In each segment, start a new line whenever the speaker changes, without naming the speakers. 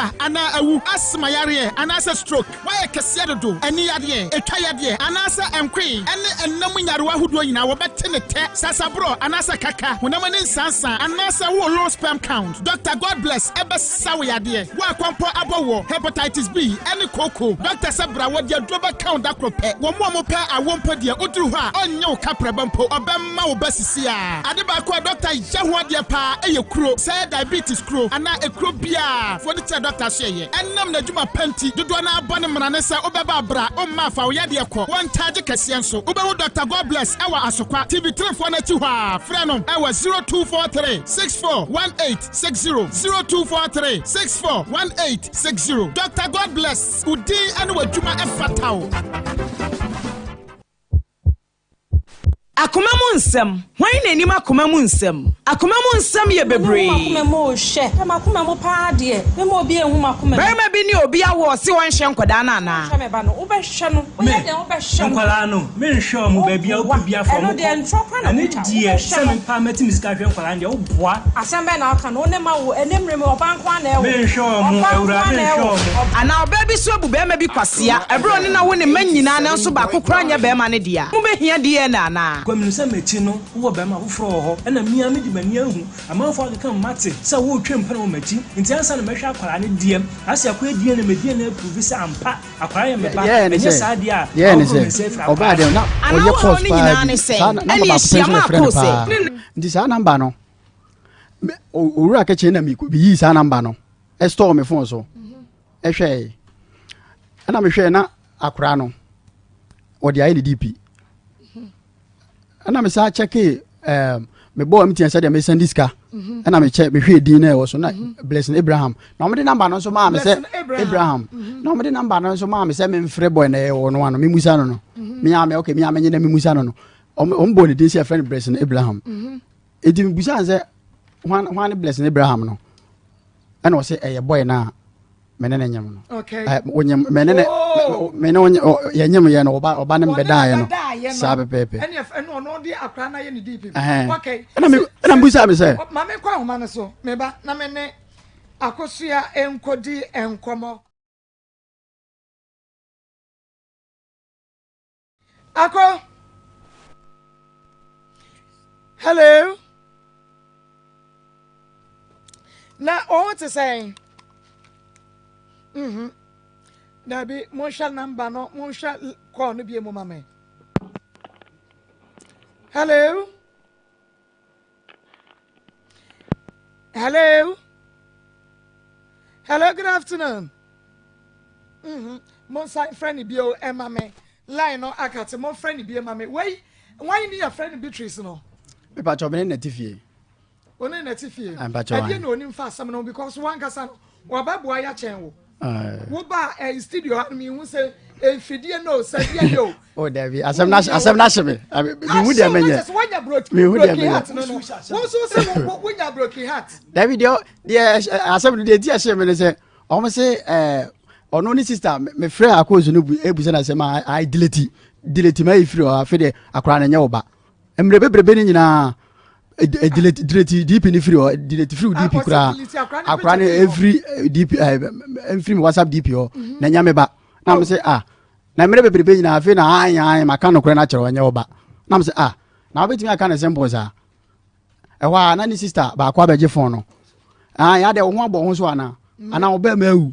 adwa anaa awu, asthma yareɛ anaasɛ stroke, woayɛ kɛseɛ dodo, ani yadeɛ, etwa yadeɛ anaasɛ nkoe ne ɛnna mu nyarewa ahodoɔ nyinaa wɔbɛte ne tɛ, sasaborɔ anaasɛ kaka, honam ani nsansa anaasɛ wowɔ low sperm count. Dɔkta Godbless bɛsa wo yadeɛ. Wo a kɔmpɔ abɔ woɔ, hepatitis B ne kooko, dɔkta sɛ bra wɔde aduro bɛka wo da koro pɛ. Wɔn a wɔpɛ awoɔ mpo deɛ woduru hɔ a ɔnnye wo kaprɛba mpo, ɔbɛma wo ba sisiaa. Ade baako a dɔkta yɛ ho adeɛ paa yɛ kuro, sɛ ɛyɛ diabetes kuro anaa ekuro biara, fo no kyerɛ dɔkta so ɛyɛ. Ɛnam n'adwuma pa nti, dodoɔ no ara bɔ no mmara ne sɛ wobɛba a bra, womma a fa wo yadeɛ kɔ. Wɔntaagye kɛseɛ nso. Wobɛhu Dɔkta Godbless wɔ Asokwa, TV Three-foɔ no akyi hɔ ara. Frɛ no wɔ 0243 64 1860, 0243 64 1860. Dɔkta Godbless, wo din ne w'adwuma fata wo.
Akoma mu nsɛm, Hwan na ɛnim akoma mu nsɛm? Akoma mu nsɛm yɛ bebree.
Mehu m'akoma mu o, hwɛ. Hwɛ m'akoma mu paa deɛ, mema obi anhu m'akoma mu.
Barima bi ne obi awo a ɔse ɔnhwɛ nkwadaa no anaa?
Hwɛ me ba no, wobɛhwɛ no, woyɛ dɛn wobɛhwɛ no.
Nkwadaa no, menhwɛ wɔn, baabi a wopɛ biara fa wɔn
Ɛno deɛ
kɔ.
ntorɔ koraa na
Ɛno
wotwa,
deɛ,
wobɛhwɛ
sɛ
no.
me paa mɛte me sika ahwɛ nkwadaa no deɛ, woboa.
Asɛm bɛn na woka no, wo ne ma wo, ɛnnɛ mmerɛ mu ɔbaa nko ara na ɛwo.
Menhwɛ wɔn,
Ɔbaa nko
Awuraa,
ara na
menhwɛ
ɛwo.
wɔn.
Anaa ɔbaa bi nso abu barima bi kwasea ɛberɛ a ɔne no awo ne mma nyinaa nanso baako koraa nyɛ barima no dea. Mobɛhia DNA anaa?
Kwa menim sɛ m'akyi no wowɔ barima foforɔ wɔ hɔ, ɛna me ara mede m'ani ahu amanfoɔ akeka me mate sɛ woretwa mpena wɔ m'akyi, nti ansa na mɛhwɛ akwadaa no deɛ, asɛ akɔyɛ DNA ma DNA aprove sɛ ampa akwadaa yɛ me ba,
Deɛ ɛyɛ ne
ɛnyɛ
sɛ
saa deɛ a
deɛ ɛyɛ ne
mahohoro
sɛ
me nsa afiri
ɔbaa
akwadaa
deɛ
no
na
ho.
Anaa
ɔyɛ
wo haw
course
no
paa
nyinaa
bi
ne sɛn?
saa namba
Ɛnneɛ
baako pɛ
hyia
nso na ɛfrɛ no
Marco sɛ
paa
ne.
nti saa namba no owura kɛkyɛ na meyii saa namba no ɛstɔɔ me phone so ɛhwɛe ɛna mehwɛɛ na akora no wɔde ayɛ ne dp ɛna mesaa kyɛkee um, mebɔɔ mtn sɛdeɛ mesɛnde sika mhm. ɛna mekyɛ mehwɛɛ din no ɛwɔ so na mhm. blessing abraham na wɔde namba no nso maa me sɛ abraham mhm. na wɔde namba no nso maa me sɛ memfrɛ bɔy na ɛwɔ no ano memusa no no mea me okay mea menye na memusa no no wɔn bɔɔ ne din sɛ yɛfrɛ no blessing abraham enti mebusa no sɛ hwan hwan ne blessing abraham no ɛna ɔsɛ ɛyɛ boy no a me ne ne nyem no onyem me ne ne oh! me ne onye yɛ nyem yɛ no ɔba ɔba ne mbɛdaayɛ no saa pɛpɛɛpɛ
ɛne ɛne ɔno de akora na yɛ ne DP okay
ɛna me ɛna mbusa me sɛ
maame kɔ ahoma no so me ba na me ne akosua nkɔdi nkɔmɔ Akɔ. Hello. Na wɔn te sɛn? Mhm. Dabi, monhwɛ namba no, monhwɛ call no bie mu ma me. Hello. Hello. Hello, good afternoon. Mm-hmm. Monsan frɛ no bio ɛma me. Line no akate monfrɛ no bio ma me. Wei, wɔn ni yɛfrɛ no Beatrice no.
Mepa kyɛw me ne nɛte fie.
Wo ne nɛte fie. Ɛdeɛ na onim fa asɛm no because wankasa no wabɛboa yɛakyɛn wo. Wo ba ɛ studio ha no mehu sɛ mfidie no sɛ deɛ yɛ o.
O dabi asɛm na asɛm na ahyɛ me. Mehu deɛ menyɛ.
Wanya broken heart no no. Wo nso sɛ wonya broken heart.
Dabi deɛ deɛ asɛm no deɛ ti ahyɛ me ne sɛ wɔn se ɛɛ ɔno ne sista mefrɛ akɔɔsu no ebusa na sɛ ma ayi delete delete ma ayi firi hɔ afei deɛ akora no nyɛ wo ba mmerɛ bebrebe no nyinaa delete delete dp no firi hɔ delete firi dp koraa akora no efiri dp ɛɛ mfiri mi whatsapp dp hɔ mhm. na nyɛ me ba na mo sɛ ah na mmerɛ bebrebe nyinaa afei na ayi ayi ma ka no korɛ no akyerɛ ɔnyɛ wo ba na mo sɛ ah na wobɛtumi aka ne simple saa ɛhɔ a na ne sista baako abɛgye fon no ah ya deɛ wo ho abɔ ho so anaa mm. anaa wo bɛrima awu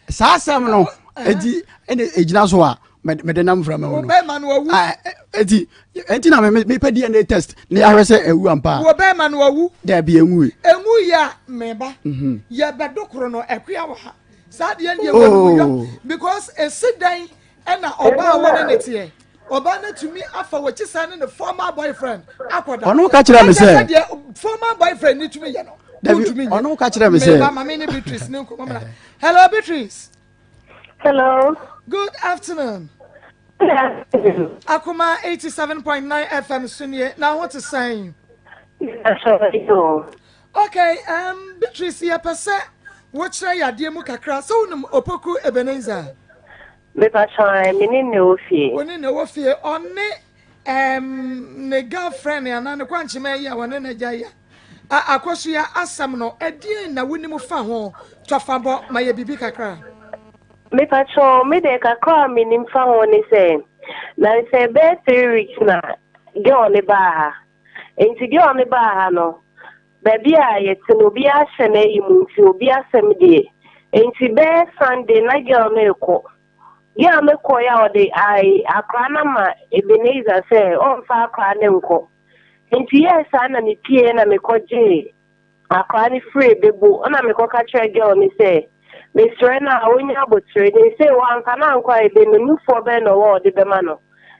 saa asɛm no eti ɛna egyina so a mede nam mframa mu no
bɛrima no awu
ah, eti eti na me mepɛ dna test na yɛahwɛ sɛ awu ampa
wɔ bɛrima no awu
daabi enwu yi
enwu yi a meba mhm. yɛbɛdo koro no ɛkoa wɔ ha saa deɛ deɛ wɔ no yɔ oh. because esi dan Ɛna ɔbaa a wɔne ne teɛ. Ɔbaa no atumi afa w'akyi saa ne ne former boyfriend akɔda.
Ɔno ka kyerɛ me sɛ.
Deɛ former boyfriend ne tumi yɛ no.
Dabi ɔno ka kyerɛ me sɛ.
Meba maame ne Beatrice ne nkɔmɔ mena. Hello Beatrice.
Hello.
Good afternoon.
Good afternoon.
Akoma 87.9 FM so nie na ho te sɛn. Okay, um, Beatrice yɛpɛ sɛ wokyerɛ yadeɛ mu kakra sɛ wonim Opoku Ebenezer.
Mepakyɛw ɛ, me ne no na ɛwɔ fie.
Wo ne no wɔ fie. Ɔne ɛɛm ne girlfriend anaa ne kwankyema yi a wɔne no agya yi a. Akosua asɛm no, ɛdeɛn na wonim fa ho? Tɔfabɔ, ma yɛ biribi kakra.
Mepakyɛw, me deɛ kakra a menim fa ho ne sɛ, na sɛ ɛbɛyɛ 3 weeks na girl ne baa ha. Nti girl ne baa ha no, baabi a yɛte no, obi ahyɛ n'ayi mu, nti obi asɛm deɛ. Nti bɛyɛ Sunday na girl no rekɔ. Girl no kɔɛ a, ɔde ai akora no ama Ebenezer sɛ ɔmfa akora no nkɔ. Nti yɛɛ saa na mepie na mekɔgyee akora no firi Bebo, ɛna mekɔka kyerɛ girl no sɛ mesrɛ no a ɔnya abotire ne sɛ wamfa no ankɔ a, ebe no nufoɔ bɛn na ɔwɔ a ɔde bɛma no.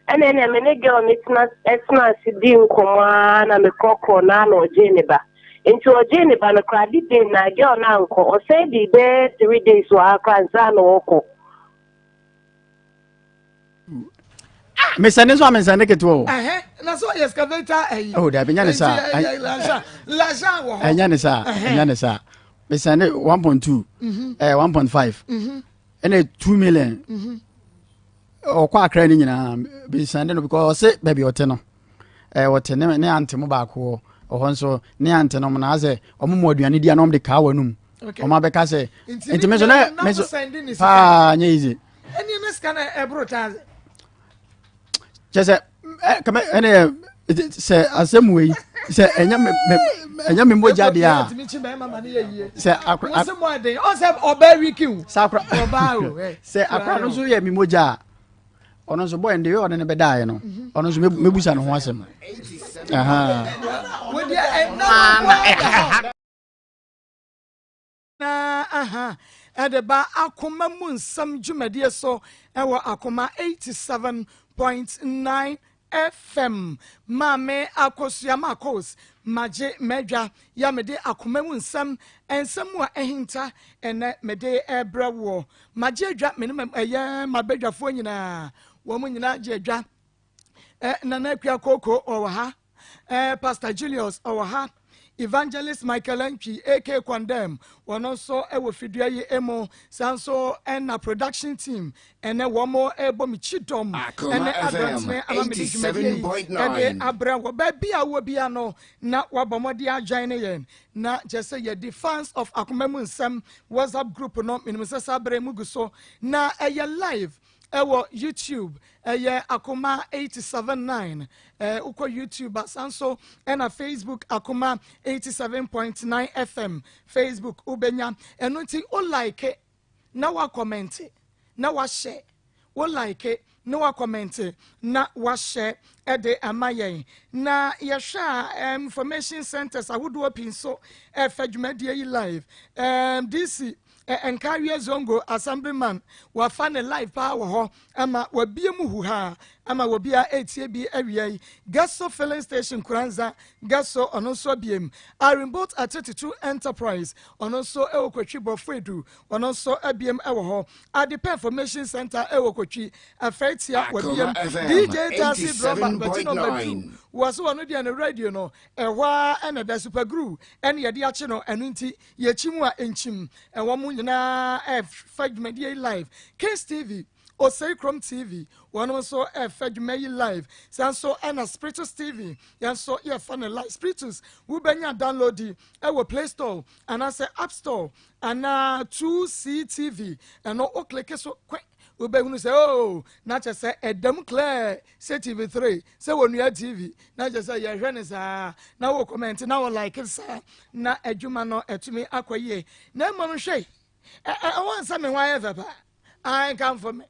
Ɛna me ne girl no tena ɛtena ase di nkɔmmɔ ara na mekorɔkorɔ naa na ɔgyee ne ba. Nti ɔgyee ne ba no koraa de den na girl no ankɔ. Ɔsɛn di bɛyɛ 3 days wɔ ha koraa nsa na ɔkɔ.
Mesɛne nso a, mensɛne ketewa o.
Na sɛ ɔyɛ excavator ayi.
Oh, dabi, nyɛ ne saa.
Lajan wɔ hɔ.
Ɛnyɛ ne saa, ɛnyɛ ne saa. Mesɛne 1.2, 1.5, ɛna 2 million. Ɔkɔ akra no nyinaa mesɛne no because ɔse baabi ɔte no, ɔte ne aunty mo baako wɔ ɔhɔ nso, ne aunty no mo na asɛ ɔmo mu aduane di a na ɔmo de kaa wɔ anum. Ɔmo abɛka sɛ nti me so ne me so paa nyɛ easy.
Ɛni ne sika na ɛboro taase.
Kyɛ sɛ kɛmɛ ɛne yɛ sɛ asɛm wei sɛ ɛnyɛ me me ɛnyɛ me mogya deɛ a, sɛ akora sɛ akora sɛ akora no nso yɛ me mogya a, ɔno nso bɔyɛ de yɛ ɔne ne bɛdaeɛ no, ɔno nso mɛbusa ne ho asɛm.
Na aha ɛde ba Akoma mu Nsɛm dwumadie so ɛwɔ Akoma 87.9 FM. Maame Akosua Makos magye madwa ya mede akoma mu nsɛm, nsɛm mu a ɛhinta, ɛnɛ mede ɛbrɛ woɔ. Magye adwa me ne ɛyɛ mabadwafoɔ nyinaa, wɔn nyinaa gye adwa. Nana Akua Koko ɔwɔ ha, Pastor Julius ɔwɔ ha, Evangelist Michael Antwi ak Condemn, wɔn nso wɔ fidua yi mu. Saa nso ɛna production team ɛnɛ wɔn ɛrebɔ me kyi dɔm ɛne aberantene ama mede dwumadie yi ɛde abrɛ wɔ baabi a wɔ bia no na wabɔ mmɔden adwan ne yɛn. Na kyerɛ sɛ yɛdi Fans of Akoma mu Nsɛm WhatsApp group no, menim sɛ saa berɛ mu gu so na ɛyɛ live ɛwɔ YouTube, ɛyɛ Akoma 879. Wokɔ YouTube asa nso ɛna Facebook, Akoma 87.9 FM Facebook, wobɛnya ɛno. Nti wo like na wakɔmɛnte na wahyɛ, wo like na wakɔmɛnte na wahyɛ ɛde ama yɛn. Na yɛhwɛ a, information centers ahodoɔ pii nso ɛfɛ dwumadie yi live. DC Nkawie Zongo assemblyman wafa ne live paa wɔ hɔ ama wabie mu huha ama wɔbia etie bi awia yi. Gaso Filling Station Kuranza Gaso, ɔno nso abiem. Arimboat Atetetu Enterprise, ɔno nso ɛwɔ Kotwi Bɔfo Edu, ɔno nso abiem ɛwɔ hɔ. Adepa Information Center ɛwɔ Kotwi Afɛtia wabiem. DJ Taxi driver bɛti number 2 wɔ so, ɔno deɛ ne radio no ɛhɔ a ɛna da super glue ɛne yɛde akye no, ɛno nti yɛkyi mu a nkyim. Ɛwɔ mo nyinaa ɛfa dwumadie yi live. Kings TV, Osei Krom TV, wɔn nso ɛfɛ dwuma yi live. Saa nso ɛna Spiritus TV, yɛn nso yɛfa no live. Spiritus wobɛnya download yi ɛwɔ Play Store anaasɛ App Store anaa 2CTV. Ɛno wo click so kwe, wobɛhunu sɛ oh, na kyɛ sɛ ɛdam clear sɛ TV3 sɛ Wɔnua TV, na kyɛ sɛ yɛhwɛ ne saa na wɔ comment na wɔ like saa na adwuma no atumi akɔ yie. Na mmom hwɛ, ɛwɔ nsɛ me ho ayɛ fɛ paa a, nkamfo me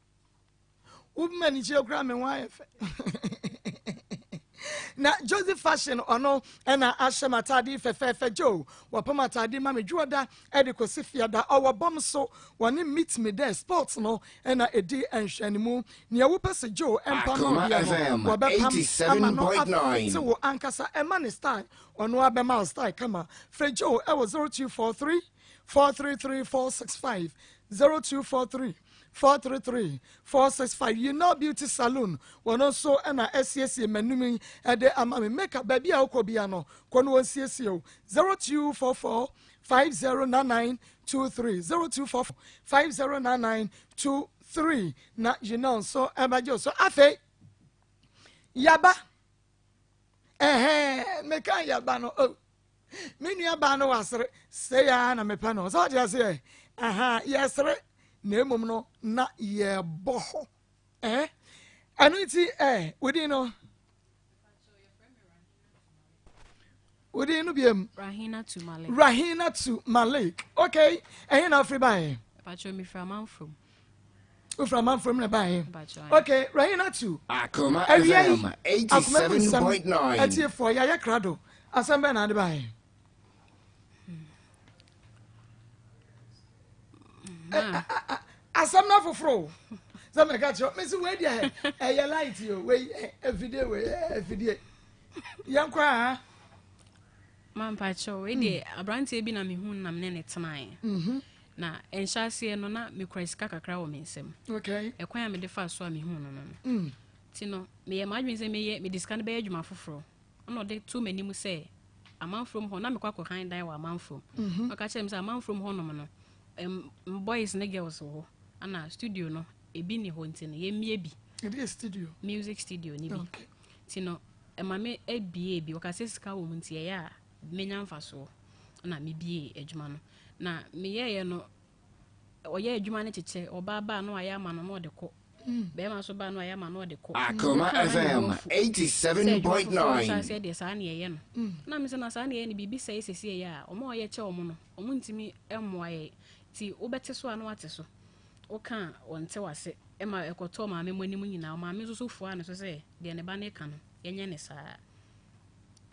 wobima ne kyerɛ kora me ho ayɛ fɛ. Na Joseph Fashion, ɔno ɛna ahyɛ m'ataade fɛfɛɛfɛ. Joe wɔpam ataade ma me dwoɔda ɛde kɔsi fiada. Ɔwɔ bɔm so wɔne Meet Me There Sports no ɛna ɛdi nhwɛnimu. Nea wopɛ sɛ Joe ɛmpam no bia no, wɔbɛpam ama no afete wo ankasa. Ɛma ne style, ɔno abɛma wo style kama. Frɛ Joe ɛwɔ 0243 433 465, 0243 433 465. You Know Beauty Saloon, wɔn nso ɛna asiesie m'anim yi ɛde ama me makeup. Baabi a wokɔ bia no, kɔ no wɔn siesie o. 0244 509923, 0244 509923. Na you know nso ɛbɛgye o so. Afei yaba ɛhɛn meka yaba no o. Me nua baa no wasere sɛ ya na mepɛ no. Sɛ ɔte aseɛ. Aha, yɛsere na mmom no na yɛbɔ hɔ. Eh? Ɛno nti eh, wodin no? Wodin no biam?
Rahina tu Malik.
Rahina tu Malik. Okay, ɛhe na afiri baeɛ?
Pacho mefiri amanfrom.
Wofiri amanfrom na baeɛ? Okay, Rahina tu.
Akoma
Awia yi,
FM
akoma mu nsɛm
87.9.
atiefoɔ yɛayɛ krado. Asɛm bɛn na ade baeɛ? Asɛm no afoforo o. Sɛ mɛka kyerɛ mesi wei deɛ ɛyɛ light o, wei afidie wei afidie. Yɛnkɔ a.
Mampakyɛw, wei deɛ aberanteɛ bi na mehu no na me ne ne tenaeɛ. Na ɛnhyɛ aseɛ no na mekura sika kakra wɔ me nsam.
Okay.
Ɛkwan a mede faa so a mehu no no no. Nti no, meyɛ m'adwene sɛ meyɛ mede sika no bɛyɛ adwuma foforɔ. Ɛna ɔde too m'anim sɛ amanfurom hɔ na mekɔ akɔhan dan wɔ amanfurom. Ɔka kyerɛ me sɛ amanfurom hɔnom no, boys ne girls wɔ hɔ. Ɛna studio no ebi ni hɔ nti no yɛmmie bi.
Ɛde yɛ studio.
Music studio ne bi.
Okay.
Nti no ɛma me ebie bi. Ɔka sɛ sika wɔ mu nti ɛyɛ a menya mfasoɔ. Na mebie adwuma no. Na meyɛeɛ no ɔyɛ adwuma no kyekyɛ ɔbaa baa no ayɛ ama no na ɔde kɔ. Bɛrima nso baa no ayɛ ama no ɔde kɔ.
Akoma
Ɔkaa na ne
FM
bo afu. Sɛ adwuma foforɔ hyɛ
87.9.
aseɛ deɛ saa ne ɛyɛ no. Na me sɛ na saa ne ɛyɛ no biribi sɛe sɛsi ɛyɛ a ɔmo a ɔyɛ kyɛ ɔmo no ɔmo ntumi mmoa yɛ. Nti wobɛte so a na wate so. Woka a ɔnte wase ɛma ɛkɔtɔɔ maame mo anim nyinaa. Maame nso so fuaa ne so sɛ deɛ ne ba ne ka no yɛnyɛ ne saa.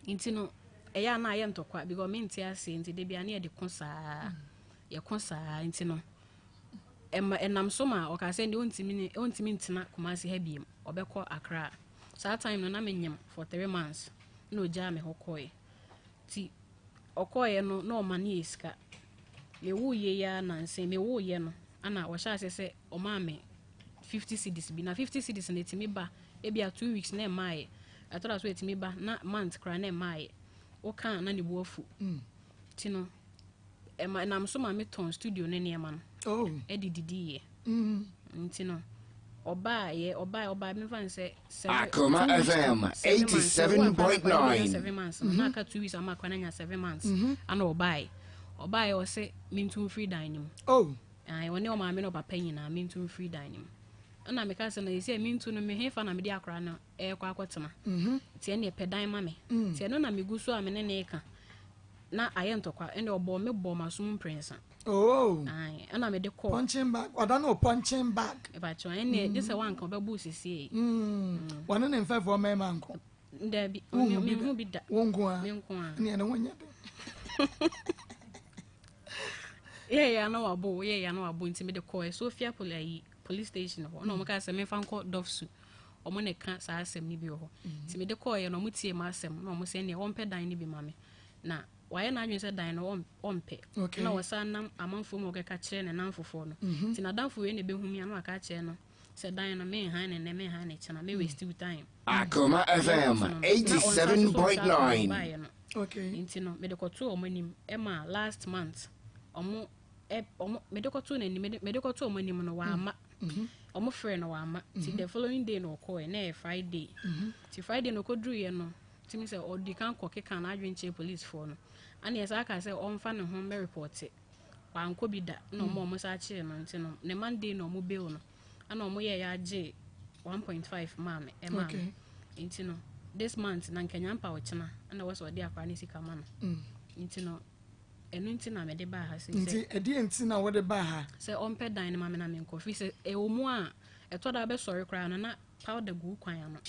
Nti no ɛyɛ a na ayɛ ntɔkwa because mente aseɛ nti da bia ne yɛde ko saa. Yɛko saa nti no ɛma ɛnam so ma ɔka sɛ deɛ ɔntumi ntena Kumasi ha biem ɔbɛkɔ Accra. Saa time no na menyem for 3 months na ogyaa me hɔ kɔɛ. Nti ɔkɔɔɛ no na ɔma ne yɛ sika. Mewoo yie yi ara nansa mewoo yɛ no ana ɔhyɛ aseɛ sɛ ɔmaa me 50 cedis bi na 50 cedis no ɛtumi ba ebi a 2 weeks na ɛmaayɛ ɛtɔ da so ɛtumi ba na month koraa na ɛmaayɛ woka na ne bo afu. Nti no ɛma ɛnam so ma metɔn studio ne nneɛma no ɛde didiiɛ. Nti no ɔbaa yɛ ɔbaa mefa n sɛ seven
Akoma
2 weeks to
FM
7 months ɛwɔ akora no kora no bɛnya
87.9.
7 months no na aka 2 weeks ama akora no anya 7 months ana ɔbaeɛ ɔsɛ mentu mfiri dan no mu.
Oh.
Ae, ɔne ɔmaame ne ɔpapa nyinaa mentu mfiri dan no mu. Ɛna meka sɛ no ɛsɛ mentu no mehefa na mede akora no ɛrekɔ akɔtena. Nti ɛne ɛpɛ dan ma me. Nti ɛno na megu so a me ne ne ka na ayɛ ntɔkwa ɛne ɔbɔ me bɔ m'asom mprɛnsa.
Oh.
Ae, ɛna mede kɔɔ.
Punching bag. Ɔda no punching bag.
Mepakyɛw ɛne gye sɛ wanka ɔbɛbu sesie.
Wɔne ne mfɛfoɔ mmarima nko.
Dabi,
Wonhu bi
menhu bi da.
Wo nko a.
Me nko a.
Ne ɛne ho nyɛ den.
Yɛyɛ na wabo, yɛyɛ na wabo nti mede kɔɔ Sofia poli ayi police station hɔ. Na ɔmo kaa sɛ memfa nkɔ Dɔfsu. Ɔmo na ɛka saa asɛm no bi wɔ hɔ. Nti mede kɔɔyɛ no ɔmo tie m'asɛm na ɔmo sɛ neɛ wɔmpɛ dan no bi ma me. Na wayɛ n'adwene sɛ dan no ɔmpɛ.
Okay.
Na wɔsan nam amanfoɔ mu a ɔkɛka kyerɛ ne namfofoɔ no. Nti n'adamfo wei na ɛbɛhu me a na waka akyerɛ no sɛ dan no menhan ne nnɛ menhan ne kyena me waste wo time.
Akoma FM
Na ɔnsa so sɛ ɔhyɛ akora
87.9.
ɔbaeɛ no.
Okay.
Nti no mede kɔtoo ɔmo anim ɛma last month ɔmo ɛ ɔmo mede kɔtoo n'anim mede kɔtoo ɔmo anim no wamma. Ɔmo frɛ no wamma. Nti the following day na ɔkɔɛ na ɛyɛ Friday. Nti Friday no ɔkɔduruiɛ no tumi sɛ ɔdi kan kɔ keka n'adwene kyerɛ policefoɔ no. Ana yɛ saa aka sɛ ɔmfa ne ho mmɛ report. Wankɔ bi da na ɔmo a ɔmo sa akyere no nti no ne Monday na ɔmo bail no. Ana ɔmo yɛ yɛ agye 1.5 maa me ɛmaa
Okay.
me. Nti no this month na nkanya mpa ɔkyena ɛna wɔ sɛ ɔde akora ne sika ma no. Nti no ɛno nti na mede baa ha sɛ
Nti ɛdeɛ nti na wɔde baa ha.
sɛ ɔmpɛ dan no ma me na menkɔ firi sɛ ɛwɔ mu a ɛtɔ da bɛsɔre koraa no na powder gu kwan ano.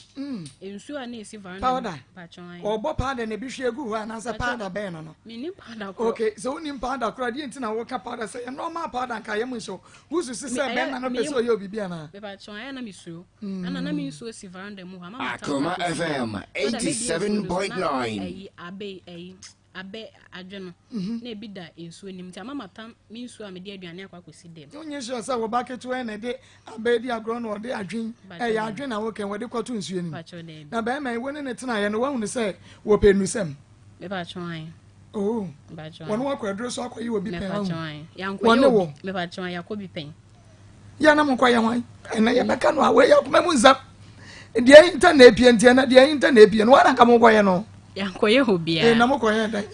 Nsuo a na ɛsi veranda
Powder.
Patwɔn.
Ɔbɔ powder na ebi hwie gu hɔ anaasɛ powder bɛn no?
Mennim powder korɔ.
Okay, sɛ wonim powder koraa deɛ nti na woka powder sɛ yɛ normal powder nka yɛ mu nhyɛ wo wosusu sɛ bɛrima no pɛ sɛ ɔyɛ obibi anaa?
Mepatwɔn ayɛ na mesuro. Ɛna na me nsuo si veranda mu hɔ ama mata
Akoma FM 87.9.
ɛyi abɛ ɛyi abɛ adwe no na ebi da nsuo nim nti ama mata me nsuo a mede aduane akɔ akɔsi dɛm.
Wonye sure sɛ wo ba ketewa na ɛde abɛ di agorɔ na ɔde adwen ɛyɛ adwen na wokɛn wɔde kɔto nsuo nim.
Patwɔn dɛbi.
Na bɛrima yi wo ne ne tenaeɛ no woahunu sɛ wɔpɛ nnusɛm?
Mepatwɔn ayɛ.
Oh.
Mepatwɔn.
Wɔne wakɔ aduro so akɔyɛ obi pɛn ahu.
Mepatwɔn ayɛ.
Wɔne wo.
Mepatwɔn ayɛ akɔ bi pɛn.
Yɛ na mo nkɔyɛ hwan? Ɛnɛ yɛbɛka no a wɔyɛ akoma mu nsɛm. Deɛ nta na epie nti ɛnɛ deɛ nta na epie no wɔn anka mo nkɔyɛ no.
Yɛankɔyɛ hɔ biara.
Ee, na mokɔyɛɛ dɛn?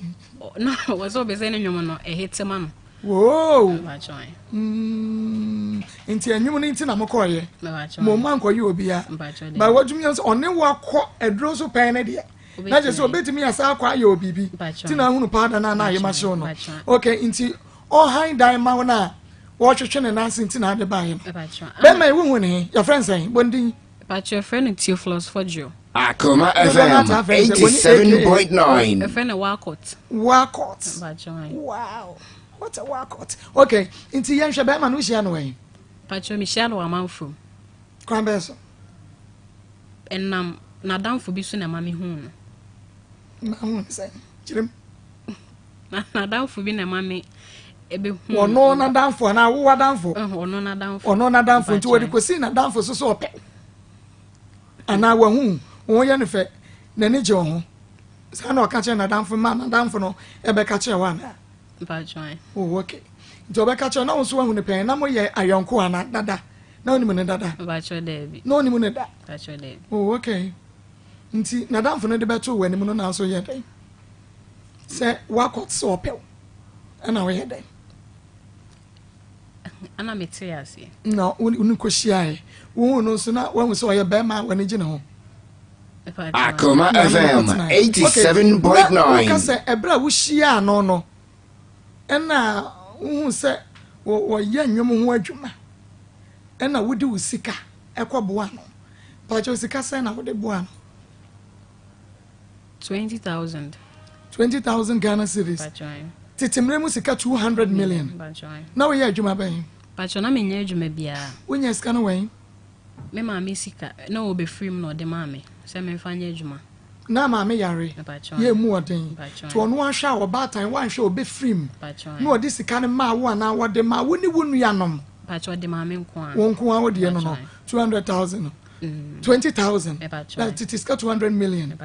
Na wɔ sɛ ɔbɛ sɛ ne nnwom no ɛhete ma no.
Woo!
Mepakyɛw.
Mm, nti ɛnwom no nti na mokɔɔyɛ?
Mepakyɛw.
Mo mma nkɔyɛ obiara.
Mepakyɛw dɛ.
Ba wadwumi yɛn sɛ ɔne wo akɔ aduro so pɛn ne deɛ. Na kyerɛ sɛ obetumi asa akɔ ayɛ obibi. Ti na ahunu paada na na ayɛ ma hyew no. Okay, nti ɔhan dan ma wo na wɔtwetwe ne nan ase nti na ade baeɛ no. Bɛrima yi wohu ne he? Yɛfrɛ no sɛn? Bɔ ne din.
Mepakyɛw yɛfrɛ no Theophilus Forgew.
Akoma FM 87.9.
Yɛfrɛ no Walcott.
Walcott.
Mepakyɛw.
Wow. What a Walcott. Okay, nti yɛnhwɛ bɛrima no wohyia no wɛn?
Mepakyɛw mehyia no wɔ amanfrom.
Kwan bɛn so?
Ɛnam n'adamfo bi so na ɛma mehuu no.
Na hu ne sɛn? Kyerɛ mu.
N'adamfo bi na ɛma me ɛbɛhu.
Ɔno n'adamfo anaa wo w'adamfo?
Ɔno n'adamfo.
Ɔno n'adamfo nti wɔde kɔsii n'adamfo so sɛ ɔpɛ anaa wahu wo ho yɛ no fɛ n'ani gye wo ho saa na ɔka kyerɛ n'adamfo ma n'adamfo no ɛbɛka kyerɛ wo anaa? Oh, okay. Nti ɔbɛka kyerɛ na wo nso wahu no pɛn na moyɛ ayɔnko anaa dada na onim ne dada? Na onim ne da? Oh, okay. Nti n'adamfo no de bɛto w'anim no na nso yɛ dɛn? Sɛ wakɔ sɛ ɔpɛ wo ɛna woyɛ dɛn?
Ana mete aseɛ.
Na wo ne kɔhyiaeɛ wohu no nso na wahu sɛ ɔyɛ bɛrima a w'ani gye ne ho.
Akoma FM 87.9.
Woka sɛ ɛberɛ a wohyiaa no no ɛna wohu sɛ wɔyɛ nnwom ho adwuma ɛna wode wo sika ɛkɔboa no. Pakyɛ sika sɛn na wode boa no?
20,000.
20,000 Ghana cedis. Tete mmerɛ mu sika 200 million. Na woyɛ adwuma bɛn?
Pakyɛ na menyɛ adwuma biara.
Wonya sika no wɛn?
Me maame sika na ɔbɛfiri mu na ɔde maa me sɛ memfa nyɛ adwuma.
Na maame yare yɛ mu ɔden nti ɔno ahwɛ a ɔbaatan wanhwɛ a ɔbɛfiri mu na ɔde sika no maa wo anaa wɔde maa wo ne wo nuanom?
Pakyɛ ɔde maa me nko ara.
Wo nko ara wo deɛ no no 200,000 no. 20,000 na tete sika 200 million.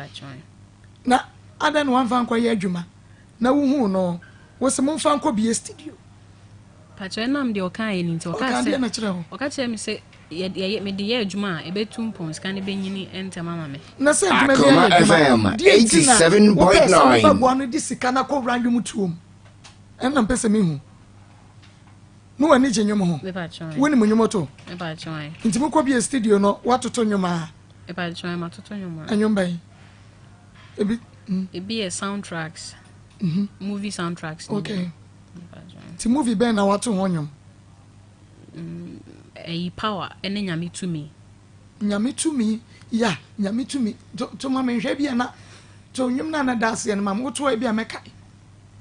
Na adɛn na wamfa nkɔyɛ adwuma na wohuu no wo se momfa nkɔ bie studio?
Pakyɛ ɛnam deɛ ɔkaeɛ no nti ɔkaa
sɛ na kyerɛ wo?
Ɔka kyerɛ me sɛ mede yɛ adwuma a ɛbɛtu mpɔn sika no bɛnyini ntɛm ama me.
Na sɛ adwuma bi ayɛ adwuma deɛ nti na wopɛ sɛ wobɛboa no de sika no akɔwura nnwom tuo mu? Ɛna mpɛ sɛ mehu. Ne w'ani gye nnwom ho? Wonim nnwom to? Nti mokɔ bie studio no woatoto nnwom a? Nnwom bɛn? Ebi
Ebi yɛ soundtracks. Movie soundtracks.
Okay. Nti movie bɛn na wato ho nnwom?
Ɛyi power ɛne Nyame tumi.
Nyame tumi ya Nyame tumi to to ma menhwɛ bi a na to nnwom na na da aseɛ no ma me woto a bi a mɛkae.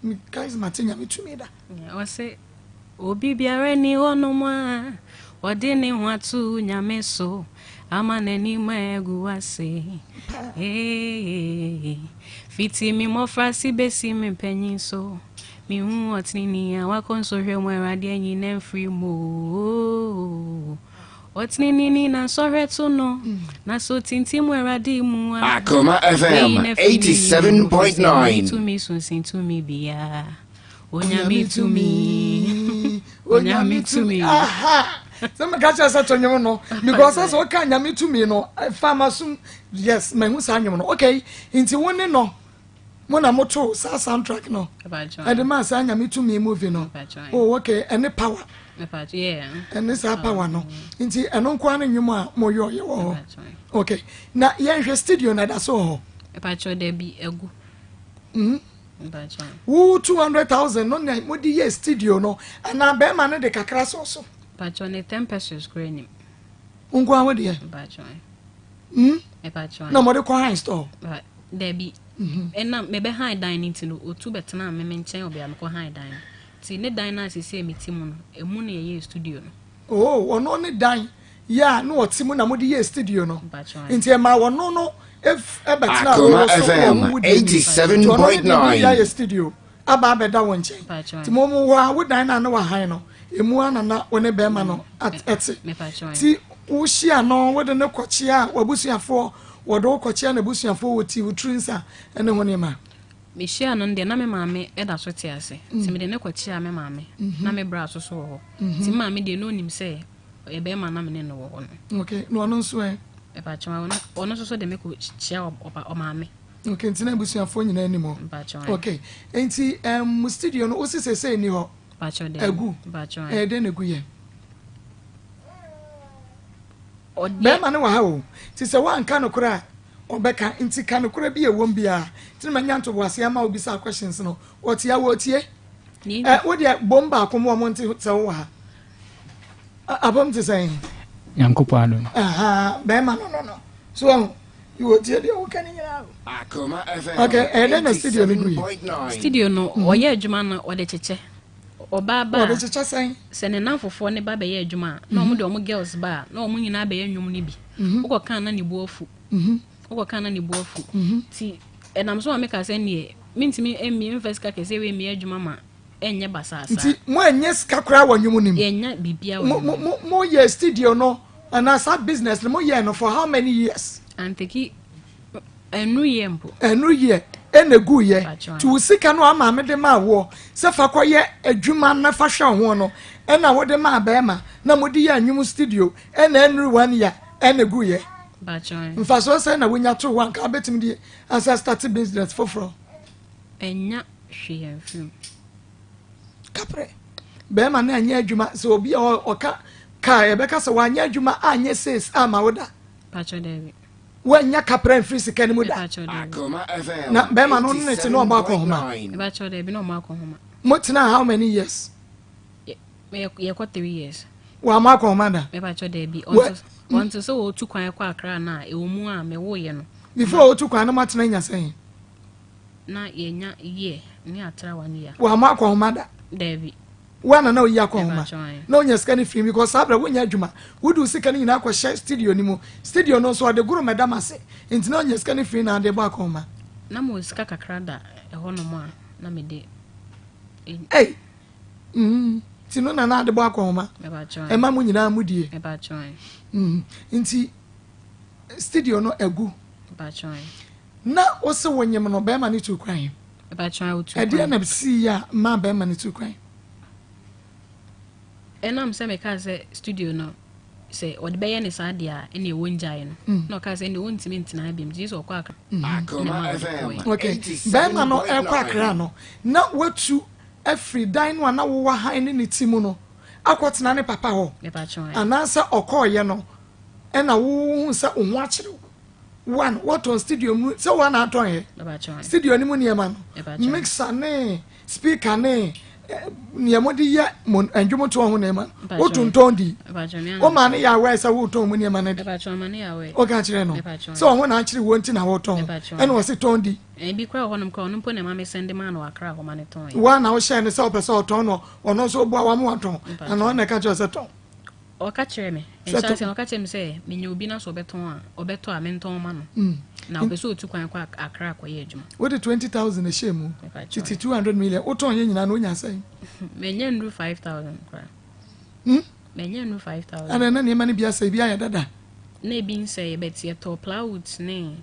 Mekae sɛ mate Nyame tumi da.
Ɔse obi biara ni hɔnom a ɔde ne ho ato Nyame so ama n'anim agu ase. Hey, fiti me mmɔfraase besi me mpanyin so, mehu ɔtenenee a wakɔ nsɔhwɛ mu Awurade anyi no amfiri mu. Ɔteneneeni na nsɔhwɛ to no, na sɛ otintim Awurade mu a,
Akoma
weyi
FM
na fi ne nyina mu, ɛfiri sɛ Nyame
87.9.
tumi so nsen tumi biara. Onyame tumi, Onyame tumi.
Aha! Sɛ meka kyerɛ sɛ to nnwom no because sɛ woka Nyame tumi no fa masom yes mahu saa nnwom no okay nti wo ne no mo na moto saa soundtrack no ɛde maa saa Nyame tumi movie no oh okay ɛne power ɛne saa power no nti ɛno nkoa ne nnwom a moyɔ yɛ wɔ hɔ okay na yɛnhwɛ studio na ɛda so wɔ hɔ.
Ɛpakyɛ dabi agu.
Wo 200,000 no na mode yɛ studio no anaa bɛrima no de kakra sɔ so?
Pakyɛ ne 10 pesos kura nim.
Wo nko ara wo deɛ?
Pakyɛ.
Mm?
Pakyɛ.
Na mode kɔ han store?
Dabi. Ɛna mebɛ han dan no nti no otu bɛtena me me nkyɛn wɔ baabi a mekɔ han dan no. Nti ne dan no a seesei mete mu no, emu na yɛyɛɛ studio no.
Oh, ɔno ne dan yɛ a na ɔte mu na mode yɛɛ studio no. Nti ɛmaa ɔno no bɛtenaa wo
Akoma
so wɔ
FM
wo wo deɛ mu. Nti ɔno ne deɛ bi
87.9.
ayɛ studio aba abɛda wo nkyɛn. Nti mo mo hɔ a wo dan no a na wahan no, emu ara na na wo ne bɛrima no te. Nti wohyia no, wode no kɔkyea w'abusuafoɔ, wɔde wo kɔkyea n'abusuafoɔ, wɔti wo tiri nsa ne ho nneɛma.
Mehyiaa no no deɛ, na me maame da so te ase. Nti mede no kɔkyeaa me maame. Na me bra nso so wɔ hɔ. Nti me maame deɛ, na ɔnim sɛ ɔyɛ bɛrima na me ne no wɔ hɔ no.
Okay, na ɔno nso ɛ?
Mepakyɛw, ɔno nso so de me kɔkyia ɔmaame.
Okay, nti na abusuafoɔ nyinaa nim hɔ.
Mpakyɛw.
Okay, nti um, mo studio no wosi sese ni hɔ?
Mpakyɛw dɛ.
Agu.
Mpakyɛw.
Ɛyɛ dɛn na egu yɛ?
Ɔdeɛ.
Bɛrima no wɔ ha o, nti sɛ woanka nokorɛ a ɔbɛka, nti ka nokorɛ bi a ɛwom biara. Nti na manya ntoboaseɛ ama wo bisa questions no. Ɔte ha, wɔretie. Ɛ wo deɛ bom baako mu ɔmo nte sɛ wowɔ ha. Abom te sɛn?
Nyankopɔn adom.
Aha, bɛrima no no no. So ɔho, yɛwɔ tie deɛ woka ne nyinaa o.
Akoma FM
Okay, ɛyɛ dɛn na studio no gu yi?
Studio no, ɔyɛ adwuma no ɔde kyekyɛ. Ɔbaa ba a,
Ɔde kyekyɛ sɛn?
sɛ ne nnamfofoɔ ne ba bɛyɛ adwuma a, na wɔn de wɔn girls ba a, na wɔn nyinaa bɛyɛ nnwom no bi. Wokɔ kan na ne bo afu. Wokɔ kan na ne bo afu. Ti ɛnam so ma meka sɛ neɛ mentumi mmie mfa sika kɛseɛ wei mmie adwuma ma ɛnyɛ basaa saa.
Nti mo ɛnyɛ sika koraa wɔ nnwom no mu?
Yɛnya biribiara wɔ
Mo
nnwom
mo
no mu.
mo mo yɛ studio no anaa saa business no mo yɛɛ no for how many years?
Anteki ɛnuru year mpo.
Ɛnuru year ɛna egu yɛ.
Mpakyɛw.
Nti wo sika no a maame de maa woɔ sɛ fa kɔ yɛ adwuma na fa hwɛ wo ho no ɛna wode maa bɛɛma na mode yɛ nnwom studio ɛna ɛnuru one year ɛna egu yɛ.
Mpakyɛw.
Mfasoɔ sɛn na wonya too hɔ a nka wobɛtumi de asa start business foforɔ?
Ɛnya hwee amfiri mu.
Kaprɛ. Bɛrima no anyɛ adwuma sɛ obi a ɔka kaa yɛbɛka sɛ wanyɛ adwuma anyɛ sales ama wo da.
Pakyɛ daabi.
Wanya kaprɛ mfiri sika no mu da.
Pakyɛ daabi.
Akoma FM
Na bɛrima no ne te na ɔbɔ akɔnhoma.
87.9.
Pakyɛ daabi na ɔmo akɔnhoma.
Mo tena how many years?
Yɛkɔ 3 years.
Wamma akɔnhoma da.
Mepakyɛ daabi. Ɔnte sɛ wɔtu kwan kɔ Accra no a ɛwɔ mu a mewoeɛ no.
Before wɔtu kwan no moatena nya sɛn?
Na yɛnya year ne atra one year.
Wamma akɔnhoma da.
Daabi.
Wo na na oyi akɔnhoma. Na onya sika no firi because saa berɛ wonya adwuma. Wode wo sika no nyinaa kɔhyɛ studio no mu. Studio no nso ɔde goro mɛda m'ase. Nti na onya sika no firi na ade bɔ akɔnhoma.
Na mewɔ sika kakra da ɛhɔnom a na mede.
Ei! Mm, nti no na na ade bɔ akɔnhoma. Ɛma mo nyinaa mo die. Mm, nti studio no agu. Na wo se wo nyem no bɛrima no tu kwan. Ɛdeɛ na sii a maa bɛrima no tu kwan?
Ɛnam sɛ mekaa sɛ studio no sɛ ɔde bɛyɛ ne saa deɛ a ɛne ɛwɔ ngyae no mm. na ɔkaa sɛ ɛne ɔntumi ntena biom gye sɛ ɔkɔ Accra.
Akoma FM.
Okay. Bɛrima no ɛkɔ Accra no na watu afiri dan no a na wowɔ han ne ne ti mu no akɔtena ne papa hɔ anaasɛ ɔkɔɔyɛ no ɛna wohu sɛ wo ho akyerɛ wo one wɔtɔn studio mu sɛ wɔn na atɔn yɛ studio no mu nneɛma no mixer ne speaker ne nea mo de yɛ mo ndwomtoɔ ho nneɛma no wotontɔn di wo maa ne yɛ aware sɛ wotɔn mu nneɛma no de woka kyerɛ no sɛ ɔho na akyere wɔn ti na wotɔn ɛna ɔse tɔn di
Ebi koraa wɔ hɔnom koraa ɔno mpo na ɛma me sɛnde maa no wɔ Accra hɔ ma no tɔn.
Woa na wohyɛɛ no sɛ ɔpɛ sɛ ɔtɔn no ɔno nso woboa wama watɔn anaa ɔno na ɛka kyerɛ sɛ tɔn?
Ɔka kyerɛɛ me, nhyɛaseɛ no ɔka kyerɛɛ me sɛ menya obi na sɛ ɔbɛtɔn a ɔbɛtɔ a mentɔn ma no. Na ɔpɛ sɛ ɔtu kwan kɔ Accra kɔyɛ adwuma.
Wode 20,000 ɛhyɛɛ mu, tete 200 million, wotɔn yɛ nyinaa no wonya sɛn?
Manya nnuru 5,000 koraa.
Hmm?
Manya nnuru 5,000.
Adɛn na nneɛma no bi asɛe, ebi ayɛ dada?
Na ebi nsɛe, but yɛtɔɔ plywoods ne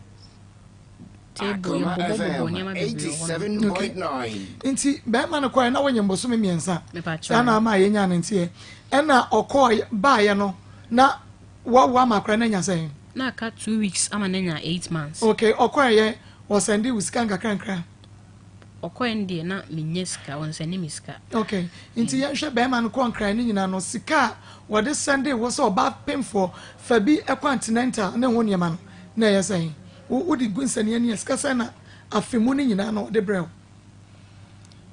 table,
Akoma
yɛbobɔbobɔ
FM
nneɛma bebree wɔ hɔ nom.
Okay.
87.9.
Nti bɛrima no kɔɛ na wonyim bosome mmiɛnsa.
Mepakyɛw.
Saa na ama yɛnya ne nteɛ. Ɛna ɔkɔɔ baayɛ no na wawo ama akora no anya sɛn?
Na aka 2 weeks ama no anya 8 months.
Okay, ɔkɔɛ ɔsɛnde wo sika nkakrankra.
Ɔkɔɛ no deɛ na menya sika, ɔnsɛnde me sika.
Okay, nti yɛnhwɛ bɛrima no kɔ nkran no nyinaa no sika a wɔde sɛnde wo sɛ ɔbaa pemfoɔ fa bi ɛkɔ antenatal ne ho nneɛma no na ɛyɛ sɛn? Wo wode gu nsania ni a sika sɛn na afe mu no nyinaa na ɔde brɛ wo?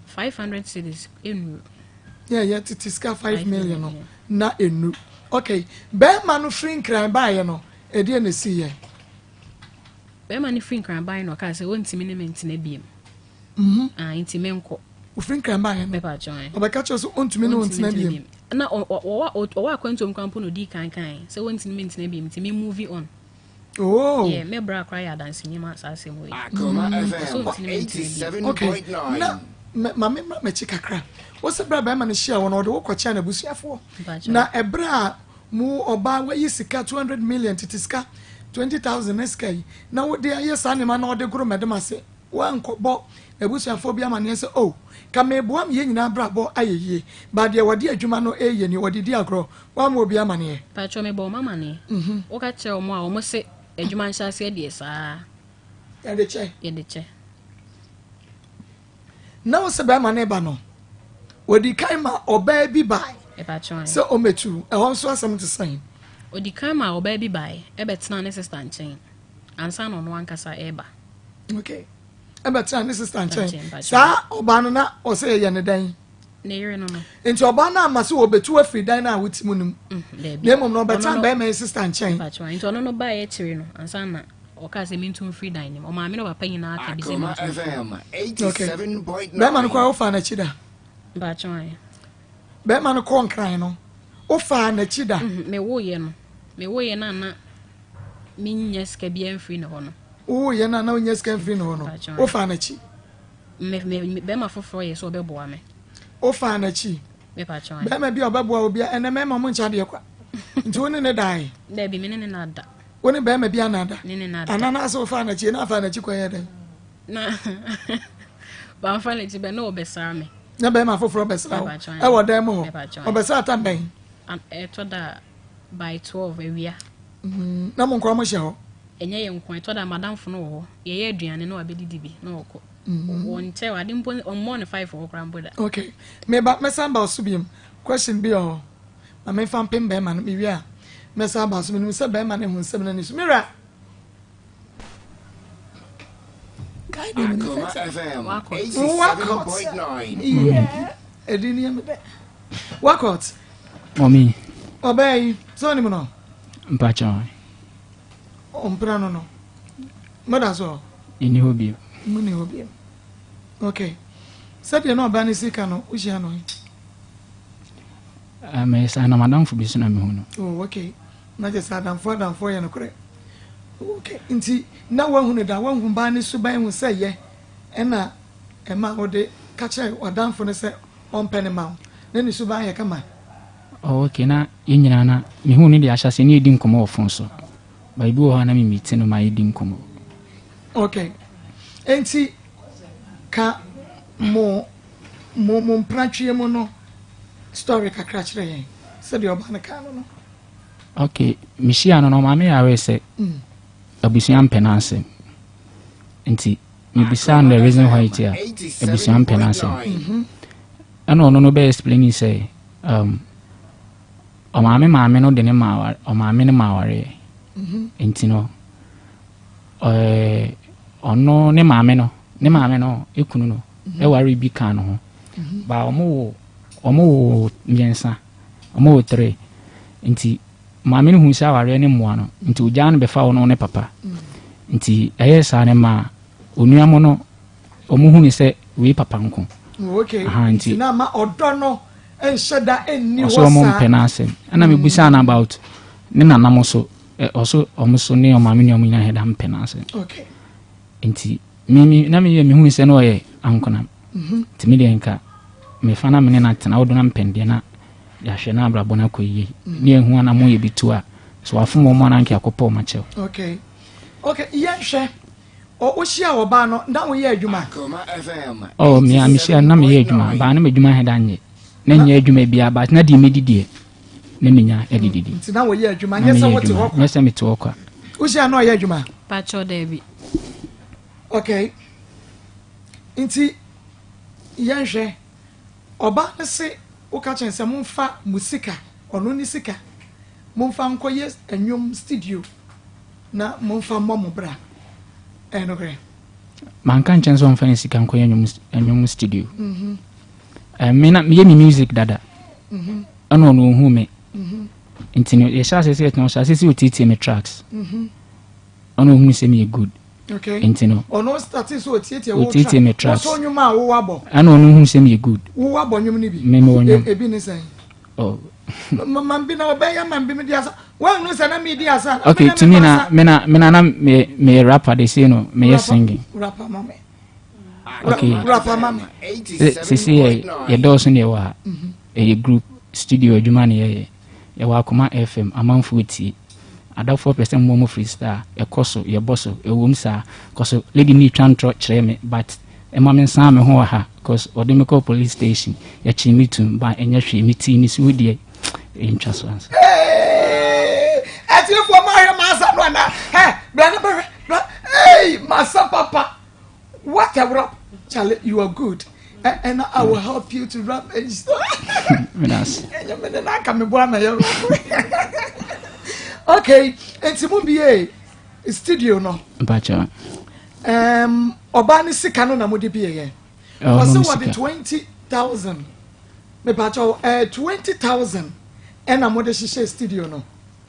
500 cedis nnuru.
Yɛ yɛ tete sika 5
5
million no
million,
na enu. Okay, bɛrima no firi nkran baayɛ no ɛdeɛ na esi yɛ?
Bɛrima no firi nkran baeɛ na ɔkaa sɛ ɔntumi ne me ntena biem. Ah, nti menkɔ.
Ofiri nkran baayɛ no
Mepakyɛw.
ɔbɛka kyerɛ sɛ ɔntumi ne wo ntena biem.
Na ɔwɔ akwantuom kwan mpo na ɔdii kan kan sɛ ɔntumi me ntena biem nti me move on.
Oh.
Yeah, me bra koraa yɛ adanseni ma saa asɛm wei.
Akoma
Ɔsɛ
FM
ɔntumi me ntena biem.
Okay, na
87.9.
ma me mmra m'akyi kakra. Wo sɛ berɛ a bɛrima no hyia wo no ɔde wo kɔkyea n'abusuafoɔ.
Mpakyɛw.
Na ɛberɛ a mo ɔbaa wayi sika 200 million tete sika 20,000 ne sika yi na wode ayɛ saa nneɛma na ɔde goro mɛdem ase wankɔbɔ n'abusuafoɔ bi amanneɛ sɛ oh ka meboa me yɛn nyinaa brabɔ ayɛ yie ba deɛ wɔde adwuma no ɛyɛ ni wɔde di agorɔ wamma obi amanneɛ.
Pakyɛw mebɔ ɔmo amanneɛ. Woka kyerɛ ɔmo a ɔmo se adwuma nhyɛ aseɛ deɛ saa.
Yɛde kyɛ.
Yɛde kyɛ.
Na wo sɛ bɛrima ne ba no, wɔdi kan ma ɔbaa bi bae sɛ ɔmmɛtu. Ɛhɔ nso asɛm te sɛn?
Ɔdi kan ma ɔbaa bi bae ɛbɛtena ne sista nkyɛn ansa na ɔno ankasa ɛreba.
Okay. Ɛbɛtena ne sista nkyɛn. Saa ɔbaa no na ɔsɛ yɛyɛ ne dɛn?
Ne yere no no.
Nti ɔbaa no ama sɛ wɔbɛtu afiri dan no a wote mu no mu.
Mm,
na mmom na ɔbɛtena bɛrima yi sista nkyɛn.
Nti ɔno no baeɛ akyire no ansa na ɔkaa sɛ mentu mfiri dan no mu. Ɔmaame ne ɔpapa nyinaa ka bi sɛ mentu mfiri mu.
Okay. Bɛrima no koraa wofaa n'akyi da? Bɛrima no kɔɔ nkran no wofaa n'akyi da?
Mhm, mewoeɛ no. Mewoeɛ no a na mennya sika biara mfiri ne hɔ no.
Wowoeɛ no a na wonnya sika mfiri ne hɔ no wofaa n'akyi?
Me me bɛrima foforɔ yɛ sɛ ɔbɛboa me.
Wofaa n'akyi? Bɛrima bi a ɔbɛboa wo bia ɛnɛ mɛma ɔmo nkyɛ adeɛ kwa. Nti wo ne ne dae?
Dabi me ne ne na da.
Wo ne bɛrima bi ana da?
Ne ne na da.
Ana na asɛ wofaa n'akyi na afaa n'akyi kwan yɛ dɛn?
Na bamfa n'akyi bɛ na ɔbɛsra me.
Na bɛrima foforɔ bɛsra wo ɛwɔ dan mu hɔ? Ɔbɛsra tam bɛn?
Ɛtɔ da by 12 awia.
Mm, na mo nkoa mo hyɛ hɔ?
Ɛnyɛ yɛn nko, ɛtɔ da madamfo no wɔ hɔ. Yɛyɛ aduane na wabɛdidi bi na ɔkɔ. Mm-hmm. Wɔnkyɛ ade mpo ɔmmɔɔ no five wɔ hɔ koraa mpo da.
Okay. Meba mɛsan ba so biom. Question bi wɔ hɔ. Ma memfa mpem bɛrima no mewie a mɛsan ba so. Menim sɛ bɛrima no hu nsɛm no ani so. Mira!
Akoma FM 87.9.
Yeah. Ɛdi ni ɛmi dɛ. Wakɔt.
Mɔmi.
Ɔbɛɛ yi, sɛ ɔnim no?
Mpakyɛ.
Ɔmpena no no. Moda so hɔ?
Yɛnni hɔ bio.
Monni hɔ bio. Okay. Sɛdeɛ na ɔbaa no si ka no, wohyia no he?
Ah, mɛyɛ saa na madamfo bi so na mehu no.
Oh, okay. Na kyerɛ sɛ adamfo adamfo yɛ nokorɛ. Okay. Nti na woahu no da, woahu baa no suban hu sɛ yɛ ɛna ɛma wode ka kyerɛ w'adamfo no sɛ ɔmpɛ no ma wo. Na ne suban yɛ kama.
Oh, okay. Na yɛn nyinaa na mehu no deɛ ahyɛaseɛ ne yɛdi nkɔmmɔ wɔ fon so. But ebi wɔ hɔ a na me meet no ma yɛdi nkɔmmɔ.
Okay. Enti ka mo mo mo mpratweɛ mu no story kakra kyerɛ yɛn sɛdeɛ ɔbaa no kaa no no.
Okay, mehyia no no ɔma me aware sɛ mm. abusua mpɛ n'asɛm. Nti mebisaa no the reason why ti a abusua mpɛ n'asɛm. Mm-hmm. Ɛna ɔno no bɛ explain sɛ um, Ɔmaame maame no de ne maa aware ɔmaame no maa awareɛ. Nti no ɛɛ ɔno ne maame no ne maame no ekunu no ɛware bi kaa no ho. Ba ɔmo wo ɔmo wo mmiɛnsa ɔmo wo three nti maame no hu sɛ awareɛ no mmoa no nti ogyaa no bɛfa ɔno ne papa. Nti ɛyɛ saa no maa onua mo no ɔmo hu ne sɛ wei papa nko.
Okay.
Aha nti.
Nti na ama ɔdɔ no nhyɛ da nni hɔ
saa. Ɔso ɔmo mpɛ n'asɛm. Ɛna me busaa no about ne nana mo so. Ɔso ɔmo so ne ɔmaame ne ɔmo nyinaa hyɛ da mpɛ n'asɛm.
Okay.
Nti me me na me yɛ me hu sɛ na ɔyɛ ankonam.
Mhm.
Nti me deɛ nka me fa na me ne no atena wodo na mpɛ deɛ na yɛahwɛ na abrabɔ no akɔ yie.
Mm.
Ne yɛhu ana mo yɛ bi tu a so wafom wɔn ana nka akɔpɔ wɔn akyɛw.
Okay. Okay, yɛnhwɛ. Ɔ wohyia ɔbaa no na woyɛ adwuma?
Oh, me a mehyia no na meyɛ adwuma. Baa na m'adwuma hɛ da nyɛ. Na nyɛ adwuma biara but na deɛ medi deɛ na menya de didi.
Nti na woyɛ adwuma nyɛ sɛ wote hɔ kwa.
Nyɛ sɛ mete hɔ kwa.
Wohyia na ɔyɛ adwuma?
Pakyɛw daabi.
Okay. Nti yɛnhwɛ ɔbaa no se woka kyerɛ no sɛ momfa mo sika, ɔno ne sika, momfa nkɔyɛ nnwom studio. Na momfa mmɔ mo bra. Ɛyɛ nokorɛ?
Manka nkyɛn sɛ ɔmfa ne sika nkɔyɛ nnwom nnwom studio. Mm-hmm. Eh, me na meyɛ me music dada. Mm-hmm. Ɛna ɔno ohuu me. Mm-hmm. Nti no yɛhyɛ ase sɛ yɛtena ɔhyɛ ase sɛ ɔtietie me tracks. Ɛna ohuu sɛ meyɛ good.
Okay.
Nti no.
Ɔno starte sɛ ɔtietie wo
ɔtietie me tracks.
Wɔsɔ nnwom a wowɔ abɔ.
Ɛna ɔno ohuu sɛ meyɛ good.
Wowɔ abɔ nnwom no bi.
Me mewɔ nnwom.
Ebi ne sɛn?
Oh.
Mambi na ɔbɛyɛ mambi me di asa. Wɔn sɛ na mi di asa.
Okay, to me na me na me na na me me rapper they say no me yɛ singing.
Rapper ma me.
Okay.
Rapper ma me.
Sisi yɛ yɛ dɔɔso na ɛwɔ ha. Ɛyɛ group studio adwuma na yɛyɛ. Yɛwɔ Akoma FM amanfoɔ tie. Adɔfoɔ pɛ sɛ mmɔ mo freestyle ɛkɔ so yɛbɔ so ɛwom saa kɔ so lady no retwa ntorɔ kyerɛ me but Ɛma me nsan me ho wɔ ha cos wɔde me kɔɔ police station yɛkyee me tum but ɛnyɛ hwee me tii ne so wo deɛ ɛntwa so ansa.
Atiefoɔ mo ahwɛ m'asa no anaa? Hɛ bra na bɛhwɛ bra. Hey, masa papa, what a rap. Charlie, you are good. And I will help you to rap.
Medase.
Okay, nti mo bie studio no.
Mpakyɛ.
Um, ɔbaa ne sika no na mo de bie yɛ. Ɔsɛ wɔde 20,000. Mepakyɛ eh, 20,000 ɛna mo de hyehyɛ studio no.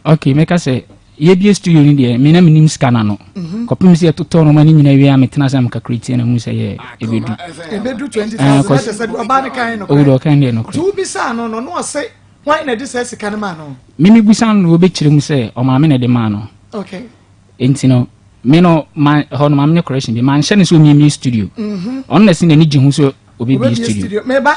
Ok mɛka sɛ yɛbie studio no deɛ me na menim sika no ano mhm. kɔpem sɛ yɛtotɔ noma no nyina wie a metena sɛ mekakrɛtie na hu sɛ yɛ ɛbɛdu
ɛbɛdu 20000 ɛkyɛ sɛ ɔbaa no kan no
korɛ ɔkan deɛ nokorɛ
nti wobisaa no no na ɔse hwan na ɛde saa sika no maa no
me mebusa no na wɔbɛkyerɛ mu sɛ ɔmaame na ɛde maa no
okay
nti no me no ma hɔ no ma menyɛ correction bi manhyɛ no sɛ ɔmiemie studio mhm. ɔno na sɛ n'ani gye ho sɛ ɔbɛbie studio
meba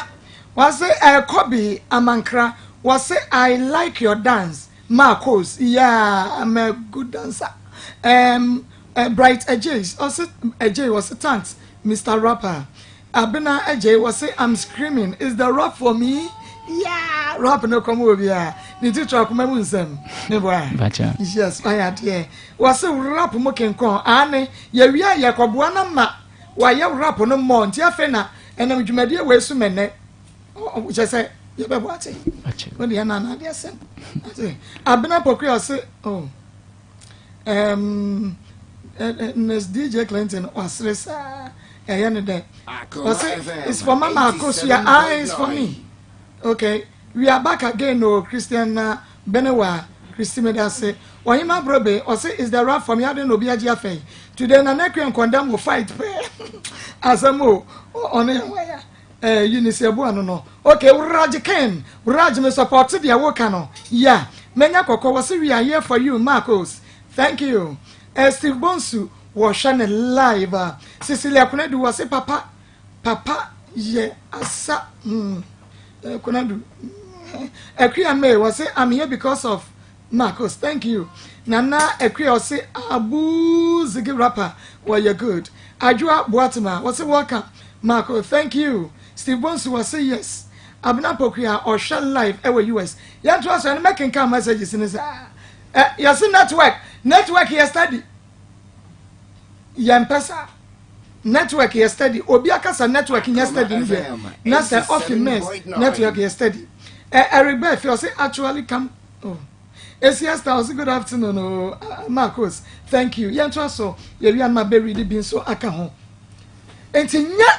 wɔse ɛkɔ bi amankra wɔse i like your dance Marcos, yeah, I'm a good dancer. Bright Ejay, ɔse Ejay wɔse thanks Mr. Rapper. Abena Ejay wɔse I'm screaming, is the rap for me? Yeah, rap no kɔm wɔ bia. Ne ti tra akoma mu nsɛm. Ne boa. Yes, ɔyɛ adeɛ. Wɔse rap mu kenkɔn, aane, yɛwie a yɛkɔboa no ma wayɛ rap no mmɔ nti afei na ɛnam dwumadie wei so mɛnɛ. Kyɛ sɛ yɛbɛbɔ ate. Wo deɛ na na adeɛ sɛm. Ate. Abena Pokua ɔse oh. Um, Miss DJ Clinton wasere saa ɛyɛ ne dɛ. Ɔse it's for Mama Akosua, ah it's for me. Okay, we are back again o Christian na Benewa Christy Medase. Ɔhema Brobe ɔse is the rap for me adɛn na obi agye afɛn. Today Nana Akua Nkɔndam will fight pɛɛ. Asɛm o, ɔno yɛ hwan ya. Eh Eunice Yeboah no no ok Raj Ken Raj me support deɛ wo ka no yeah menya kɔkɔ wɔse we are here for you Marcos thank you eh Steve Bonsu wɔhwɛ ne live Cecilia Konadu wɔse papa papa yɛ asa hmm eh, Konadu eh, Akua May wɔse I'm here because of Marcos thank you Nana Akua ɔse Abu Ziggy rapper wɔyɛ good Adwoa Boatema wɔse welcome Marco thank you Steve Bonsu wɔse yes Abena Pokuya ɔhwɛ live ɛwɔ US yɛntoa so ɛno mɛkenkan messages no saa ɛ yɛse network network yɛ study yɛmpɛ saa network yɛ steady obi akasa network nyɛ steady no deɛ na sɛ ɔfi mess network yɛ steady ɛ Eric Bɛfi ɔse actually come Oh. Esi Esther ɔsi good afternoon o oh, Marcos thank you yɛn to aso yɛwia no ma bɛ read bi nso aka ho nti nyɛ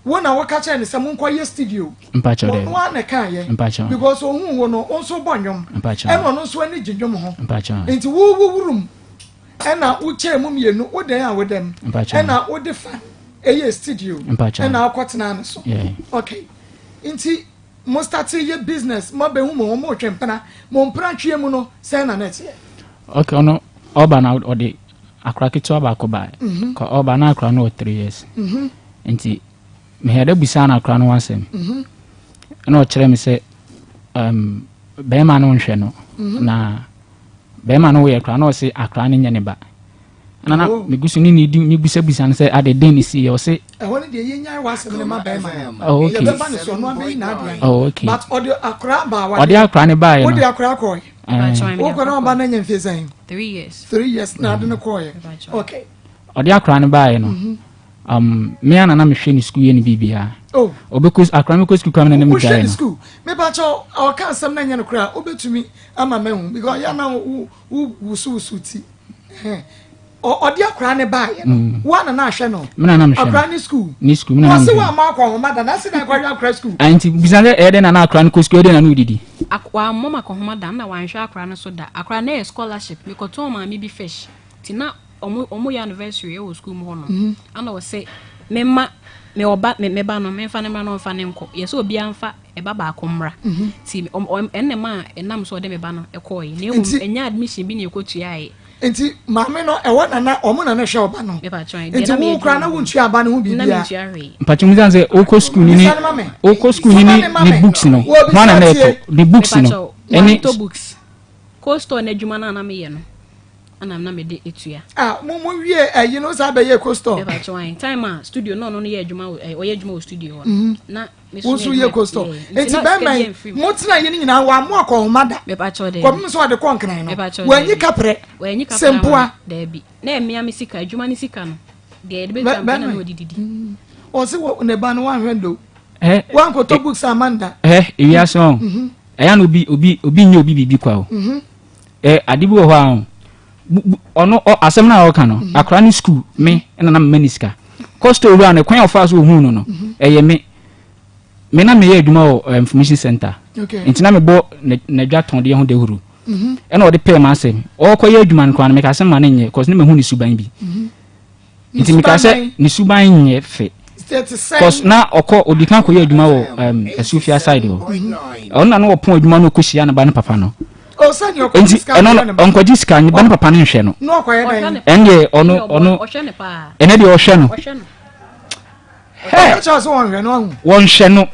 wo na woka kyerɛ ne sɛ monkɔ yɛ studio ɔno a na ɛka yɛ because ohun wo no wo nso bɔ nnwom ɛna ɔno nso ani gye nnwom ho nti wo wo wurum ɛna wokyɛɛ mu mmienu wo dɛn a wo dɛm ɛna wode fa ɛyɛ studio ɛna akɔtena ne so okay nti. Mo starte yɛ business mo abɛhu mo ho mo retwe mpena mo mpena tweɛ mu no sɛn na na ɛteɛ.
Ok ɔno ɔba na ɔde akora ketewa baako ba mhm. kɔ ɔba na akora no wɔ 3 years mhm. nti mehɛ dɛ busaa no akora no ho asɛm mhm. ɛna ɔkyerɛ me sɛ um, bɛrima no nhwɛ no na bɛrima no woyɛ akora na ɔse akora no nyɛ ne ba ɛna na oh. megu so ne ne di mebisabisa no sɛ ade den ne si yɛ ɔse
ɛhɔ no deɛ yɛnyae w'asɛm no ma bɛrima
no oh, okay.
yɛbɛba ne so ɔno abɛyi n'adeɛ
oh, okay.
but ɔde akora baa
wadeɛ ɔde akora ne baeɛ no
wode akora kɔɛ wokɔ na ɔba no anya mfie sɛn 3 years na ade no kɔɛ okay
ɔde akora no baeɛ no mhm. me ana na mehwɛ ne sukuu yɛ ne biribiara
oh.
ɔbɛkɔ akora no bɛkɔ sukuu kora me na na megyae
no mepakyɛ ɔka asɛm no nyɛ no koraa wobɛtumi ama mahu because yɛ na wo wusuwusu ti ɔde akora ne baayɛ no mm. wo ana na ahwɛ no akora ne sukuu
ne sukuu na
ɔse wa ama akɔ homa da na ase na akɔhwɛ akora sukuu.
Ah, nti bisa sɛ ɛyɛ dɛ na na akora no kɔ sukuu ɛyɛ dɛ na na odidi.
Wammɔ ma akɔhoma da na wanhwɛ akora no so da akora no yɛ scholarship mekɔtɔn maame bi fish ti na ɔmo ɔmo yɛ anniversary ɛwɔ sukuu mu hɔ no mhm. ana ɔse mema me ɔba me me ba no memfa ne mmra na ɔmfa ne nkɔ yɛ sɛ obiara mfa ɛba baako mmra mhm. ti ɛnna ma ɛnam so ɔde me ba no ɛkɔɔ yi na mmom ɛnyɛ admission bi na ɛkɔtuaeɛ.
Nti maame no ɛwɔ nana ɔmo na na hwɛ ɔba no nti wo kura na wo ntua aba no ho biribiara.
Mpakyɛ mu sɛ wokɔ sukuu ni ne wokɔ sukuu ni ne ne books no ho ana na ɛtɔ ne books no
ɛne. Mantɔ books cold store n'adwuma no a na meyɛ no. Ɛna na mede etua.
Ah, mo mo wie ɛyi no saa bɛyɛ co store.
Ɛbɛ atwa wɔn time a studio náà ɔno no yɛ adwuma wɔ ɛ ɔyɛ adwuma wɔ studio hɔ. Mhm. Na me
so yɛ co store. Eti bɛrima yi mo tena yi ne nyinaa wɔn amo akɔ ɔhoma da.
Bɛbɛ atwa dɛ.
Kɔpem sɛ ɔde kɔ nkran no. Wɔn anyi kaprɛ.
Wɔn anyi kaprɛ.
Sempoa.
Dɛbi. Na ɛmea me sika adwuma ne sika no deɛ yɛde bɛ tua mpɛ na na ɔde didi.
Ɔsi wɔ ne ba no wɔn ahwɛ ndo. Wɔn ankɔtɔ books amanda.
Ɛ ewiase wɔn. Ɛyà na obi obi obi nye obi biribi kwa o. Mhm. Ɛ ade bi wɔ hɔ a ɔno ɔ asɛm no a ɔka no mhm. akora ne sukuu me ɛna na mema ne sika kɔstɔ owura no kwan a ɔfaa so ohuu no no mhm. ɛyɛ me me na meyɛ adwuma wɔ eh, information center nti na mebɔ n'adwa tɔndeɛ ho dawuro mhm. ɛna ɔde pɛɛ m'asɛm ɔkɔyɛ adwuma no koraa no meka sɛ ma no nyɛ cause ne mahu ne suban bi Nti mekaa sɛ ne suban nyɛ fɛ. Cause na ɔkɔ odi kan kɔyɛ adwuma wɔ um, Asuofia side hɔ. Ɔno na no ɔpɔn adwuma no ɔkɔhyia ne ba ne papa no. Nti ɛno no ɔnkɔgye sika ne ba ne papa no nhwɛ no. Ɛno deɛ ɔno ɔno ɛnɛ deɛ ɔhwɛ no. Wɔnhwɛ no.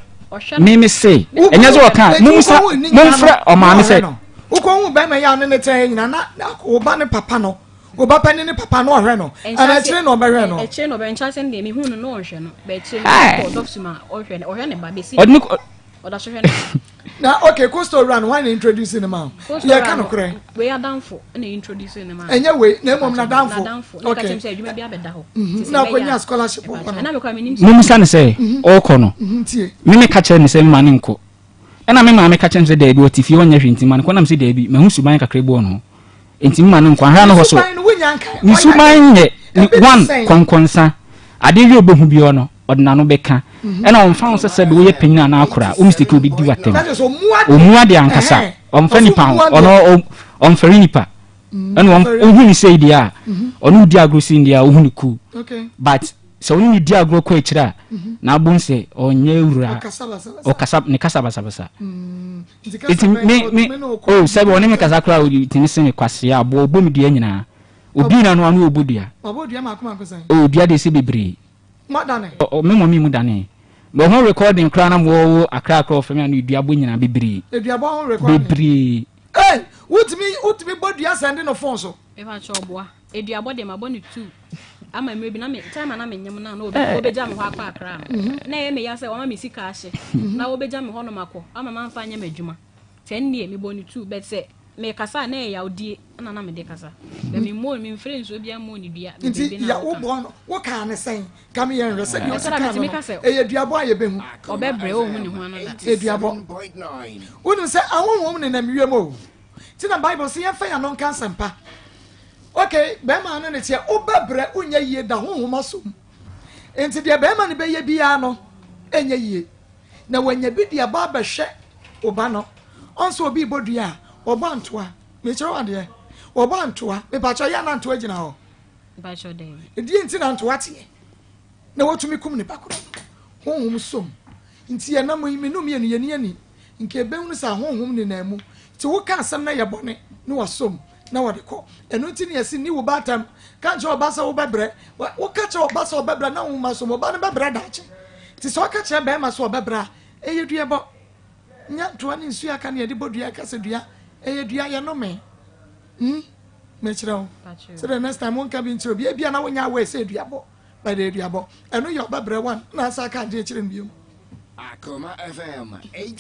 Mimi se ɛnyɛ sɛ ɔka mumsa mumfrɛ ɔmaame sɛ.
Wokɔhu bɛrima yi a ne ne tɛn nyina na wo ba ne papa no. Wo ba panin ne papa no ɔhwɛ no ɛna akyire na ɔbɛhwɛ no.
Akyire na ɔbɛhwɛ nkyɛn deɛ mehu no na ɔnhwɛ no bɛ akyire no kɔ dɔfsi ma ɔhwɛ no ɔhwɛ ne ba bɛsi
ɔde ne kɔ
ɔda so hwɛ ne ba.
Na okay coastal wura no wɔn na introduce ne ma o yɛ ka no korɛ.
Wei adanfo na introduce ne ma.
Ɛnyɛ wei na mmom na danfo.
N'adanfo na kakyɛ sɛ adwuma bi abɛda hɔ.
Mhm. Na akɔnya scholarship wɔ hɔ no.
Mumisa ne sɛ mhm. ɔrekɔ no
mhm,
me me ka kyerɛ ne sɛ mma ne nkɔ ɛna me maame ka kyerɛ me sɛ daabi ɔte fie ɔnyɛ hwee nti ma ne kɔ nam sɛ daabi mahu suban kakra bi wɔ ne ho Nti mma no nkwa hwɛ no hɔ so. Ne suban nyɛ one kɔnkɔnsa. Adeɛ bi a ɔbɛhu biara no, ɔde n'ano bɛka. Mhm. Ɛna ɔmfa ho sɛ sɛbe woyɛ panyin anaa akora, wo mistake ɔbɛdi w'atɛm. Ɔmu adeɛ ankasa. Ɔmfa nipa ho. Ɔno ɔmfɛre nipa. Mm, Ɛna ɔhu ne sei deɛ a, mhm. ɔne wodi agorɔ sei deɛ a, ɔhu ne cool. But sɛ ɔne ne di agorɔ kɔ akyire a, mhm. na abom sɛ ɔnyɛ wura. Ɔkasa ne kasa basabasa.
Mm.
Nti me me oh sɛbi ɔne me kasa koraa odi tumi se me kwasea aboa ɔbɔ me dua nyinaa obi na no ano ɔbɔ dua.
Wabɔ dua mako mako sɛn?
Oh dua de se bebree.
Mo adane?
Ɔ me mɔ me mu dane. Bɔ ho recording koraa na mo wɔ akra akra ɔfrɛ me ano dua bɔ nyinaa bebree.
Edua bɔ ho recording?
Bebree.
Hey, wotumi wotumi bɔ dua sɛnde no phone so.
Mepa kyɛw boa. Eduabɔ deɛ mabɔ no tu ama mmerɛ bi na me time a na menyem no a na wɔbɛgya me hɔ akɔ Accra no mhm. na ɛyɛ me ya sɛ wɔama me sika ahye mhm. na wɔbɛgya me hɔ nom akɔ ama mamfa anyɛ m'adwuma nti ɛno deɛ mebɔ no tu but sɛ mekasa a na ɛyɛ yawdie na na mede kasa bɛ me mmɔ me mfrɛ nsuo biara mmɔ ne dua
nti ya wobɔ no wokaa ne sɛn ka me yɛn hwɛ sɛdeɛ ɔsi kaa no no ɛyɛ duabɔ a yɛbɛhu
ɔbɛbrɛ ɔhu ne ho ano da
eduabɔ wonim sɛ ahonhom nenam wiem o nti na bible sɛ yɛmfa yɛn ano nka nsɛmpa Okay, bɛrima no ne teɛ, wobɛbrɛ wonyɛ yie da honhom asom. Nti deɛ bɛrima no bɛyɛ biara no ɛnyɛ yie. Na wanya bi de aba abɛhwɛ wo ba no. Ɔn sɛ obi bɔ dua a, wɔbɔ antoa. Mekyerɛ wo adeɛ. Wɔbɔ antoa. Mepakyɛ yɛ na antoa gyina hɔ. Ɛdeɛ nti na antoa teɛ. Na wɔtumi kum nipa korɔ no. Honhom som. Nti yɛnam yi, menu mmienu yɛni ani. Nka ɛbɛhunu sɛ ahonhom nenam mu. Nti woka asɛm na yɛ bɔne na wasom. na wɔde kɔ. Ɛno nti na yɛse nni wo ba atɛm. Ka nkyerɛ ɔba sɛ wobɛbrɛ. Woka kyerɛ ɔba sɛ ɔbɛbrɛ na woma so ma ɔba no bɛbrɛ daakye. Nti sɛ ɔka kyerɛ bɛrima sɛ ɔbɛbrɛ a, ɛyɛ duabɔ. Nya ntoa ne nsuo aka ne yɛde bɔ dua ɛka sɛ dua. Ɛyɛ dua yɛnome. Hmm? Mekyerɛ wo. Sɛ the next time wonka bi nkyerɛ obi, ebia na wonya aware sɛ duabɔ. But ɛyɛ duabɔ. Ɛno yɛ ɔbɛbrɛ one na asa aka adeɛ kyerɛ no biom.
Akoma FM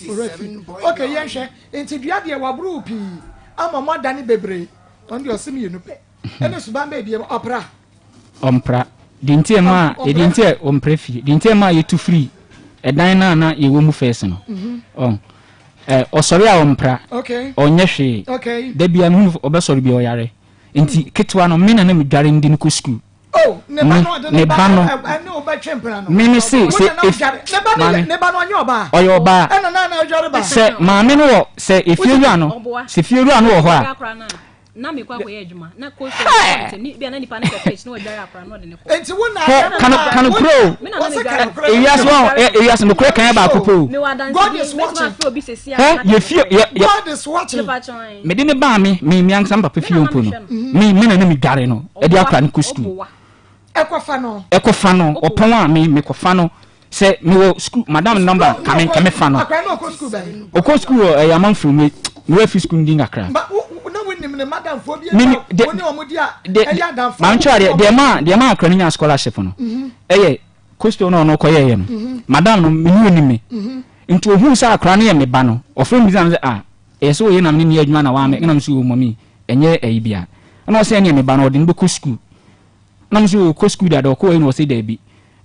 Owura fi. Okay, yɛnhwɛ. Nti dua deɛ waboro wo pii ama mo adane bebree. Ɔno deɛ ɔse mmienu pɛ. Ɛne suban bɛɛ biem ɔpra.
Ɔmpra. Deɛ nti ɛma deɛ nti ɛ ɔmpra fie. Deɛ nti ɛma yɛtu firi ɛdan no a na yɛwɔ mu first no. Ɔn ɛ ɔsɔre a ɔmpra.
Okay.
Ɔnyɛ hwee.
Okay.
Da biara mehu no ɔbɛsɔre bi ɔyare. Nti ketewa no me na na medware no de no kɔ sukuu.
Oh, ne ba no ɔde ne ba no ɛne wo bɛtwe mpena no.
Me me se se
if maame ne ba no ɔnyɛ ɔbaa.
Ɔyɛ ɔbaa.
Ɛna na na ɔdware ba.
Sɛ maame no wɔ sɛ efie wura no sɛ fie wura no wɔ hɔ a.
Na me kɔ akɔyɛ adwuma na kɔ so ntɛm ni bia na nipa no kɔ pitch na ɔdware akora na ɔde ne kɔ.
Nti wo na
Hɛ kano kano kuro o. Ewiase wɔn ewiase no kuro kan yɛ baako po o.
God is watching.
Hɛ yɛ fie yɛ yɛ.
God is watching.
Mede ne baa me me me ankasa me papa fie mpo no me me na na me dware no ɛde akora no kɔ sukuu.
Ɛkɔfa no.
Ɛkɔfa no ɔpɔn a me me kɔfa no sɛ me wɔ sukuu madam number ka me ka me fa no.
Akora no ɔkɔ sukuu bɛn.
Ɔkɔ sukuu wɔ ɛyɛ amanfo me me wɔ fi sukuu ndi kakra.
Ba wo na wo nim Wonim ne madamfoɔ bi a wo ne wɔn di a ɛyɛ adamfoɔ.
Maame kyerɛ adeɛ deɛ maa deɛ maa akora no nya scholarship no mhm. ɛyɛ kosto no ɔno kɔyɛɛyɛ no mhm. madam no me ne onim me mhm. nti ohun sɛ akora no yɛ me ba no ɔfrɛ mi sɛ ah ɛyɛ sɛ oyɛ nam ne ni adwuma na wame ɛna mo sɛ o mɔmi ɛnyɛ ɛyi bia ɛna ɔsɛ ɛne me ba no ɔde no bɛkɔ sukuu na mo sɛ ɔkɔ sukuu dada ɔkɔ ɛna ɔsɛ daabi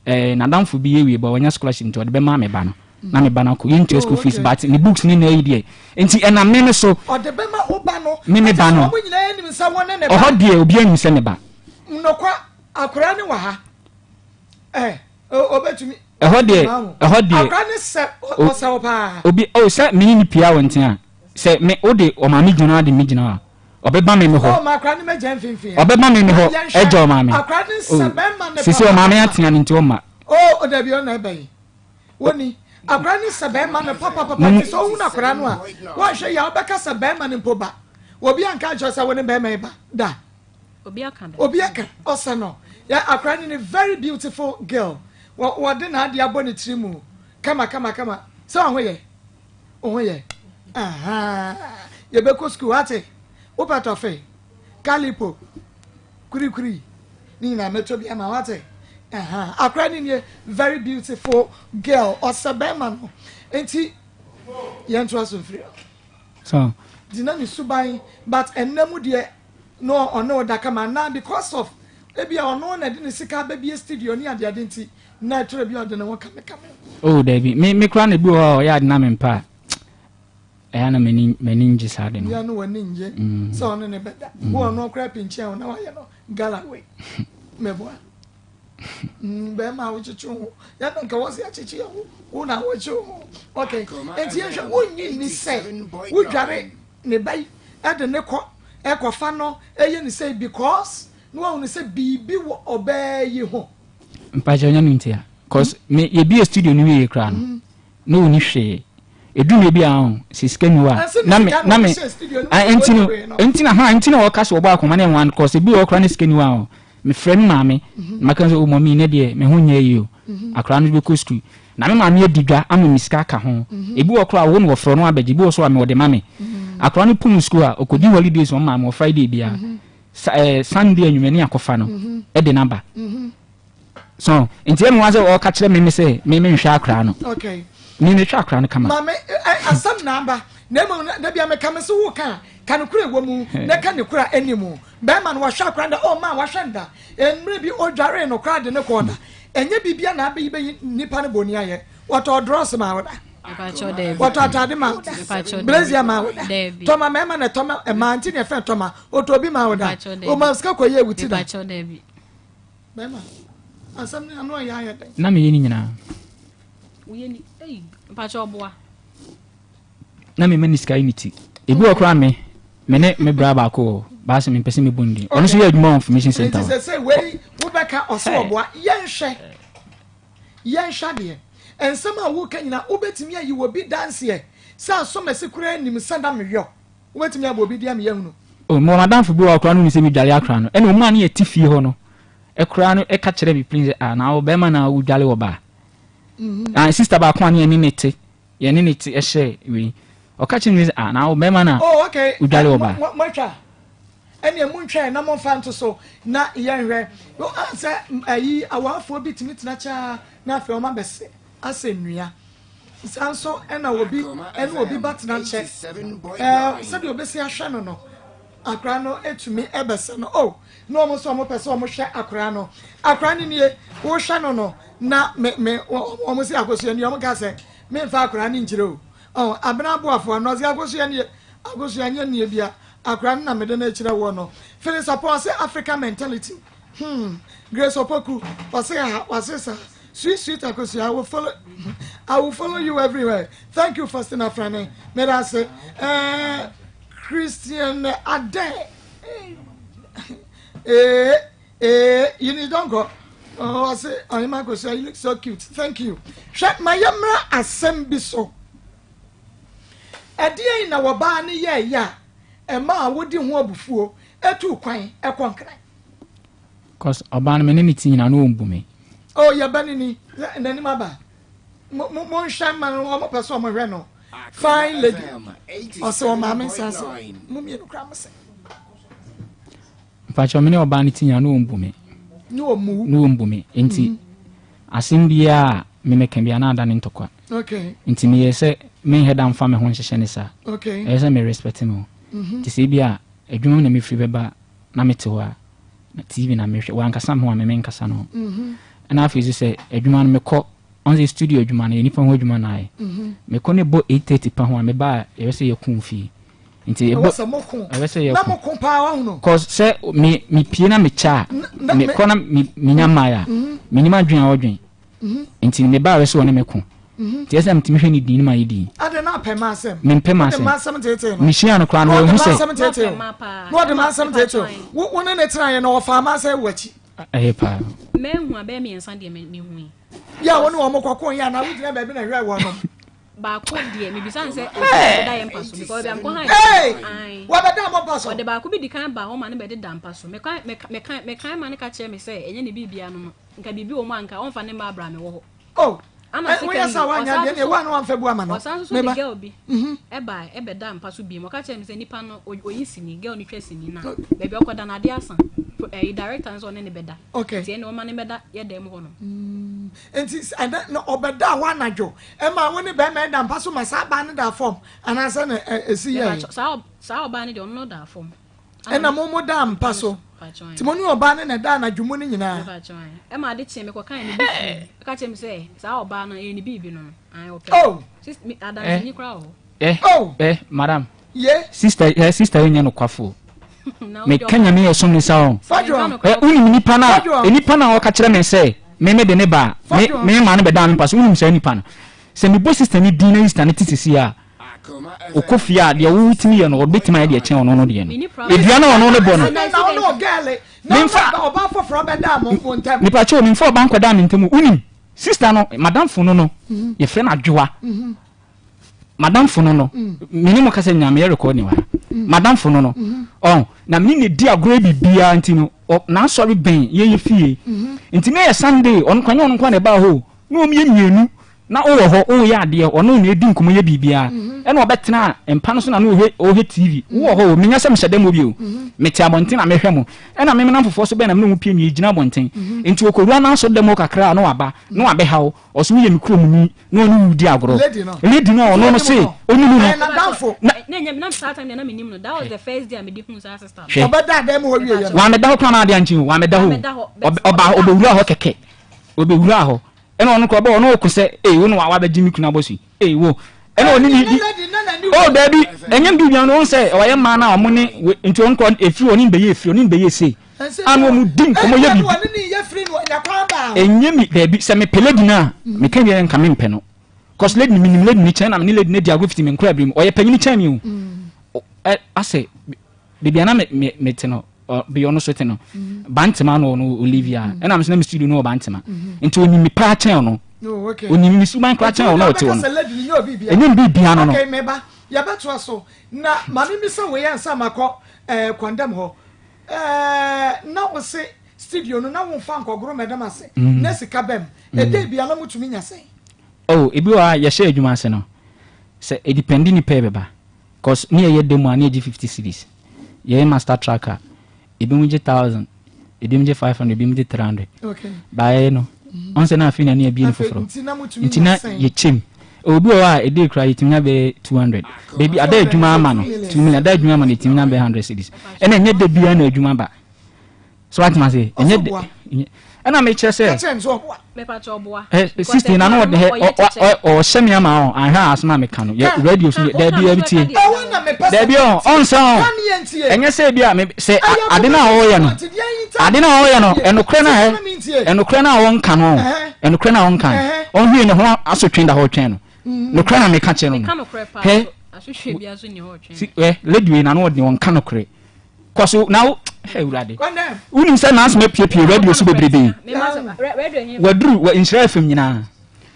ɛɛ n'adamfo bi yɛ wie ba ɔnya scholarship nti ɔde bɛma me ba no na me ba no akɔ yɛntua school fees but ne books ne na ayi deɛ nti ɛnam me me so.
Ɔde bɛma wo ba no.
Me me ba no.
Wɔn nyinaa nim sɛ wɔn ne ne ba.
Ɔhɔ deɛ obiara nim sɛ me ba.
Nnɔkwa akwadaa ne wɔ ha ɛ obetumi.
Ɛhɔ deɛ ɛhɔ deɛ.
Akwadaa ne sɛ ɔsɛ wo paa.
Obi o sɛ me ne ne pia wɔ nten a sɛ me o de ɔmaame gyina ade me gyina a ɔbɛba me me hɔ.
Ɔ ma akwadaa ne mɛgya mfimfini.
Ɔbɛba me me hɔ ɛgya ɔmaame.
Akwadaa ne sɛ bɛrima ne papa.
Sisi ɔmaame atea ne nti ɔma.
O dabi ɔna ɛbɛn. Woni, akwadaa no sɛ bɛrima no papapapa nti sɛ ohun akwadaa no a, wɔnhwɛ yɛ a wobɛka sɛ bɛrima no mpo ba. Obi anka ankyerɛ sɛ wo ne bɛrima yi ba da.
Obi aka da.
Obi aka ɔsɛ no. Yɛ akwadaa no ne very beautiful girl. Wɔ wɔde n'ade abɔ ne tiri mu kama kama kama. Sɛ ɔho yɛ. Ɔho yɛ. Ahaa. Yɛbɛkɔ sukuu ate. Wopɛ tɔfe. Kalipo. Kurikuri ne nyinaa mɛtɔ bi ama wate ɛhaa akora ne nie very beautiful girl ɔsɛ bɛrima no nti yɛn to aso mfiri
so
gyina ne suban but ɛnna mu deɛ no ɔne ɔda kama na because of ebi a ɔno na ɛde ne sika abɛbie studio ne adeade nti na ɛtwerɛ bi a ɔde ne ho kamekame.
Oh dabi me me kora na ebi wɔ hɔ a ɔyɛ ade na me mpa a. Ɛyɛ a na m'ani m'ani ngye saa ade no.
Bia no w'ani ngye mm. sɛ ɔne ne bɛda. Mm. Wo ɔno koraa pinkyin a na wayɛ no gala wei. Mɛboa. Mm, bɛrima a wokyekye ho. Yɛn na nka wɔsi akyekye yɛ ho. Wo na wokye ho. Okay. Nti yɛhwɛ wonnye nni sɛ wodware ne ba yi ɛde ne kɔ ɛkɔfa no ɛyɛ ne sɛ because na wahunu sɛ biribi wɔ ɔbaa yi ho.
Mpakyɛ ɔnyɛ no ntia. Cause me yɛbie studio no wie koraa no. Mm. Na ɔnni hwee. Ɛduru mmerɛ bi a ɔn, sɛ sika nni hɔ a, na me, na me, ah, ɛnti no, ɛnti na, ha, ɛnti na wɔka sɛ wɔbɔ akoma ne nwan, kɔs ebi wɔ hɔ koraa na sika nni hɔ a ɔn, mefrɛ me maame, na maka sɛ, oh mɔmi, nnɛ deɛ, me ho nyɛ yie o, akwadaa no bɛkɔ sukuu. Na me maame adi dwa ama me sika aka ho. Ebi wɔ hɔ koraa a, wo na wɔfrɛ no abɛgye, ebi wɔ hɔ nso a, me wɔde ma me. Akwadaa no pɔn sukuu a, ɔkɔdi holidays wɔ me maame hɔ Friday biara, sa, eh, Sunday anwummerɛ ne akɔfa no, de no aba. So nti ɛmu wa sɛ ɔka kyerɛ me me sɛ me me nhwɛ akora no.
Okay.
Me me hwɛ akora no kama.
Maame asɛm na aba na emu da bia meka me so wo ka ka no kura wɔ mu na ka ne kura ɛni mu. Bɛrima no wahwɛ akora da oh ma wahwɛ nda. Mmerɛ bi odware no kora de ne kɔɔ da. Ɛnyɛ biribia na abɛyi bɛyi nipa no bɔni ayɛ. Wɔtɔ drɔs ma wo da. Wɔtɔ atade ma wo da. Blazer ma wo da. Tɔma mɛma na tɔma ɛmaa nti na ɛfɛ tɔma. Otɔ bi ma wo da. Oma sika kɔ yɛ wuti da. Bɛma, asɛm no ano ɔyɛ ayɛ dɛn?
Na meyɛ ne nyinaa.
Woyɛ ni, ei, mpakyɛ ɔboa.
Na mema ne sika yi ne ti. Ebi wɔ koraa me, me ne me bra baako wɔ baasa mempɛ sɛ mebɔ ne din. Ɔno nso yɛ adwuma wɔ information center
hɔ. Nti sɛ sɛ wei wobɛka ɔsɛ ɔboa, yɛnhwɛ, yɛnhwɛ adeɛ. Nsɛm a woka nyinaa wobɛtumi ayi wɔ bi danseɛ sɛ asɔmasi koraa nim sɛ na meyɔ. Wobɛtumi abɔ obi din ama yɛahunu?
Oh, mewɔ m'adamfo bi wɔ hɔ koraa no nim sɛ medwale akora no. Ɛna ɔmo a ne yɛte fie hɔ no koraa no ka kyerɛ me plain sɛ, ah, na wo bɛrima na wodwale wɔ baa. Mm-hmm. Ah, sister baako a ne yɛne ne te, yɛne ne te ɛhyɛ wei. Ɔka kyerɛ me sɛ, ah, na wo bɛrima na
oh, okay.
wodwale wɔ baa.
Moatwa. Ɛnea montwɛn na momfa nto so na yɛnhwɛ. Sɛ ayi awafoɔ bi tumi tena kyɛa na afei wɔn abɛsɛ asɛ nnua. Saa nso na obi ne obi ba tena kyɛ. Ɛɛ sɛdeɛ obesi ahwɛ no no, akwadaa no tumi bɛsɛ no. Oh, na wɔn nso wɔn pɛ sɛ wɔn hwɛ akwadaa no. Akwadaa no nie, wohwɛ no no, na me me wɔn si akosua nie, wɔn ka sɛ memfa akwadaa no nkyerɛ o. Oh, abena aboafoɔ no ɔsi akosua nie, akosua nyɛ nie bia, akwadaa no na mede no kyerɛ wɔ no. Phyllis Apɔn sɛ African mentality. Hmm, Grace Opoku, ɔse ha, wase saa. Sweet sweet Akosua, I will follow I will follow you everywhere. Thank you Faustina Frane. Meda ase. Eh, Christian Ade. Eh, eh, you need don't go. Oh, I say, Ohima Akosua, you look so cute. Thank you. Hwɛ, ma yɛmmra asɛm bi so. Ɛdeɛn na wɔbaa ne yɛɛyɛ a ɛma a wodi ho abufuo etu kwan ɛkɔ nkran?
Cause ɔbaa no me ne ne ti nyinaa no ɔmbu me.
Oh yɛ ba no ni n'anim aba mo mo monhwɛ ma no wɔn pɛ sɛ wɔn hwɛ no fine lady ɔsɛ wɔn maame nsa ase mo mmienu kura mo sɛ.
Mpakyɛw me ne ɔbaa no te nyinaa na ɔmbu me.
Ne ɔmmu.
Ne ɔmbu me. Nti mm -hmm. asɛm biara a me mɛka biara na ada ne ntɔkwa.
Okay.
Nti meyɛ sɛ menhɛ da mfa me ho nhyehyɛ ne saa.
Okay.
Ɛyɛ sɛ me respect me ho. Mm -hmm. Nti sɛ ebi a adwuma mu na mefiri bɛba na mete hɔ a na TV na mehwɛ wankasa me ho a me menkasa no ho. Mm -hmm. Ɛna afei nso sɛ adwuma no mekɔ ɔn sɛ studio adwuma no yɛ nipa ho adwuma na ayɛ. Mm -hmm. Mekɔ ne bɔ 8:30 pa ho a meba a yɛbɛ sɛ yɛko fie. Nti
ɛbɔ sɛ moko
ɛbɛ sɛ yɛko
na moko paa wahu no.
Cause sɛ me me pie na me kyɛ a me kɔ na me me nya mmaeɛ a mhm. me nim adwene a ɔdwen mhm. nti me ba a ɛsɛ ɔne me ko mhm. nti ɛsɛ metumi hwɛ ne din ma yɛ din.
Ade na apɛ ma asɛm.
Me mpɛ ma asɛm.
Tete no.
Me hyia no koraa no wɔn ho sɛ.
Na ɔde ma asɛm tete o. Na ɔde ma asɛm tete o. Wo wo ne ne tena yɛ na ɔfa ma asɛm wɔ akyi.
Ɛyɛ paa.
Mɛhu abɛɛ mmiɛnsa deɛ mehu yi.
Yɛ a wɔne wɔn kɔko yɛ anaa wogyina baabi na hwɛ wɔn nom.
Baako deɛ mebisa no sɛ ɔbɛda yɛ mpa so because baabi a mekɔ han
wɔbɛda mo mpa so.
Ɔde baako bi di kan ba hɔ ma no bɛde da mpa so. Meka meka meka mekan ma no ka kyerɛ me sɛ ɛnyɛ ne biribia no no nka biribi wɔ mu a nka ɔmfa ne mma abra me wɔ hɔ.
Oh,
Ana
eh, woyɛ
secondly
sɛ woanyɛ
ɔsan
adeɛ ne
so
ɛwɔ a na wamfa bu ama no.
ɔsan so so de
Meba.
girl bi ɛba ɛbɛda mpa so biem. Ɔka kyerɛ me sɛ nipa no oyi sini girl no twa sini na baabi a ɔkɔda no adeɛ asa. Ɛyi director no sɛ ɔne ne bɛda.
Okay.
Nti ɛne ɔma ne bɛda yɛ dan mu hɔ nom.
Nti ɛnɛ na ɔbɛda hɔ anadwo ɛma wo ne bɛrima ɛda mpa so ma saa baa no da fam anaasɛ na ɛsi yɛ.
Saa saa ɔbaa no deɛ ɔno no da fam.
Ɛna mo mo da mpa so. Nti mo ne ɔbaa no na ɛda anadwo mu no nyinaa.
Ɛma ade kyee mekɔ kan ne bi fi. Ɛka kyerɛ me sɛ saa ɔbaa no ɛyɛ ne biribi no no. Ae ɔpɛ.
Oh.
Sis adanseni koraa wɔ hɔ.
Eh,
oh.
eh, madam.
Ye.
Sister, eh, sister yɛ nyɛ nokwafo. Meka nyame yɛ som ne sa o.
Fadwo.
Eh, wonim nipa na nipa na ɔka kyerɛ me sɛ me me de ne ba me me ma no bɛda me mpa so wonim saa nipa no. Sɛ mebɔ sister ne din na sister ne te sisi a okɔ fie a deɛ wotumi yɛ no ɔbɛtumi ayɛ deɛ kyɛn ɔno no deɛ no. Edua na ɔno no bɔ no. Memfa nipa kyɛw memfa ɔba nkɔda me ntam wonim sister no madamfo no no yɛfrɛ no adwoa. Madamfo no no, me ne mo kasa nyinaa meyɛ recording wɔ ha. Madamfo no no, ɔn, na me ne no di agorɔ biribiara nti no, n'asɔre bɛn yɛn yɛ fie. Nti na yɛ Sunday, ɔno kwan nyɛ ɔno nko na ɛbaa hɔ o. Na wɔn yɛ mmienu, na wowɔ hɔ, woyɛ adeɛ, ɔno na edi nkɔmmɔ yɛ biribiara. Ɛna ɔbɛtena mpa no so na na ɔhwɛ ɔhwɛ TV. Wowɔ hɔ o, menya sɛ mehyɛ dɛm hɔ bi o. Mete abɔnten na mehwɛ mo. Ɛna me menamfofoɔ so bɛn na me ne wɔn pie na yɛgyina abɔnten. Nti ɔkɔwura n'asɔre dɛm hɔ kakra a na waba, na wabɛha wo. Ɔse woyɛ me kurom ni na ɔne wo di agorɔ.
Lady no.
Lady no a ɔno no se ɔnim no.
Ɛyɛ n'adamfo.
Na.
Na ɛnyɛ me na saa time deɛ na menim no that was the first day a mede huu saa sister no.
Hwɛ.
Ɔbɛda dan mu hɔ wieɛ no.
Wamɛda hɔ koraa na adeɛ ankye o wamɛda hɔ o. Ɔba hɔ ɔbɛwura hɔ kɛkɛ ɔbɛwura hɔ ɛna ɔno koraa ɔbɛ ɔno ɔko sɛ ee wo na wabɛgye me kunu abɔ so yi ee wo ɛna ɔne ne di oh daabi ɛnyɛ biribi ano ɔn sɛ ɔyɛ mmaa no a ɔmo ne nti ɔno koraa efiri ɔne ne bɛyɛ efiri ɔne ne bɛyɛ sei. A na wɔn di nkɔmɔ yɛ biribi. Ɛnyɛ mi daabi sɛ mepɛ lady no a meka wie nka mempɛ no cause lady no menim lady no kyɛn na mene lady no adi agorɔ fiti me nkora bere mu ɔyɛ panyini kyɛn me o asɛ baabi a na me me mete no baabi ɔno so te no Bantama na ɔno Olivia ɛna me so na me studio no wɔ Bantama nti onim me paa kyɛn ɔno onim me suban koraa kyɛn ɔno ɔte hɔ no ɛnyɛ me biribiara no no.
Okay meba yɛbɛtoa so na maame mi sɛ wei ansa makɔ ɛɛ kwandam hɔ. Ɛɛ na wo se studio no na wo nfa nkɔgoro madam ase mm. na sika bɛm mm. ɛdɛ bia na motumi nya sɛn?
Oh, ebi wɔ a yɛhyɛ adwuma ase no sɛ ɛdipɛndi nipa ɛbɛba cause ne yɛyɛ demo a ne yɛgye 50 cedis yɛyɛ master track a ebi mu gye 1000 ebi mu gye 500 ebi mu gye 300
okay.
baayɛ no mm-hmm. ɔn sɛ na afei na ne yɛbie no foforɔ nti na yɛkyɛm obi wɔ hɔ a ɛdɛ kura yɛtumi nya bɛyɛ 200 baabi ada adwuma ama no 2 million ada adwuma ama no yɛtumi nya bɛyɛ 100 cedis ɛna ɛnyɛ da biara na adwuma ba so watema se ɛnyɛ da ɛna mekyerɛ sɛ sister na no ɔhyɛ me ama ɔ ahwɛ a asɛm a meka no yɛ radio so daabi ɛbi tie daabi ɔ ɔnsɛ ɔ ɛnyɛ sɛ bi a sɛ ade no a ɔyɛ no ade no a ɔyɛ no ɛnokorɛ no a ɛnokorɛ no a ɔnka no ɛnokorɛ no a ɔnka no ɔnhwie ne ho asotwe da hɔ twɛn no nokorɛ na meka kyerɛ no no hɛ si ɛ lady wei na no ɔde ɔnka nokorɛ kɔ so na wo hɛ awurade wonim sɛ n'asɛm apiepie radio so bebrebe waduru wɔ nhyira fam nyinaa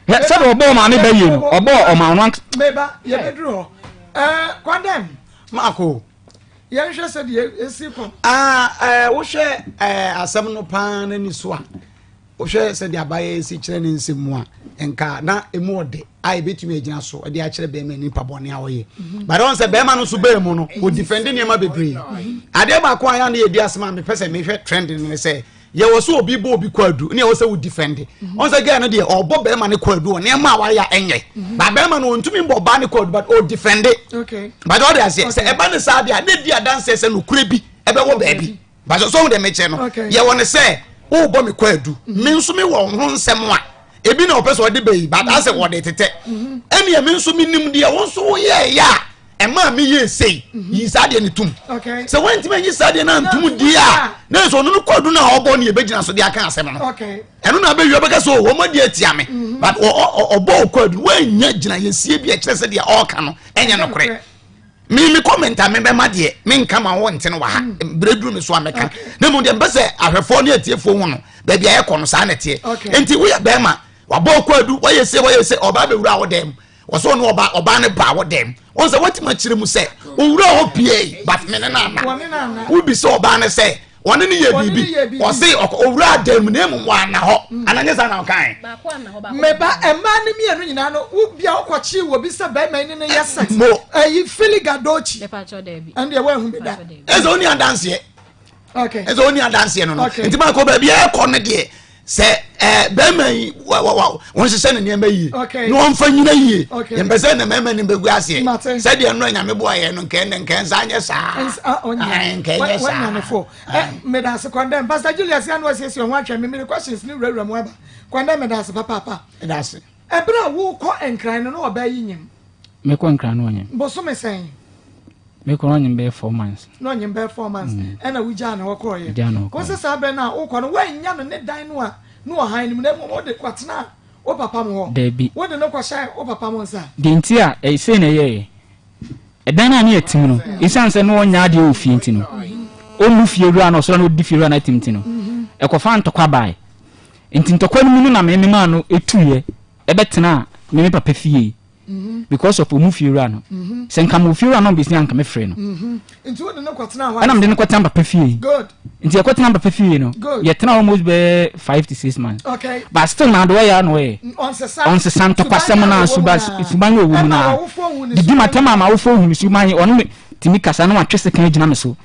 hɛ sɛdeɛ ɔbɔɔ maame bɛ yie no ɔbɔɔ ɔma ɔno ank.
meba yɛbɛduru hɔ ɛɛ kwadɛm
maako
yɛnhwɛ sɛ deɛ esi kɔ.
aa ɛɛ wohwɛ ɛɛ asɛm no paa n'ani so a.
Wohwɛ sɛdeɛ abayewa yi si kyerɛ ne nsɛm mu a, nka na emu ɔdɛ a ebetumi agyina so de akyerɛ bɛrima nipa bɔne a ɔyɛ.
Mhm.
But ɔn sɛ bɛrima no nso bɛɛ mu no, ɔdifɛnde nneɛma bebree.
Mhm.
Adeɛ baako a yɛn ano yɛdi asɛm a mepɛ sɛ mehwɛ trend no ne sɛ yɛwɔ sɛ obi bɔ obi kwaadu ne ɛwɔ sɛ wo defend.
Mhm.
Ɔn sɛ girl no deɛ ɔbɔ bɛrima no kwaadu wɔ nneɛma a wayɛ a ɛnyɛ. But bɛrima no ɔntumi mbɔ ɔbaa no kwaadu but ɔdefende. But ɔde aseɛ sɛ ɛba ne saa deɛ a na di adanseɛ sɛ nokorɛ bi ɛbɛwɔ baabi. Bàtɛ sɛ ɔhu deɛ mekyerɛ no yɛwɔ ne sɛ wobɔ me kwaadu me nso mewɔ wo ho nsɛm a ebi na ɔpɛ sɛ ɔde bɛyi but asɛ wɔde tetɛ ɛneɛ me nso menim deɛ wo nso woyɛɛyɛ a ɛmaa meyɛɛ sei yi saa deɛ no tom sɛ woantumi anyi saa deɛ no antom die a na ɛsɛ ɔno no kwaadu no a ɔbɔ ne yɛbɛgyina so de aka asɛm no ɛno na abɛwie ɔbɛka sɛ wɔn adi atia me but ɔbɔ ɔkwaadu woannya gyina yɛsie bi a ɛkyerɛ sɛ deɛ ɔreka no ɛnyɛ nokorɛ Me me comment a mebɛma deɛ menka ma wo nte no wɔ ha mm. berɛ duru me so a mɛka na mmom deɛ mpɛ sɛ ahwɛfoɔ ne atiefoɔ hu no baabi a yɛkɔ no saa na ɛteɛ nti woyɛ bɛrima wabɔ ɔkɔ adu wɔyɛ se wɔyɛ se ɔbaa bɛwura wo dɛm wɔsɛ ɔne ɔbaa ɔbaa ne baa wo dɛm wɔn sɛ wɔtumi akyerɛ mu sɛ owura hɔ pie but me ne no ana wobi sɛ ɔbaa ne sɛ wɔne ne yɛ biribi ɔse owura dan mu na mmom wɔana hɔ mm. ananyɛ saa na ɔkae
meba mmaa no mmienu nyinaa no wo bia wokɔkyee wɔ bi sɛ bɛrima yi ne ne yɛ sex ɛyi fili gadochi ɛndeɛ woahu bi da
ɛsɛ ɔni adanseɛ ɛsɛ ɔni adanseɛ no no nti maakɔ baabi ɛkɔ no deɛ sɛ ɛɛ bɛrima yi wa wa wa wɔn hyehyɛ ne nneɛma yie na wɔn fa nyina yie yɛn pɛ sɛ na mɛrima ni bɛgu aseɛ sɛdeɛ nnora nyame boa yɛn no nkɛn ne nkɛn nsa anyɛ saa nkɛn nyɛ saa.
Medase kɔndɛm Pastor Julius yɛ ano asiesie ho atwɛn me mede questions ne wurawura mu aba kɔndɛm medase papaapa.
Medase.
Ɛberɛ a wokɔ nkran no na ɔbaa yi nyim.
Mekɔ nkran no ɔnyim.
Bosome sɛn?
Mekɔ no ɔnyim bɛyɛ 4 months.
Na ɔnyim bɛyɛ 4 months ɛna wogyaa no hɔ kɔɔyɛ.
Gyaa no hɔ kɔɔyɛ.
Kɔsi saa berɛ no a wokɔ no woannya no ne dan no a na ɔhan no mu na mmom wode kɔtenaa wo papa mo hɔ.
Daabi.
Wode no kɔhyɛɛ wo papa mo nsa.
Deɛ nti a ɛyɛ sei na ɛyɛeɛ, ɛdan no a ne yɛte mu no, ɛsiane sɛ na ɔnyɛ adeɛ wɔ fie nti no, ɔmmu fie wura no, ɔsɔre na ɔdi fie wura no atim nti no, ɛkɔfaa ntɔkwa baeɛ. Nti ntɔkwa no mu no na me memaa no tuiɛ ɛbɛtenaa me me papa fie because of ɔmmu fie wura no. Sɛ nka mewɔ fie wura no a ɔmbɛsi a nka mɛfrɛ no.
Nti wode no kɔtenaa hɔ
Ɛna mede no kɔtena papa fie.
Good.
Nti yɛkɔtena papa fie no,
Good.
yɛtena almost bɛyɛ 5 to 6 months. But still na ade ɔyɛ a na ɔyɛ.
Ɔnsesa.
Ɔnsesa ntɔkwasɛm no a
Suban
suba suban yɛ ɔwɔ mu no
Ɛma
a.
w'awofoɔ hu ne
Didi
suban
m'atɛm a m'awofoɔ hu me suban ɔno me tumi kasa na watwe sekan agyina me so.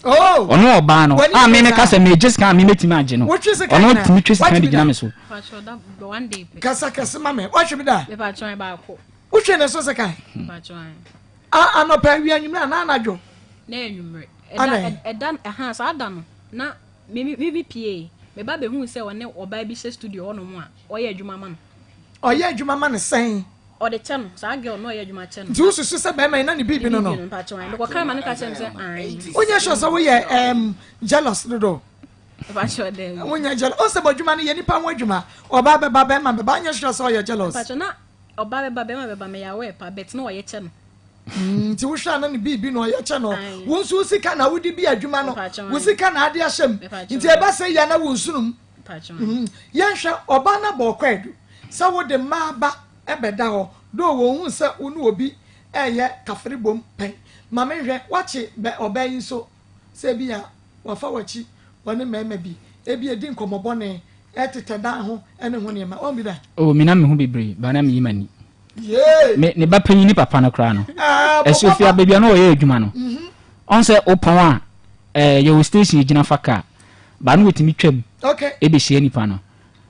Oh!
Ɔno ɔbaa no
W'ani
a me
gye
meka
saa?
sɛ megye sekan a me mɛtumi agye no.
Wotwe sekan
Ɔno
gyina?
tumi twe sekan
Watwe
de
bi
gyina
da?
me so.
Patrɔ da one day pɛ.
Kasa kɛse ma me. Watwe bi da?
Mepatwɔ baako.
Wotwe ne so sekan?
Mepatwɔ an.
A anɔpa awia anwummerɛ anaa anadwo?
Na anwummerɛ.
Ana?
Ɛda ɛda ɛha saa da no na me me me pie me ba bɛhuu sɛ ɔne ɔbaa bi hyɛ studio hɔnom a ɔyɛ adwuma ma no.
Ɔyɛ adwuma ma no sɛn?
Ɔde kyɛ no saa girl no ɔyɛ adwuma kyɛ no.
Nti wosusu sɛ bɛrima yi na ne biribi no no?
Ne biribi no mpakyɛw an. Mekɔkae ma no ka kyerɛ me sɛ an.
Wonyɛ sure sɛ woyɛ um, jealous dodo?
Mpakyɛw daabi.
Wonyɛ jealous. Ɔsɛ bɔ adwuma no yɛ nipa ho adwuma. Ɔbaa bɛba bɛrima bɛba anyɛ sure sɛ ɔyɛ jealous.
Mpakyɛw na ɔbaa bɛba bɛrima bɛba meyɛ aware pa but na ɔyɛ kyɛ no.
Nti wohwɛ a na ne biribi na ɔyɛ kyɛ no. Wo nso wo sika na wode bi adwuma no. Wo sika na ade ahyɛ mu. Nti ɛba sɛ yia na wo nsunum. Yɛnhwɛ ɔbaa no abɔ ɔkɔ adu sɛ wode mmaa ba bɛda hɔ though wɔnhu sɛ wo ne obi reyɛ kafere bom pɛn. Ma menhwɛ, woakye bɛ ɔbaa yi nso sɛ ebia wafa w'akyi ɔne mmarima bi ebia di nkɔmmɔ bɔne, ɛtetɛ dan ho ne ho nneɛma. Woahu bi da?
Oh, me na mehu bebree, but na meyi m'ani.
Yee!
Me, ne ba panyin ne papa no koraa no,
Ah,
ɛsɛ
papa
ofia
ba.
baabi a na ɔyɛ adwuma no, ɔn sɛ wopɔn a, eh, yɛwɔ station gyina fa kaa, ba no wɔtumi twam
Okay.
ɛbɛhyia nipa no.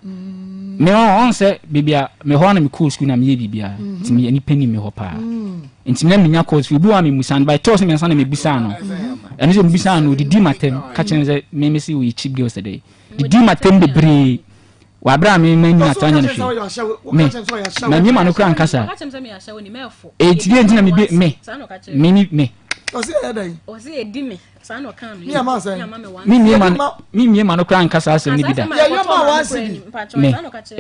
Me ɔn ɔn sɛ baabi a me hɔ a na mekɔɔ sukuu na meyɛ biribiara, nti me nipa nim me hɔ paa. Nti na menya calls fi obi wɔ hɔ a memusa no, but ɛtɔɔ so mmiɛnsa na mebisaa no. Ɛno sɛ mebisaa no, ɔdidi m'atɛm, ka kyerɛ me sɛ me mese ɔyɛ cheap girl sɛ dɛn. Didi m'atɛm bebree. Wɔ abere a me manyi ato anyɛ no hwee. Me, manyi m'ano koraa ankasa.
Ɔka kyerɛ me sɛ meyɛ ahyɛwo ni mɛfo.
Enti deɛ nti na mebe me, me ne me.
Ɔsi ɛyɛ dɛn?
Ɔsi edi me. Saa na ɔka no.
Mi ama sɛn?
Me mmie ma me mmie ma no koraa nka saa asɛm no bi da.
Yɛ yɛ ma wɔn asi bi.
Me,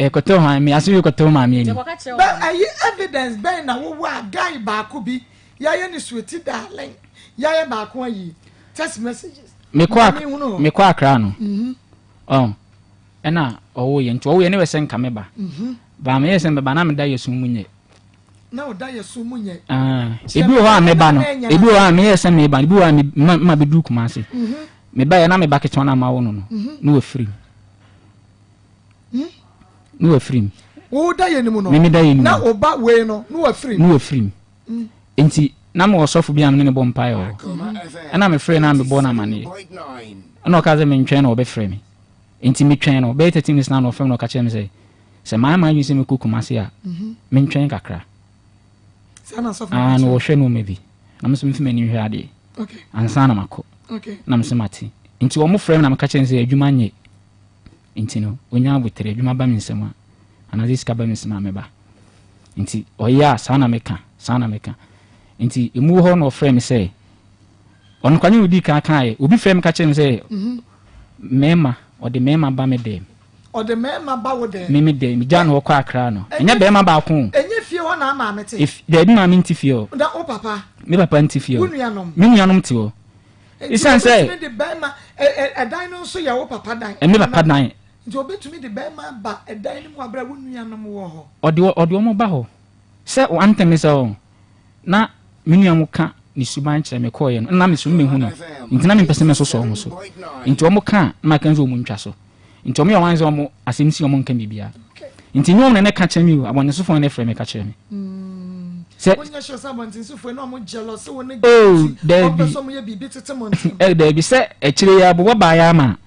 ɛkɔtɔ hwan me asɛm yi kɔtɔ maame anim.
Bɛ ɛyi evidence bɛn na wowɔ a guy baako bi yɛayɛ ne sweetie darling yɛayɛ baako ayi text messages.
Mekɔ mekɔ akra no. Ɔn ɛna ɔwo yɛ nti ɔwo yɛ ne wɛ sɛ nka me ba. Ba me yɛ sɛ mbɛba na meda yɛ sum mu nyɛ.
Na ɔda yɛ sum mu nyɛ.
Ah, ebi wɔ hɔ a meba no, ebi wɔ hɔ a meyɛ sɛ meba no, ebi wɔ hɔ a me ma ma bɛduru Kumasi. Meba yɛ na me ba ketewa no a mawo no no, na wafiri mu. Ne wafiri mu.
Wo da yɛ no mu no.
Me me da yɛ no mu.
Na wo ba wei no, ne wafiri mu.
Ne wafiri mu. Nti na mewɔ sɔfo bi a me ne no bɔ mpaeɛ wɔ hɔ. Ɛna mefrɛɛ no a mebɔɔ no amaneɛ. Ɛna ɔkaa sɛ mentwɛn na ɔbɛfrɛ me. Nti metwɛn no bɛyɛ 30 minutes na na ɔfrɛ me na ɔka kyerɛ me sɛ sɛ mayɛ m'adwene sɛ mekɔ Kumasi a mentwɛn kakra. Ah, na wɔhwɛ nneɛma bi. Na me nso memfa m'ani nhwɛ adeɛ. Ansa na makɔ. Na me nso mate. Nti wɔn frɛ me na meka kyerɛ no sɛ adwuma nyɛ. Nti no, onya abotere, adwuma ba me nsam a, anaasɛ sika ba me nsam a mɛba. Nti ɔyɛ a saa na meka, saa na meka. Nti emu hɔ na ɔfrɛ me sɛ, ɔno kwa nyɛ odi kan kaeɛ, obi frɛ me ka kyerɛ me sɛ, mmarima, ɔde mmarima ba me dɛm.
Ɔde mmarima ba wo dɛm?
Me me dɛm, megyaa no hɔ kɔ Accra no. Ɛnyɛ barima baako o.
Ɛnyɛ fie hɔ na maame te?
Daabi maame nte fie hɔ.
Na wo papa?
Me papa nte fie hɔ.
Wo nuanom?
Me nuanom te hɔ. Esiane sɛ.
Nti obetumi de bɛrima ɛ ɛ ɛdan no nso yɛ wo papa dan.
Ɛme papa dan.
Nti obetumi de bɛrima aba ɛdan no mu abere a wo nuanom wɔ hɔ.
Ɔde ɔde wɔn ba hɔ. Sɛ one thing ne sɛ ɔ na me nua mo ka ne suban kyerɛ me kɔɔeɛ no na me so mehu no nti na mempɛ sɛ mɛsosɔ wɔn so nti wɔn ka a na maka sɛ wɔn ntwa so nti wɔn yɛ wɔn sɛ wɔn asɛm si wɔn nka biribiara nti nyɛ wɔn na ne ka kyerɛ me o abɔntensofoɔ na ɛfrɛ me ka kyerɛ me.
Sɛ. Wonyɛ sure sɛ abɔntensofoɔ na wɔn jealous wo ne
Oh, daabi.
Wɔn pɛ sɛ wɔn yɛ biribi tete mo ntɛm.
Eh, daabi sɛ akyire yi aboba baeɛ ama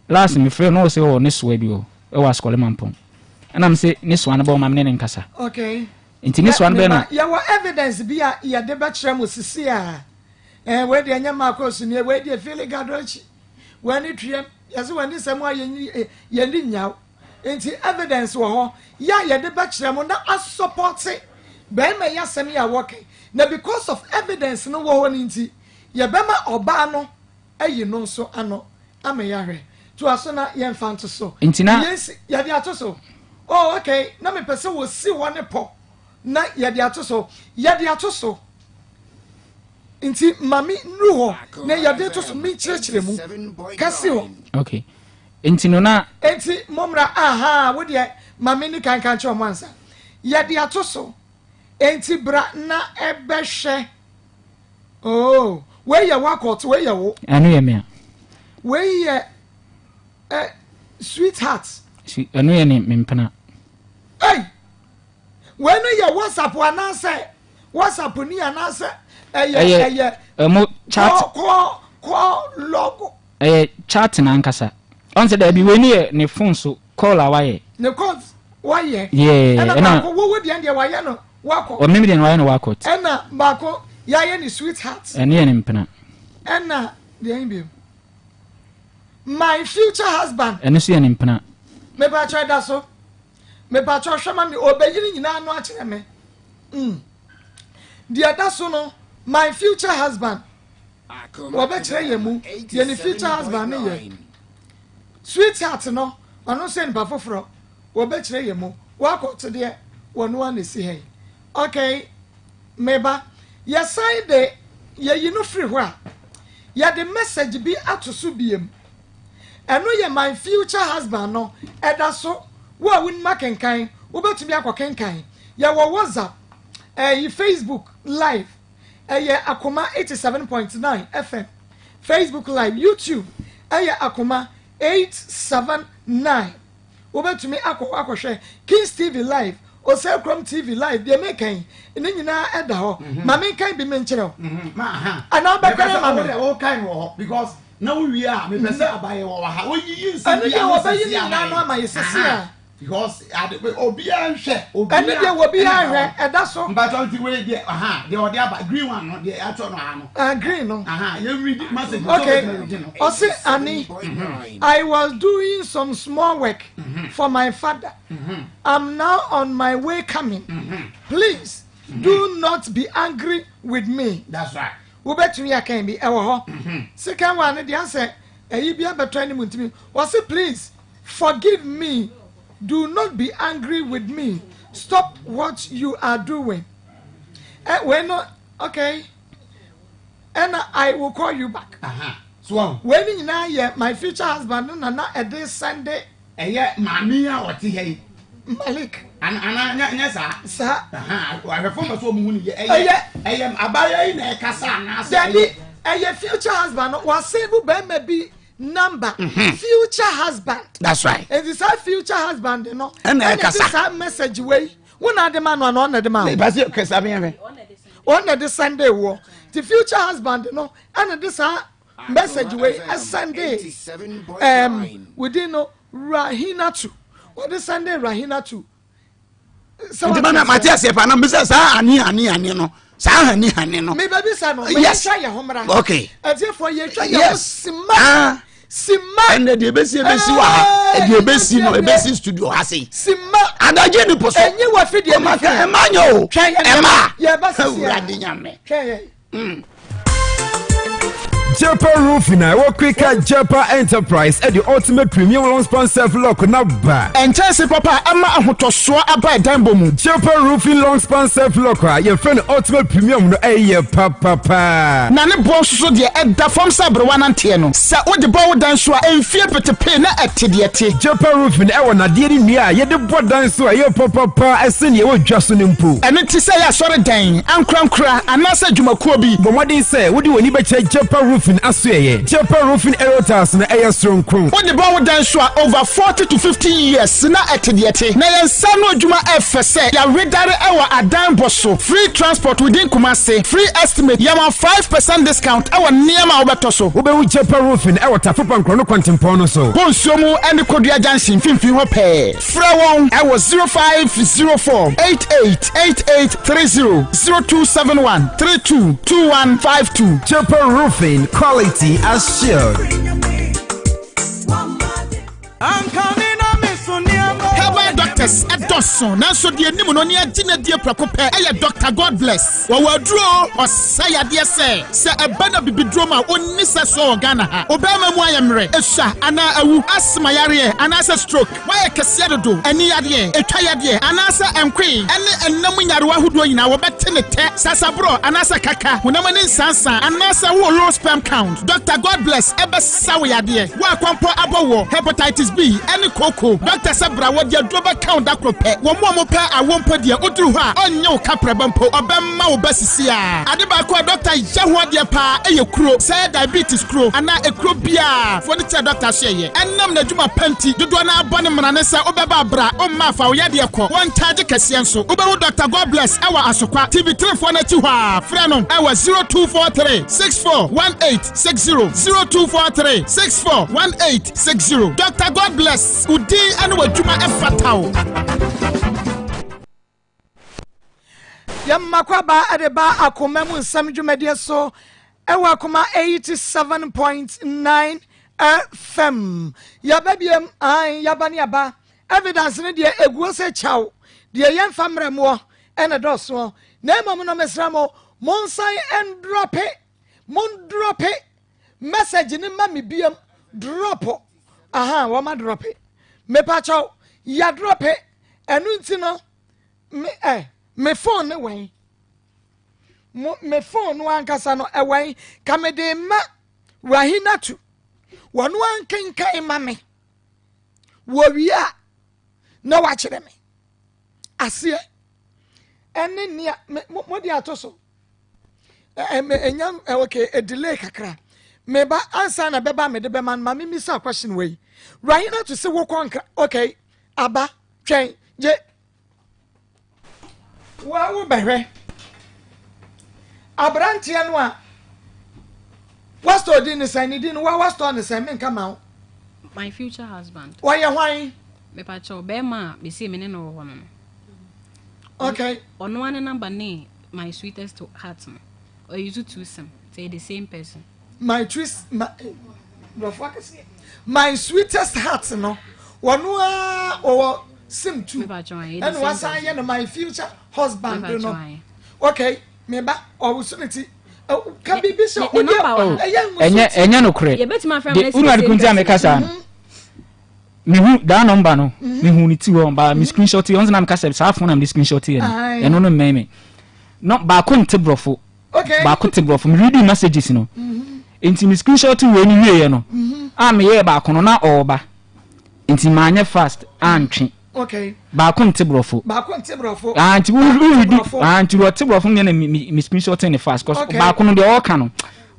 last me frɛ no ɔsɛ wɔ ne soa bi wɔ ɛwɔ asukɔle mampɔn ɛna me se ne soa no bɛ ɔma me ne ne nkasa.
Okay.
Nti ne soa no bɛ na.
Yɛwɔ evidence bi a yɛde bɛkyerɛ mo sisi a eh, wei deɛ nyɛ maakɔ sunie wei deɛ fili gado akyi wei ne tuam yɛsɛ wei ne sɛm a yɛni nyaw. Nti evidence wɔ hɔ yɛ a yɛde bɛkyerɛ mo na asɔpɔte bɛrima yi asɛm yi a wɔka yi. Na because of evidence no wɔ hɔ no nti, yɛbɛma ɔbaa no ayi no nso ano ama yɛahwɛ. Toa so na yɛmfa nto so.
Nti na.
Yɛnsi, yɛde ato so. Oh, okay, na mepɛ sɛ wɔsi hɔ ne pɔ na yɛde ato so. Yɛde ato so. Nti ma me nnuru hɔ na yɛde to so menkyerɛkyerɛ mu. Ka si hɔ.
Okay. Enti no na.
Enti mommra, ahaa, wo deɛ ma menni kan nka nkyerɛ wɔn ansa. Yɛde ato so, enti bra na bɛhwɛ. Oh, wei yɛ w'akɔɔto, wei yɛ wo.
Ɛno yɛ me a.
Wei yɛ eh, sweetheart.
Sweet, ɛno yɛ ne me mpena.
Ei, wei no yɛ WhatsApp anaasɛ WhatsApp ni anaasɛ ɛyɛ ɛyɛ.
Ɛmo chat.
Kɔ kɔ kɔ lɔgo.
Ɛyɛ chatting ankasa. Ɔn sɛ daabi wei ne yɛ ne phone so call a wayɛ.
Ne call wayɛ.
Yeah.
Ɛna baako wowo deɛ deɛ wayɛ no wakɔ.
Ɔmem deɛ no wayɛ no wakɔ.
Ɛna baako yayɛ ne sweet heart.
Ɛne yɛ ne mpena.
Ɛna deɛ ɛn bi my future husband.
Ɛno so yɛ ne mpena.
Mepatwa ɛda so. Mepatwa hwɛ ma me ɔbɛyi ne nyinaa no akyerɛ me. Mm. Deɛ ɛda so no my future husband. Wɔbɛkyerɛ yɛn mu deɛ ne future husband no yɛ. Sweetheart no, ɔno nso yɛ nipa foforɔ. Wɔbɛkyerɛ yɛn mu. Wakɔ te deɛ wɔn ara na esi ha yi. Okay, me ba, yɛsan de yɛyi no firi hɔ a, yɛde message bi ato so biem. Ɛno yɛ my future husband no, ɛda so. Wo a wonim akenkan, wobɛtumi akɔkenkan. Yɛwɔ WhatsApp, ɛyi Facebook live. Ɛyɛ Akoma 87.9 FM, Facebook Live, YouTube ɛyɛ Akoma 879. Wobɛtumi akɔ hɔ akɔhwɛ Kings TV Live, Osei Krom TV Live, deɛ meka yi, ne nyinaa ɛda hɔ. Mhm. Ma menkan bi menkyerɛ wo.
Mhm.
Anaa wobɛkan ama me?
Wokan wɔ hɔ because na wowie a mepɛ sɛ mhm. abayɛ wɔ ha. Woyiyi nsɛm
bi a wɔbɛyi ne nyinaa no ama yɛ sisi a.
Because ade obiara nhwɛ obiara.
Ɛne deɛ obiara nhwɛ ɛda so.
Mpatsɔ nti wei deɛ aha deɛ ɔde aba green one no deɛ atwɔ no aha no.
Ah green no.
Aha yɛn read message.
Okay ɔsi ani I was doing some small work mm -hmm. for my father. Mm -hmm. I'm now on my way coming. Mm -hmm. Please mm -hmm. do not be angry with me.
That's right.
Wobɛtumi akan bi ɛwɔ hɔ. Second one no deɛ asɛ ɛyi bi abɛtɔ anim ntumi wɔsi please. Forgive me do not be angry with me stop what you are doing eh, wei no okay ɛna I will call you back wei no nyinaa yɛ my future husband no na na ɛde sɛnde
ɛyɛ maame yi a ɔte ha yi
Malik
ana ana nyɛ saa
saa
ahwɛfo mbɛ so ɔmo hu ne yɛ ɛyɛ ɛyɛ abaayewa yi na ɛkasa anaasɛ
ɛyɛ ɛyɛ future husband no wasɛn bu bɛrima bi. number future husband.
That's right.
Nti saa future husband no
ɛna
ɛkasa
ɛkasa.
Saa message wei wo na ade ma no ana ɔna de ma wo?
Basi kasa mi yɛn fɛ.
Ɔna de send wɔ ti future husband no ɛna de saa message wei ɛsend within no Rahinatu, ɔde send Rahinatu.
Nti ma mate aseɛ paa na mbisa saa ani ani ani no, saa hani hani no.
Mi bɛ bisa no.
Yes.
Yɛtwa yɛn ho mmra.
Okay.
Ɛtiɛfoɔ, yɛtwa yɛn ho sima.
Ah.
Sima.
Ɛnna deɛ ebesi ebesi wɔ ha, deɛ ebesi no ebesi studio ha sei.
Sima.
Adagye ni po so.
Enyi wɔ fi deɛ
mi fi. Ɛma nyɛ o.
Twɛn yɛn.
Ɛma.
Yɛ ba sisi yɛ.
Awurade Nyame.
Twɛn yɛn.
Jepa Roofing a ɛwɔ Quicker Jepa Enterprise ɛde ultimate premium long span self lock na ba.
Nkyɛnse papa a ɛma ahotɔsoɔ aba ɛdan bɔ mu.
Jepa Roofing long span self lock a yɛfrɛ no ultimate premium no ɛyɛ papapa.
Na ne boɔ nso so deɛ, ɛda fam sɛ aberewa nanteɛ no. Sɛ wode bɔ wo dan so a, mfie petepee na ɛte deɛ te.
Jepa Roofing ɛwɔ nadeɛ ne nnua a yɛde bɔ dan so a ɛyɛ papapa ɛsen deɛ ɛwɔ dwa so no mpo.
Ɛno nti sɛ ɛyɛ asɔre dan, ankorankora anaasɛ adwumakuo bi,
Bɔ mmɔden sɛ wode w'ani bɛkyerɛ Jepa Roofing asoɛyɛ. Jepa Roofing aerial tiles no ɛyɛ soronko.
Wode bɔ wo dan so a, over 40 to 50 years na ɛte deɛ te. Na yɛn nsa ano adwuma ɛfɛ sɛ yɛawedare ɛwɔ adan bɔ so. Free transport within Kumasi, free estimate, yɛma 5% discount ɛwɔ nneɛma a wobɛtɔ so.
Wobɛhu Jepa Roofing ɛwɔ Tafo Pankorɔ no kwantempɔn no so.
Bɔ nsuo mu ne Kodua Junction mfimfini hɔ pɛɛ. Frɛ wɔn ɛwɔ 0504 88 8830, 0271 32 2152.
Jepa Roofing, quality assured.
Herbal doctors ɛdɔso, nanso deɛ nim no ne agye no adie prɛko pɛ ɛyɛ Dr God Bless. Wɔwɔ aduro ɔsa yadeɛ sɛ ɛba na bibiduro ma ɔnni sɛ so wɔ Ghana ha. Ɔbɛrima mu ayɛ mmerɛ, esua anaa awu, asthma yareɛ anaasɛ stroke, woayɛ kɛseɛ dodo, ani yadeɛ, etwa yadeɛ anaasɛ ɛnkoe ɛne ɛnam nyarewa ahodoɔ nyinaa, wɔbɛte ne tɛ. Sasaborɔ anaasɛ kaka, honam ani nsansa anaasɛ wowɔ low sperm count, Dr God Bless ɛbɛsa wo yadeɛ. Wo akɔmpɔ abɔ wɔ hepatitis B ɛne kooko, Dr sɛ bra, wɔde aduro bɛka wo da koro pɛ. Wɔn mu a wɔpɛ awo mpo deɛ, woduru hɔ a ɔnyɛ wo kaprɛba mpo, ɔbɛma wo ba sisi a. Ade baako a dɔkta yɛ ho adeɛ paa ɛyɛ kuro, sɛ diabetes kuro anaa ekuro biara fo ne kyerɛ dɔkta so ɛyɛ. Ɛnam n'adwuma pa nti, dodoɔ no abɔ ne mmara ne sɛ wobɛba abra, womma afa wo yadeɛ kɔ. Wɔn ntaagye kɛseɛ nso. Wobɛhu Dr God Bless ɛwɔ Asokwa TV 3 foɔ no akyi hɔ a. Frɛ no ɛwɔ 0243 64 1860, 0243 64 1860. Dr God Bless, wo din ɛne w'adwuma ɛfata wo.
Yɛmma kwaba ɛde ba Akoma mu Nsɛm dwumadie so ɛwɔ Akoma 87.9 FM. Yɛba biem an, yɛba ne yɛba evidence no deɛ eguo sɛ kyɛw deɛ yɛmfa mmerɛ moɔ ɛna dɔɔsoɔ, na mmom no mesrɛ mo, monsan ndrop, mondrop message ne ma me biem. Drop aha, wɔma drop, mepakyɛw, yɛdrop. Ɛno nti no me me phone ne wɛn mo, me phone no ankasa no ɛwɛn ka me de ma Rahinatu, wɔn ankenkan ma me. Wɔwie a na wakyerɛ me aseɛ ɛne nea me mo de ato so. ɛ ɛ enya ɛ okay, ɛ delay kakra. Me ba ansa na bɛba, me de bɛma no ma me misa question wei. Rahinatu sɛ wokɔ nkra, okay, aba twɛn gye wa wo bɛhwɛ aberanteɛ no a wastɔ di ne sɛn ne di no wa wastɔ ne sɛn menka ma wo.
My future husband.
Wɔyɛ hwan?
Mepakyɛw, bɛrima a mesi me ne no wɔ hɔ no. Ɔno ara ne number ne my sweetest heart no. Ɔuse two sim. It's the same person.
My twist my brɔfo akɛseɛ, my sweetest heart no, wɔno a wɔwɔ sim two ɛna wasan yɛ no my future husband no. Okay, me ba ɔwoso ne ti ka biribi sɛ wodeɛ ɛyɛ
ɛnyɛ ɛnyɛ nokorɛ de wunu ade kunti a meka saa no, mehu daa number no, mehu ne ti hɔ ba me screenshot yɛ ɔnse na meka sɛ saa phone na mede screenshot yɛ no. Ɛno no mmɛn me no, baako nte borɔfo, baako te borɔfo. Me reading messages no nti me screenshot wei no wieɛ no a meyɛɛ baako no na ɔɔba nti maanyɛ fast antwe. Baako nte borɔfo.
Baako nte borɔfo.
Ah, nti wo read, ah, nti wɔte borɔfo no na me screenshot ne fast cause baako no deɛ ɔɔka no.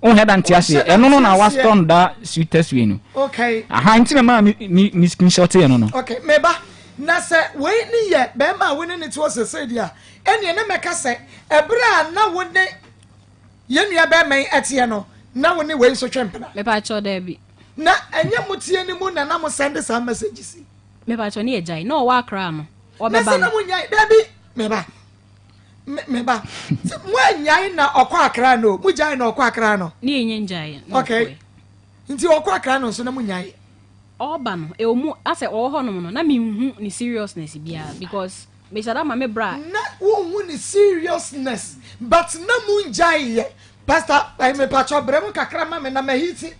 Wohwɛ da nte aseɛ. Ɛno no na wastɔ no da sweetest way no.
Okay.
Aha nti na maa me me me screenshot yɛ no no.
Okay, meba. Na sɛ wei ne yɛ bɛrima a wo ne ne te hɔ sesei deɛ a, ɛneɛ na mɛka sɛ ɛberɛ a na wo ne yɛn nua bɛrima yi ɛteɛ no, na wo ne wei nso twe mpena.
Mepakyɛw daabi.
Na ɛnyɛ mo tie no mu na na mo sɛnde saa messages yi.
Mepakyɛw ne yɛ gyae. Na ɔwɔ Accra no, ɔbɛba no.
Na sɛ na mo nyae, daabi, meba. Me ba, mo anyae na ɔkɔ Accra no, mo gyae na ɔkɔ Accra no.
Ne yɛ nyɛ ngyae na
Okay. Nti ɔkɔ Accra no nso na mo nyae.
Ɔba no, ɛwɔ mu asɛ ɔwɔ hɔ nom no, na me nhu ne seriousness biara because me hyɛ da ma me bra.
Na wo nhu ne seriousness but na mo ngyae yɛ. Pastor, eh, me patrɔ brɛ mu kakra ma me na mahiti,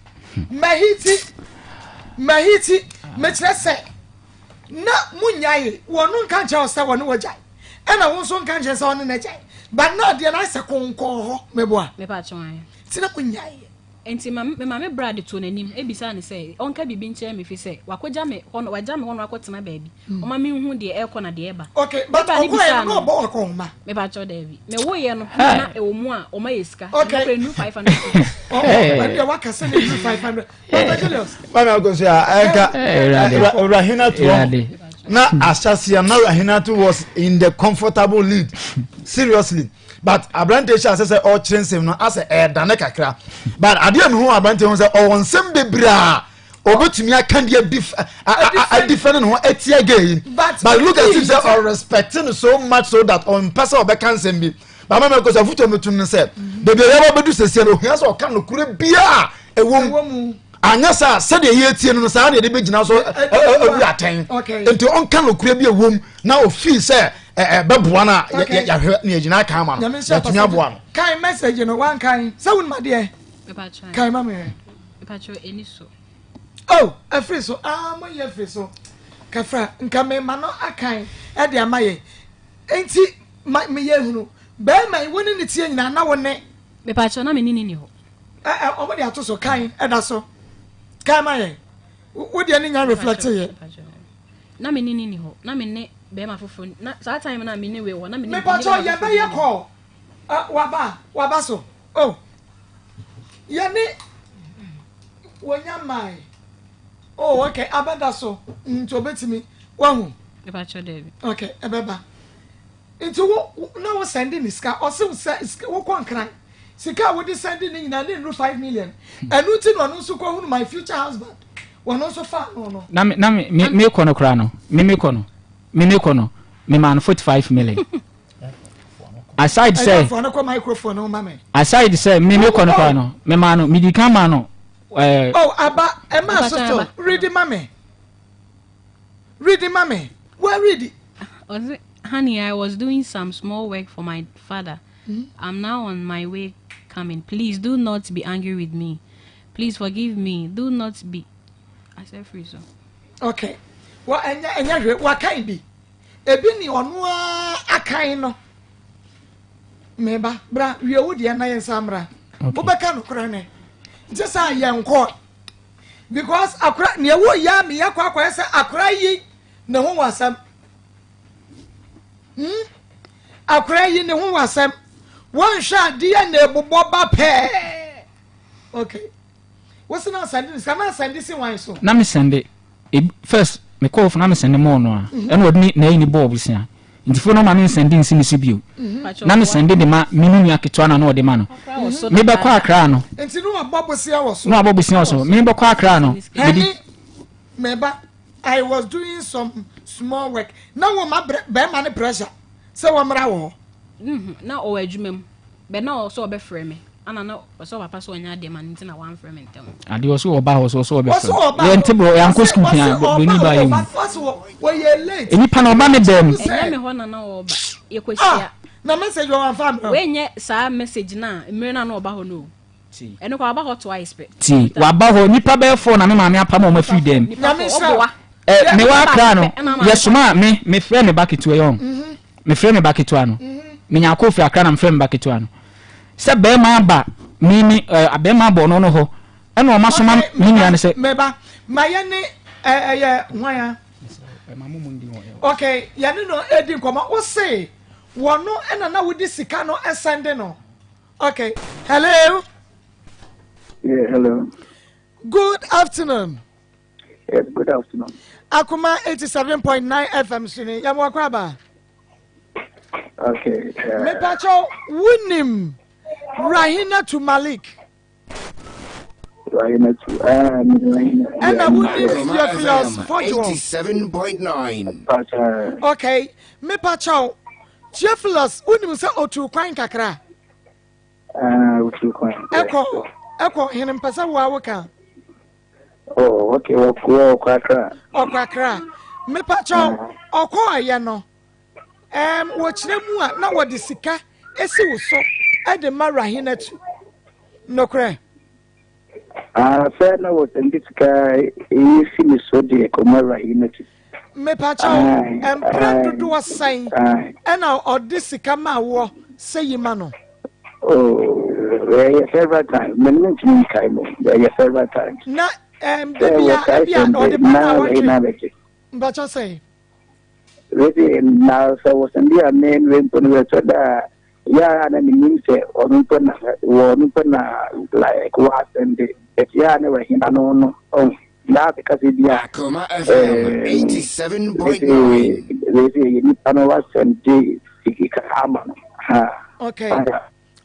mahiti, mahiti, mekyerɛ sɛ na mo nyae, wɔn nka nkyerɛ wo sɛ wɔne wɔ gyae. Ɛna wo nso nka nkyerɛ sɛ ɔne n'agyae but na adeɛ no ayɛ sɛ konkɔn hɔ meboa nti na monyaeɛ.
Nti ma me maame bra de too n'anim bisaa no sɛ ɔnka biribi nkyerɛ me efisɛ wakɔgya me hɔ no wagya me hɔ no akɔtena baabi ɔma menhu deɛ ɛrekɔ na deɛ ɛreba.
Okay but ɔkɔɛ no na ɔbɔ wakɔnhoma.
Mepakyɛw daabi mewoeɛ no na na ɛwɔ mu a ɔma yɛ sika ɛno koraa ɛnuru 500 cedis.
Ɛdeɛ waka sɛ na ɛnuru 500 Pastor Julius.
Mami Akosi a ɛnka Rahinatu hɔ na ahyɛseɛ na Rahinatu was in the comfortable lead seriously but aberante hyɛ asɛ sɛ ɔkyerɛ nsɛm no asɛ ɛɛdane kakra but adeɛ mi hu aberante ho sɛ ɔwɔ nsɛm bebree a obetumi aka deɛ adifɛ ne ho atia gay yi but look at him sɛ ɔrespect no so much so that ɔmpɛ sɛ ɔbɛka nsɛm bi bàmà mi kò sɛ afutuo mi tum no sɛ beebi a yɛwɔ bɛdu sɛsɛ no ohia sɛ ɔka nokorɛ biara ɛwɔ mu anyɛ saa sɛdeɛ yɛtie no no saa na yɛde bɛgyina so abu atɛn nti ɔnka nokorɛ bi ɛwɔ mu na ofii sɛ ɛbɛboa no a yɛahwɛ na yɛgyina aka ama no yɛatumi aboa no.
Kan message no wankan sɛ wonim adeɛ kan ma mehwɛ. Oh afiri so ah mo yɛ afiri so kafra nka mema no akan ɛde ama yɛ nti ma meyɛ hunu bɛrima yi wo ne ne tie nyinaa na wo ne.
Mepakyɛw na me ne ne ni hɔ.
Ɛ ɛ ɔmo de ato so kan ɛda so kan ma yɛn wo deɛ ne nya reflect yɛ.
Na me ne ne ni hɔ na me ne bɛrima foforɔ na saa time na me ne wei wɔ na me ne.
Mepakyɛw yɛ bɛyɛ kɔɔ waba waba so oh yɛ ne wɔnya mmae oh okay abɛda so nti obetumi wahu.
Mepakyɛw dɛbi.
Okay ɛbɛba. Nti wo na wo sɛnde ne sika ɔse wo sɛ wokɔ nkran sika a wode sɛnde ne nyinaa ne nnuru 5 million ɛno nti na ɔno nso kɔ hunu my future husband wɔno nso faa no no.
Na me na me me me kɔ no koraa no me me kɔ no me me kɔ no me maa no 45 million aside sɛ
ɛyɛ no kɔ microphone no ma me
aside sɛ me me kɔ no koraa no me maa no me di kan maa no ɛɛ.
Oh aba ɛma so to read ma me. Read ma me. Wa read.
Ɔse honey I was doing some small work for my father mm -hmm. I'm now on my way coming please do not be angry with me please forgive me do not be I said free so.
Okay wa ɛnyɛ ɛnyɛ hwɛ wakan bi ebi ni ɔno ara akan no meba bra wie wo deɛ na yɛn nsa mmra wobɛka no korɛ ne nti sɛ yɛn kɔ because akora nea ɛwɔ yɛ a meyɛ kɔ akɔyɛ sɛ akora yi ne ho wɔ asɛm hmm akora yi ne ho wɔ asɛm wɔnhwɛ adeɛ na ebobɔ ba pɛɛ okay wosi na asɛnde ne sika na asɛnde si wan so.
Na me sɛnde first me kɔɔ fo na me sɛnde mɔɔ no a mhm. ɛna ɔde ne n'ayi ne bɔɔ bosia nti fo no ma me nsɛnde nsi me so bio mhm. na me sɛnde de ma me ne nua ketewa na na ɔde ma no mhm. me bɛkɔ akra no
nti no wabɔ bosia wɔ so
na wabɔ bosia wɔ so me bɛkɔ akra no
ɛni mɛba I was doing some small work na wɔn ma bɛrima ne pressure sɛ wɔn mmra wɔ hɔ.
Mhm, na ɔwɔ adwuma mu bɛ na ɔsɛ ɔbɛfrɛ me ana na ɔsɛ ɔpapa sɛ ɔnyɛ adeɛ ma no nti na wamfrɛ me ntɛm.
Adeɛ ɔsɛ ɔba hɔ sɛ ɔsɛ ɔbɛfrɛ yɛ nte borɔ yɛankɔ sukuu pia broni ba yɛ mu nipa na ɔba me dɛm.
Ɛnyɛ me hɔ na na ɔba yɛkɔhyia.
Ah, na message wɔ wamfa mbrɛ.
Wei nyɛ saa message na mmerɛ na na ɔba hɔ no o. Ɛno kɔ waba hɔ twice pɛ.
Ti waba hɔ nipa bɛyɛ fɔ na me maame apam wɔn afiri dɛm.
Nyame nhyira.
Ɛ me wɔ akra no yɛ soma a me me frɛ me ba ketewa yɛ ɔn. Me frɛ me ba ketewa no. Me nya akɔ firi akra na me frɛ me ba ketewa no. Sɛ bɛrima aba me me ɛ bɛrima abɔ ɔno no hɔ ɛna ɔma soma me nua no sɛ.
Meba ma yɛ ne ɛyɛ hwan a. Okay yɛ ne no edi nkɔmɔ wose wɔn no ɛna na wodi sika no ɛsɛnde no. Okay hello.
Yeah, hello.
Good afternoon.
Yes, good afternoon.
Akuma 87.9 FM so ni yɛn wakɔ aba.
Okay.
Uh, Mepacho wunim Rahinatu Malik.
Rahinatu. Ah, Rahina.
Ɛna wunim Theophilus Fodwo.
87.9.
Okay. Mepacho Theophilus wunim sɛ otu kwan kakra.
Ah, otu kwan.
Ɛkɔ ɛkɔ hene mpɛ sɛ wo a woka.
Oh, okay, ɔkɔ ɔkɔ Accra.
Ɔkɔ Accra. Mepakyɛw, ah. ɔkɔ ɛyɛ no. Um, wɔkyerɛ mu a na wɔde sika esi wo so ɛde ma Rahinatu. Nokorɛ.
Ah, sɛ na wɔsɛnde sika esi me so de kɔma Rahinatu.
Mepakyɛw, mprɛ dodoɔ sɛn ɛna ɔde sika maa woɔ sɛ yi ma no?
Oh, ɛyɛ several times. Mene mentumi nkae mu. Ɛyɛ several times.
Na ɛm da bi a ebi a ɔde ba na awɔtwe. Mpakyɛw sɛn?
Wei na sɛ wɔsɛnde a me mpo no ɛtɔ da a yɛ a na menim sɛ ɔno mpo na wɔ ɔno mpo na like wɔasɛnde. But yɛ a na wɔahina no no. Oh. Na meka sɛ bi a
Akoma FM 87.9.
wei sɛ nipa no wasɛnde sika ama no. Ha.
Okay.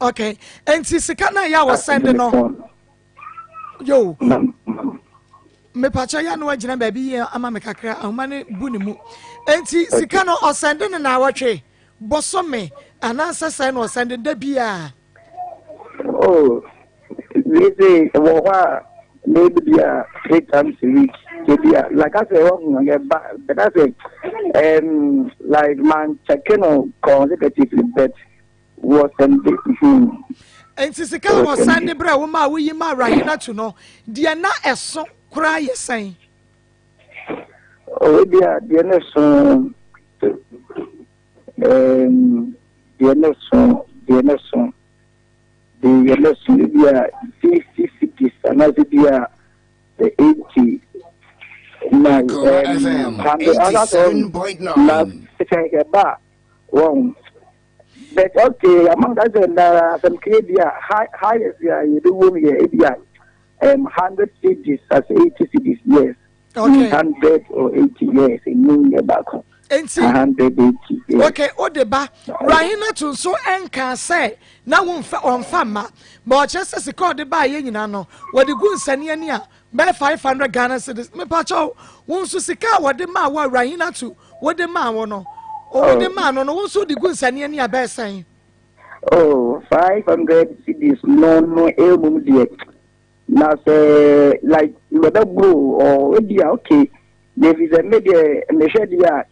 Okay. Nti sika na yɛ a wɔsɛnde no. Yo. Mepakyɛ yɛ no agyina baabi yie ama me kakra ahoma no bu ne mu. Nti sika no ɔsɛnde no na awɔtwe bɔsɔme anaasɛ sɛn na ɔsɛnde da biara.
Oh, wei sɛ wɔ hɔ a maybe bi a three times a week ebi a like I say wɔn ho yɛ ba but I say um, like man check no consecutively but wɔ sɛnde. Hmm.
Nti sika a wɔsan de brɛ wo ma a woyi ma Rahinatu no deɛ na ɛso koraa yɛ sɛn?
Oh, ebi a deɛ na ɛso. Um, deɛ ne so, deɛ ne so, deɛ ne so, ebi a 50 cedis anaasɛ bi a 80 na um, hundred anaasɛ na sɛ ɛba a wɔn but okay among that sɛ na asɛm kee bi a highest a yɛbɛwɔ mu yɛ ebi a um, 100 cedis as 80 cedis yes.
Okay.
100 or 80 years emu yɛ baako.
Nti
180 years.
Okay, o de ba Rahinatu nso nka sɛ na wonfa ɔnfa mma ma ɔkyerɛ sɛ sika ɔde ba yɛ nyinaa no wɔde gu nsani ani a bɛyɛ 500 Ghana cedis mepakyɛw wo nso sika a wɔde maa wo a Rahinatu wode maa wo no wɔde maa no no wo nso de gu nsani ani a bɛyɛ sɛn.
Oh, 500 cedis no no emum deɛ. Na sɛ like mebɛboro or ebi a okay na efi sɛ me deɛ mehwɛ deɛ a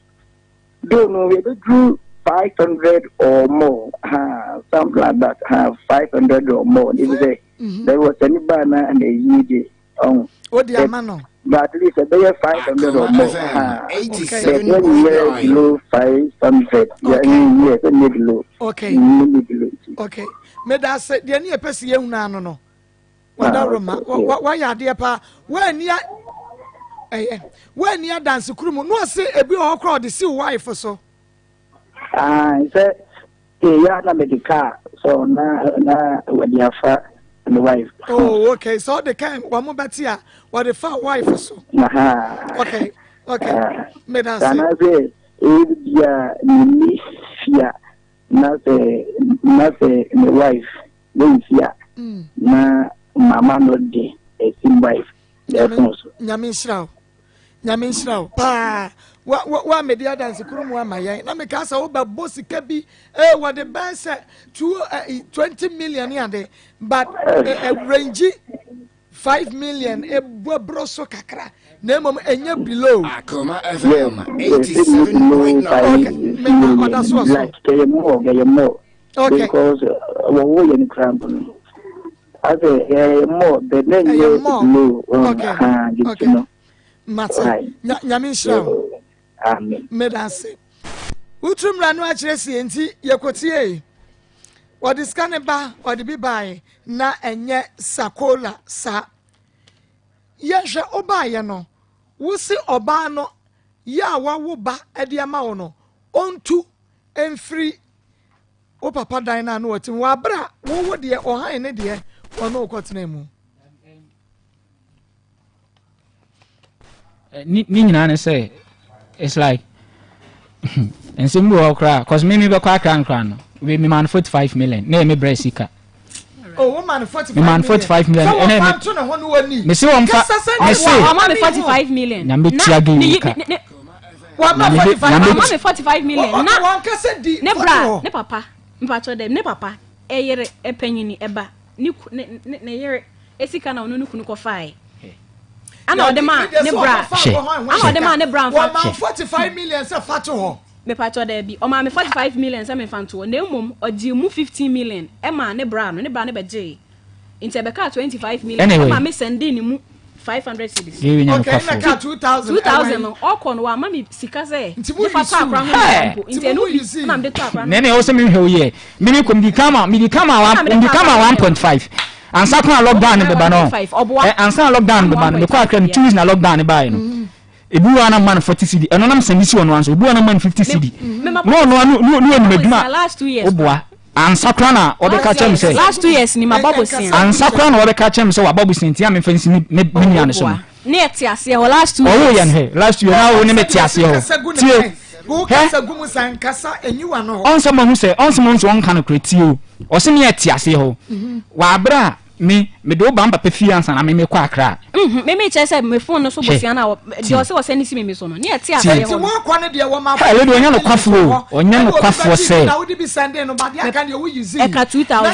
do no yɛbɛduru 500 or more ha something like that ha 500 or more na efi sɛ bɛwɔ mhm. sɛ ne baa na na ɛyie deɛ ɔho
o de ama no
but at least ɛbɛyɛ 500 or more ha ɛbɛyɛ nyɛ below 500 yɛ nyɛ sɛ nyɛ below
okay
nyɛ below
okay meda ase deɛ ne yɛpɛ sɛ yɛhunu ano no wadawuroma ah, wayɛ adeɛ paa woani ɛyɛ woani adanse kuru mu na ɔse ebi wɔ hɔ koraa ɔde siw wife so.
sɛ eya na mede kaa so na na wɔde afa ne wife.
oh okay sɛ ɔde kaa wɔn bɛte a wɔde fa wife so. okay okay meda ase.
anaasɛ ebi a ne ni fia na sɛ na sɛ ne wife. Wonsi a na mama no de esi wife ɛfon so.
Nyame nhyira wo. Nyame nhyira wo paa. Wa wa wa mede adanse koro mu ama yɛn. Na meka sɛ wobɛbɔ sika bi eh wɔde bɛn sɛ two eh, 20 million ne ade but eh, eh, range 5 million ebu aburo so kakra na mmom ɛnyɛ below.
Akoma FM 87.9.
Okay, mema ɔda so wɔ so.
Like ɛyɛ more, ɛyɛ more.
Okay.
Because wɔwɔ yɛ no kura mpo no. Asɛ ɛyɛ more, but na ɛnyɛ below.
Okay. Okay. Mate. Nyame nhyira wo.
Amen.
Meda ase. Wotu mmara no akyerɛ sie nti yɛkɔtiee. Wɔde sika no ba, wɔde bi baeɛ na ɛnyɛ sakola saa. Yɛhwɛ wobaeɛ no, wose ɔbaa no yɛ a wawo ba de ama wo no, ɔntu mfiri wo papa dan no a na ɔte mu wɔ abere a wowo deɛ ɔhan ne deɛ ɔne wo kɔtena mu.
Ne ne nyinaa ne sɛ it's like nsɛm bi wɔ hɔ koraa cause me me bɛkɔ akra nkra no we me man 45 million na yɛ me brɛ sika.
Oh, wo man 45
me man 45 million
ɛna me to ne ho no wani.
Me se wɔn fa me se
wɔn ma me 45 million.
Na me tia gay wo ka.
Wɔn ma 45
wɔn ma me 45 million.
Na wɔn kasa di
ne bra ne papa mpatsɔ dɛ ne papa ɛyere ɛpanyini ɛba ne ne ne yere. Sika na ɔno ne kunu kɔfae. Ana ɔde maa ne bra. Ana ɔde maa ne bra nfa.
Wɔma 45 million sɛ fa to hɔ.
Mepatɔ daabi. Ɔmaa me 45 million sɛ memfa nto hɔ. Na mmom ɔgyee mu 15 million ɛmaa ne bra no. Ne bra no bɛgyee. Nti ɛbɛkaa 25 million.
Anyway.
Ɛma me sɛndee ne mu 500 cedis.
Gary nya
Okay, na ka 2000.
2000 no ɔkɔ no wama me sika sɛ gye fa tɔ akora ho nneɛma mpo. Nti ɛno bi na mede tɔ akora no.
Nene ɔsɛ mehwɛ wo yɛ. Mimi kɔ medi kama medi kama wa medi kama 1.5. Ansa koraa lockdown no bɛba no ɛ ansa na lockdown no bɛba no mekɔ akra no 2 weeks na lockdown no baeɛ no. Ebi wɔ hɔ a na mma no 40 cedi ɛno na mesɛnde si ɔno ara nso ebi wɔ hɔ a na mma no 50 cedi. Na ɔno ara ne ne onim adwuma woboa ansa koraa na ɔbɛka kyerɛ me sɛ
last 2 years ni mabɔ bosea
ansa koraa na ɔbɛka kyerɛ me sɛ wabɔ bosea nti a memfa nsi me me nua no so no.
Ne yɛ te aseɛ hɔ last 2 years.
Ɔwoo yɛn hɛ last 2 years na wo ne me te aseɛ hɔ tie hɛ ɔnsɛ mahu sɛ ɔnsɛ mahu sɛ ɔnka nokorɛ tie o ɔse ne yɛ te aseɛ hɔ wɔ aberɛ a me mede wo ba me papa fie ansa na me mekɔ Accra.
Me me kyerɛ sɛ me phone no so bosea na deɛ ɔse ɔsɛ ne si me mi so no ne yɛ te aseɛ hɔ no.
Hɛ lady ɔnyɛ nokwafoɔ o ɔnyɛ nokwafoɔ sɛ.
Ɛka 2000.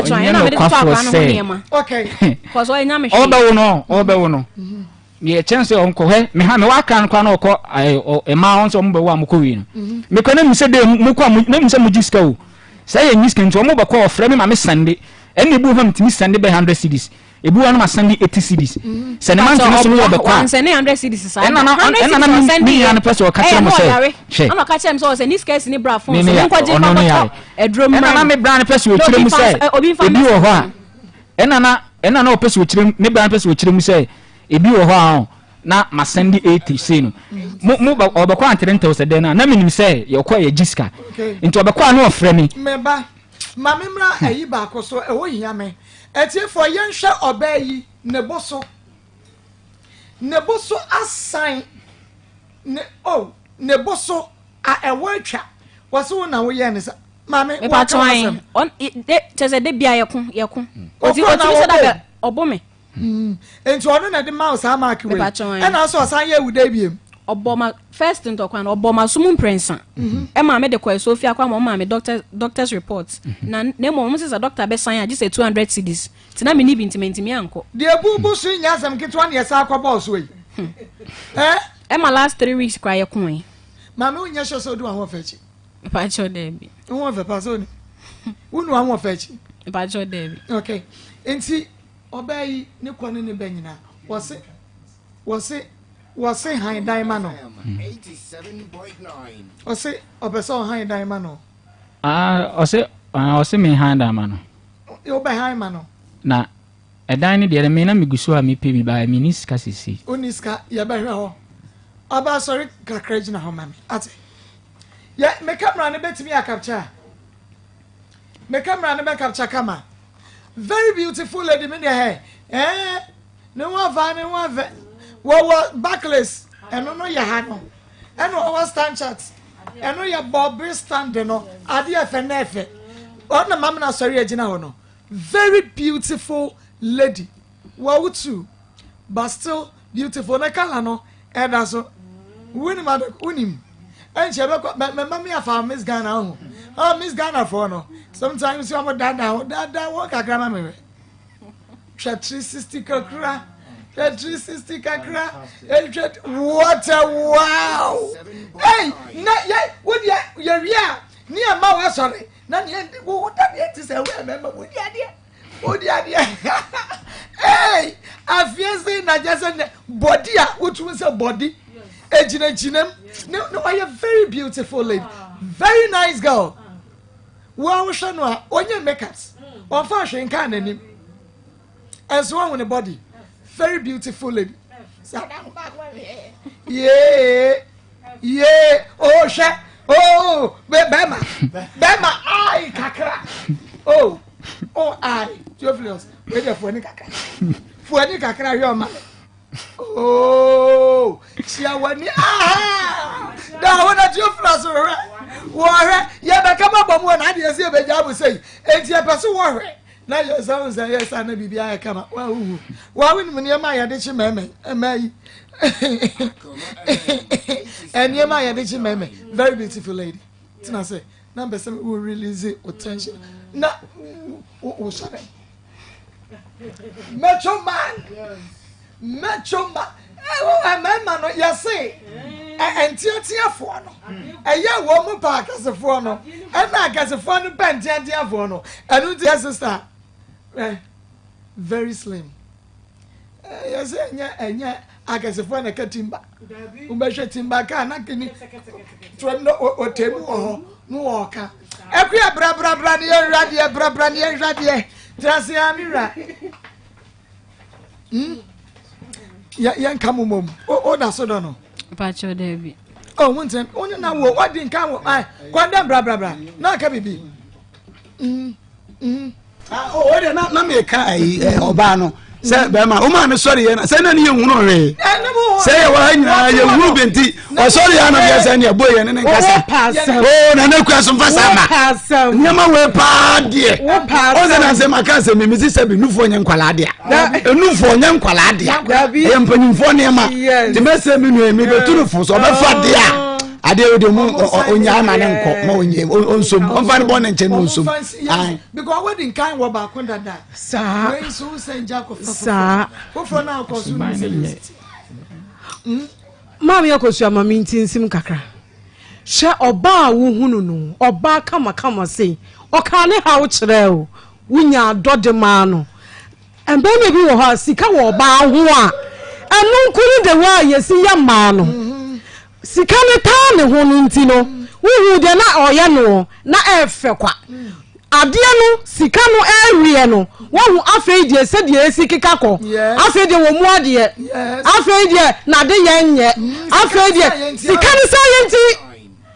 Ɔnyɛ nokwafoɔ sɛ. Ɔbɛwo no ɔbɛwo no deɛ kyɛn sɛ ɔnkɔ hɛ me ha me wɔ akra no koraa na ɔkɔ ɛɛ mmaa wɔn sɛ wɔn bɛwo a mokɔ wie no mekɔ na mu sɛ dɛ mokɔ a na mu sɛ mogye sika o sɛ yɛ nyi sika nti wɔn bɛkɔ ɔfrɛ me ma me sɛnde ɛna ebi wɔ hɔ a metumi sɛnde bɛ hundred cedis ebi wɔ hɔ no ma sɛnde 80 cedis sɛ ne ma ntumi so no wɔ bɛkɔ a
wansɛne 100 cedis saa
ɛna na ɛna na me me nua no pɛ sɛ ɔka kyerɛ mo sɛ hwɛ
ɛna ɔka kyerɛ me sɛ ɔsɛ ne sika si ne bra phone
so
menkɔgye
ɔno ne yare ɛna na me bra no pɛ sɛ ɔkyerɛ mu sɛ ebi wɔ hɔ a ɛna na ɛna na ɔpɛ sɛ ɔkyerɛ mu me bra no pɛ sɛ ɔkyerɛ mu sɛ ebi wɔ hɔ a ɔ na ma sɛnde 80 sei no mo mo ɔbɛkɔ antere ntɛw sɛ dɛn no a na menim sɛ yɛkɔ yɛ gye sika nti ɔbɛkɔ a na ɔfrɛ me.
Meba ma me mmra ayi baako so ɛhɔ hia me. Atiefoɔ yɛnhwɛ ɔbaa yi ne bo so ne bo so asan ne oh ne bo so a ɛwɔ atwa wɔse wo na woyɛɛ ne sa maame
waka wasɛm kyɛ sɛ de bia yɛko yɛko ɔti ɔtumi sɛ da bɛ ɔbo me.
Nti ɔno na ɛde ma wo saa mark wei ɛna nso ɔsan yɛ awuda biem.
Ɔbɔ ma first ntɔkwa no ɔbɔ ma so mu mprɛnsa ɛma me de kɔ ɛso ofie akɔ ama ɔma me doctor doctor's report na na mmom ɔmo sɛ sɛ doctor bɛsan a gye sɛ 200 cedis nti na me ni bi nti mantumi ankɔ.
Deɛ ebubu so yi nyɛ asɛm ketewa na yɛsan akɔ bɔɔl so yi eh.
Ɛma last 3 weeks koraa yɛ koe.
Maame wo nyɛ sure sɛ odi w'ahoɔfɛ akyi.
Mepakyɛw daabi.
Wo ho ɔfɛ paa sɛ oni. Wo nu w'ahoɔfɛ akyi.
Mepakyɛw daabi.
Okay nti. Ɔbaa yi ne kɔ ne ne ba nyinaa wɔse wɔse wɔse han dan ma no. Ɔse ɔpɛ sɛ ɔhan dan ma no.
Ah ɔse ah ɔse me han dan ma no.
Wobɛ han ma no.
Na ɛdan no deɛ me na megu so a mepɛ bi ba me ni sika sisi.
Wonni sika yɛbɛhwɛ hɔ. Ɔbaa sɔre kakra gyina hɔ ma me ate. Yɛ me camera no bɛtumi akapkya a. Me camera no bɛ capture kama. Very beautiful lady me deɛ hɛ ɛɛ ne ho afa ne ho afɛ wɔwɔ Barclays ɛno no yɛ ha no ɛna ɔwɔ Stanchart ɛno yɛ bɔbere stand no adeɛ ɛfɛ na ɛfɛ ɔna maame na asɔre agyina hɔ no very beautiful lady wɔwo too but still beautiful ne colour no ɛda so wonim ade wonim ɛnkyɛ bɛkɔ mɛma mi afa miss ghana ho oh miss ghana foɔ no sometimes wɔn daadaa wɔn daadaa wɔn kakra ma mi hwɛ hwɛ 360 kakra hwɛ 360 kakra ehwɛ what a wow hey na yɛ wo deɛ yɛ wie a ne yɛ ma wasɔre na ne yɛ wo da deɛ ti sɛ wo yɛ mɛma wo di adeɛ. Wodi adeɛ hey afie se na kyɛ sɛ nɛ bɔdi a wotumi sɛ bɔdi egyinagyina mu ne ne ɔyɛ very beautiful lady very nice girl wo a wohwɛ no a onye makeups ɔnfa ahwɛ nkaa n'anim ɛnso wɔn ne body very beautiful lady saa yee. Yee oh hwɛ oh bɛrima bɛrima ai kakra oh oh ai Theophilus wei deɛ fuani kakra fuani kakra hwɛ ɔma me. Oh, hyia w'ani aha da hɔ na Theophilus hwɛ wɔhwɛ yɛbɛka ma bɔ mu wɔ n'adeɛ sɛ yɛbɛgya abo sɛ yi enti yɛpɛ so wɔhwɛ na yɛ sɛ wo sɛ yɛ sa na biribi ayɛ kama wahuhu wawonim nneɛma a yɛde kye mɛmɛ mmaa yi nneɛma a yɛde kye mɛmɛ very beautiful lady tena sɛ na mpɛ sɛ wo release wo tension na wo sɔre Metro man metro man mmarima no yɛse nteateafoɔ no ɛyɛ wɔn mu pa akɛsefoɔ no ɛna akɛsefoɔ no pɛ nteateafoɔ no ɛno nti yɛ sista very slim yɛsɛ ɛnyɛ ɛnyɛ akɛsefoɔ na ɛka timba wobɛhwɛ timba kaa na kini tuam na ɔtɛmu wɔ hɔ na wɔka ɛkuya brabrabra ne yɛnhwɛ adeɛ brabra ne yɛnhwɛ adeɛ tenase a me wura hmm? yɛnka mo mmom woda so dɔ no
pakyɛ daabi
oh wo ntɛm wo ne na wo wadi nka wo ai kɔndɛm brabrabra na aka biribi mm, mm.
Ah, oh, o de na na mi ka ayi ɛ ɔbaa no sɛ bɛrima o maa mi sɔre yɛ na sɛ na ni yɛ hunu hwee sɛ yɛ wɔ ha nyinaa yɛ hunu bi nti ɔsɔre yɛ anam yɛ sɛ ni ɛbɔ yɛ ne ne nkasa o na ne kura so nfa saa ma nneɛma wei paa deɛ o sɛ na sɛ ma ka sɛ mi mi si sɛ bi nufoɔ nyɛ nkwalaa deɛ nufoɔ nyɛ nkwalaa deɛ ɛyɛ mpanyinfoɔ nneɛma te mɛ sɛ mi nua mi bɛ tu no fo so ɔbɛfa deɛ a adeɛ wo de mu onyaa ama ne nkɔ ma onye onsom ɔnfa ne bɔ ne nkyɛn na onsom.
Because wadi nkan wɔ baako dada.
Saa.
Wei nso wosɛ ngya akɔfa foforɔ.
Saa.
Foforɔ no akɔ so no sɛ deɛ
hmm? Maame Akosua ma me nti nsim kakra. Hwɛ ɔbaa a wohunu no, ɔbaa kamakama sei. Ɔkaa ne haw kyerɛɛ wo, wonya adɔ de maa no. Mmarima bi wɔ hɔ a sika wɔ ɔbaa ho a, ɛno nko ne the way a yɛsi yɛ mmaa no. Sika no taa ne ho no nti no, wohuu deɛ na ɔyɛ noɔ na ɛɛfɛ kwa. Adeɛ no, sika no ɛɛweɛ no, woahu afei deɛ sɛdeɛ ɛsi keka kɔ. Afei deɛ wɔmmu adeɛ. Afei deɛ n'ade yɛ nyɛ. Afei deɛ sika no saa yɛ nti.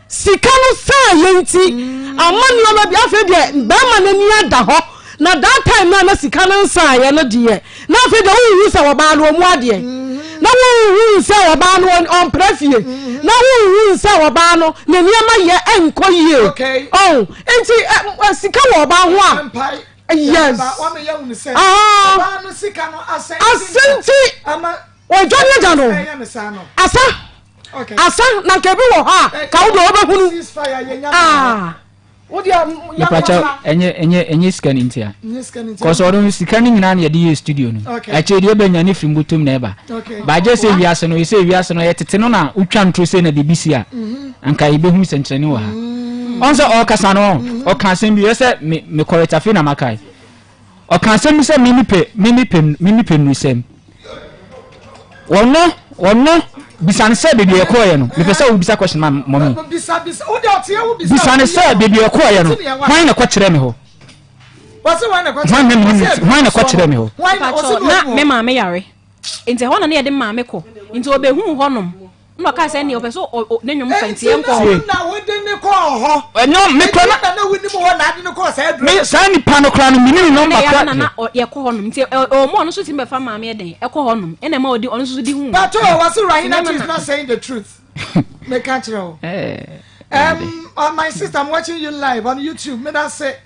Sika no saa yɛ nti ama nneɛma bi afei deɛ bɛrima n'ani ada hɔ na that time no a na sika no nsaeɛ no deɛ na afei deɛ wohu sɛ ɔbaa no ɔmu adeɛ na wohu sɛ ɔbaa no ɔmpra fie na wohu sɛ ɔbaa no ne nneɛma yɛ ɛnkɔ yie oh nti sika wɔ ɔbaa ho a yes asɛnti Ɔdwa ne agya no. Asa. Asa na nka ebi wɔ hɔ a ka wo deɛ wobɛhunu. Ah.
Mepakyɛ ɛnyɛ ɛnyɛ ɛnyɛ sika ne ntia. Kɔsɔ ɔno sika ne nyinaa na yɛde yɛ studio no. Akyire deɛ ɛbɛnya ne firi mbotom na ɛba. Baagye sɛ wiase no sɛ wiase no yɛ tete no na wotwa ntoro sɛ na biribi si a mhm. anka yɛbɛhu sɛnkyerɛnne wɔ ha. Mm. Ɔn sɛ ɔrekasa no mm-hmm. ɔka asɛm bi yɛ sɛ me me kɔrɛt afei na makae. Ɔka asɛm bi sɛ me me pɛ me me pɛ me me pɛ nnurusɛm. Ɔno ɔno bisa no sɛ baabi a ɛkɔɔyɛ no mepɛ sɛ wobisa question ma mɔmi. Bisa no sɛ baabi a ɛkɔɔyɛ no hwan na ɛkɔkyerɛ me hɔ. Hwan na hwan na ɛkɔkyerɛ me hɔ.
Na me maame yare nti ɛhɔ na ne yɛde maame kɔ nti ɔbɛhuu hɔnom. Ɛna ɔkaa sɛ ɛnneɛ ɔpɛ sɛ ne nnwom fa nti yɛnkɔ hɔ.
Nti na wode ne kɔɔ hɔ.
Ɛnyɛ me kora
na. na wonim hɔ na ade ne kɔɔ saa aduro.
Me saa nipa no kora no menim ne nɔmba kora.
Na na yɛkɔ hɔ nom nti ɔmo ɔno nso tumi bɛfa maame ɛdɛn ɛkɔ hɔ nom ɛna ɛma ɔdi ɔno nso di hu.
Pato wɔ se Rahina is not saying the truth. Meka kyerɛ wo. Um, my sister, I'm watching you live on YouTube. Me that say.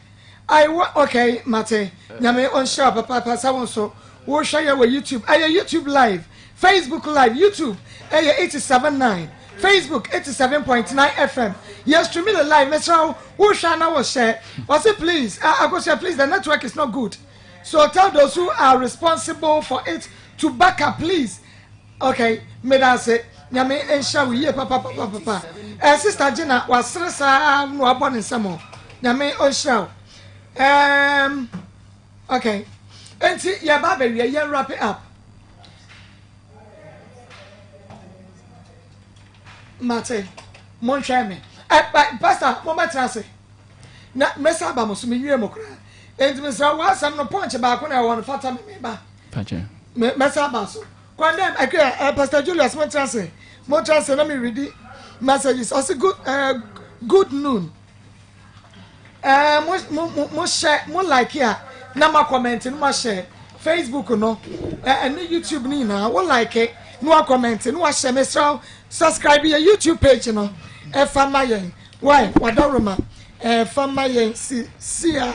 I wa okay mate nyame ɔnhyira wo papaapa sɛ wo nso wohwɛ yɛ wɔ YouTube ɛyɛ YouTube live Facebook live YouTube ɛyɛ 87.9 Facebook 87.9 FM yɛ stream no live mesrɛ wo wohwɛ na wohyɛ wɔse please uh, Akosua please the network is not good so tell those who are responsible for it to back up please okay meda ase nyame nhyira wo yie papapapapa eh, sister Gina wasere saa na wabɔ ne nsam o nyame ɔnhyira wo um, okay enti yɛba abɛwie yɛn wrap it up mate monhwɛ me eh, pastor mommɛtena ase na mɛsa aba mo so menwie mo koraa enti mesrɛ wo asɛm no pɔnkye baako na ɛwɔ no fata me meba mɛsa aba so Kwandem Akua, eh, Pastor Julius, mo ntra se, mo ntra se na me redi messages. Ɔsi good, eh, good noon. Eh, mo mo mo mo hyɛ mo like a na mo comment no mo ahyɛ Facebook no, eh, ɛne YouTube no nyinaa wo like. na wakɔmɛnte na wahyɛ. Mesrɛ wo, subscribe yɛ YouTube page no ɛfa ma yɛn. Why? Wadaroma ɛfa ma yɛn si si a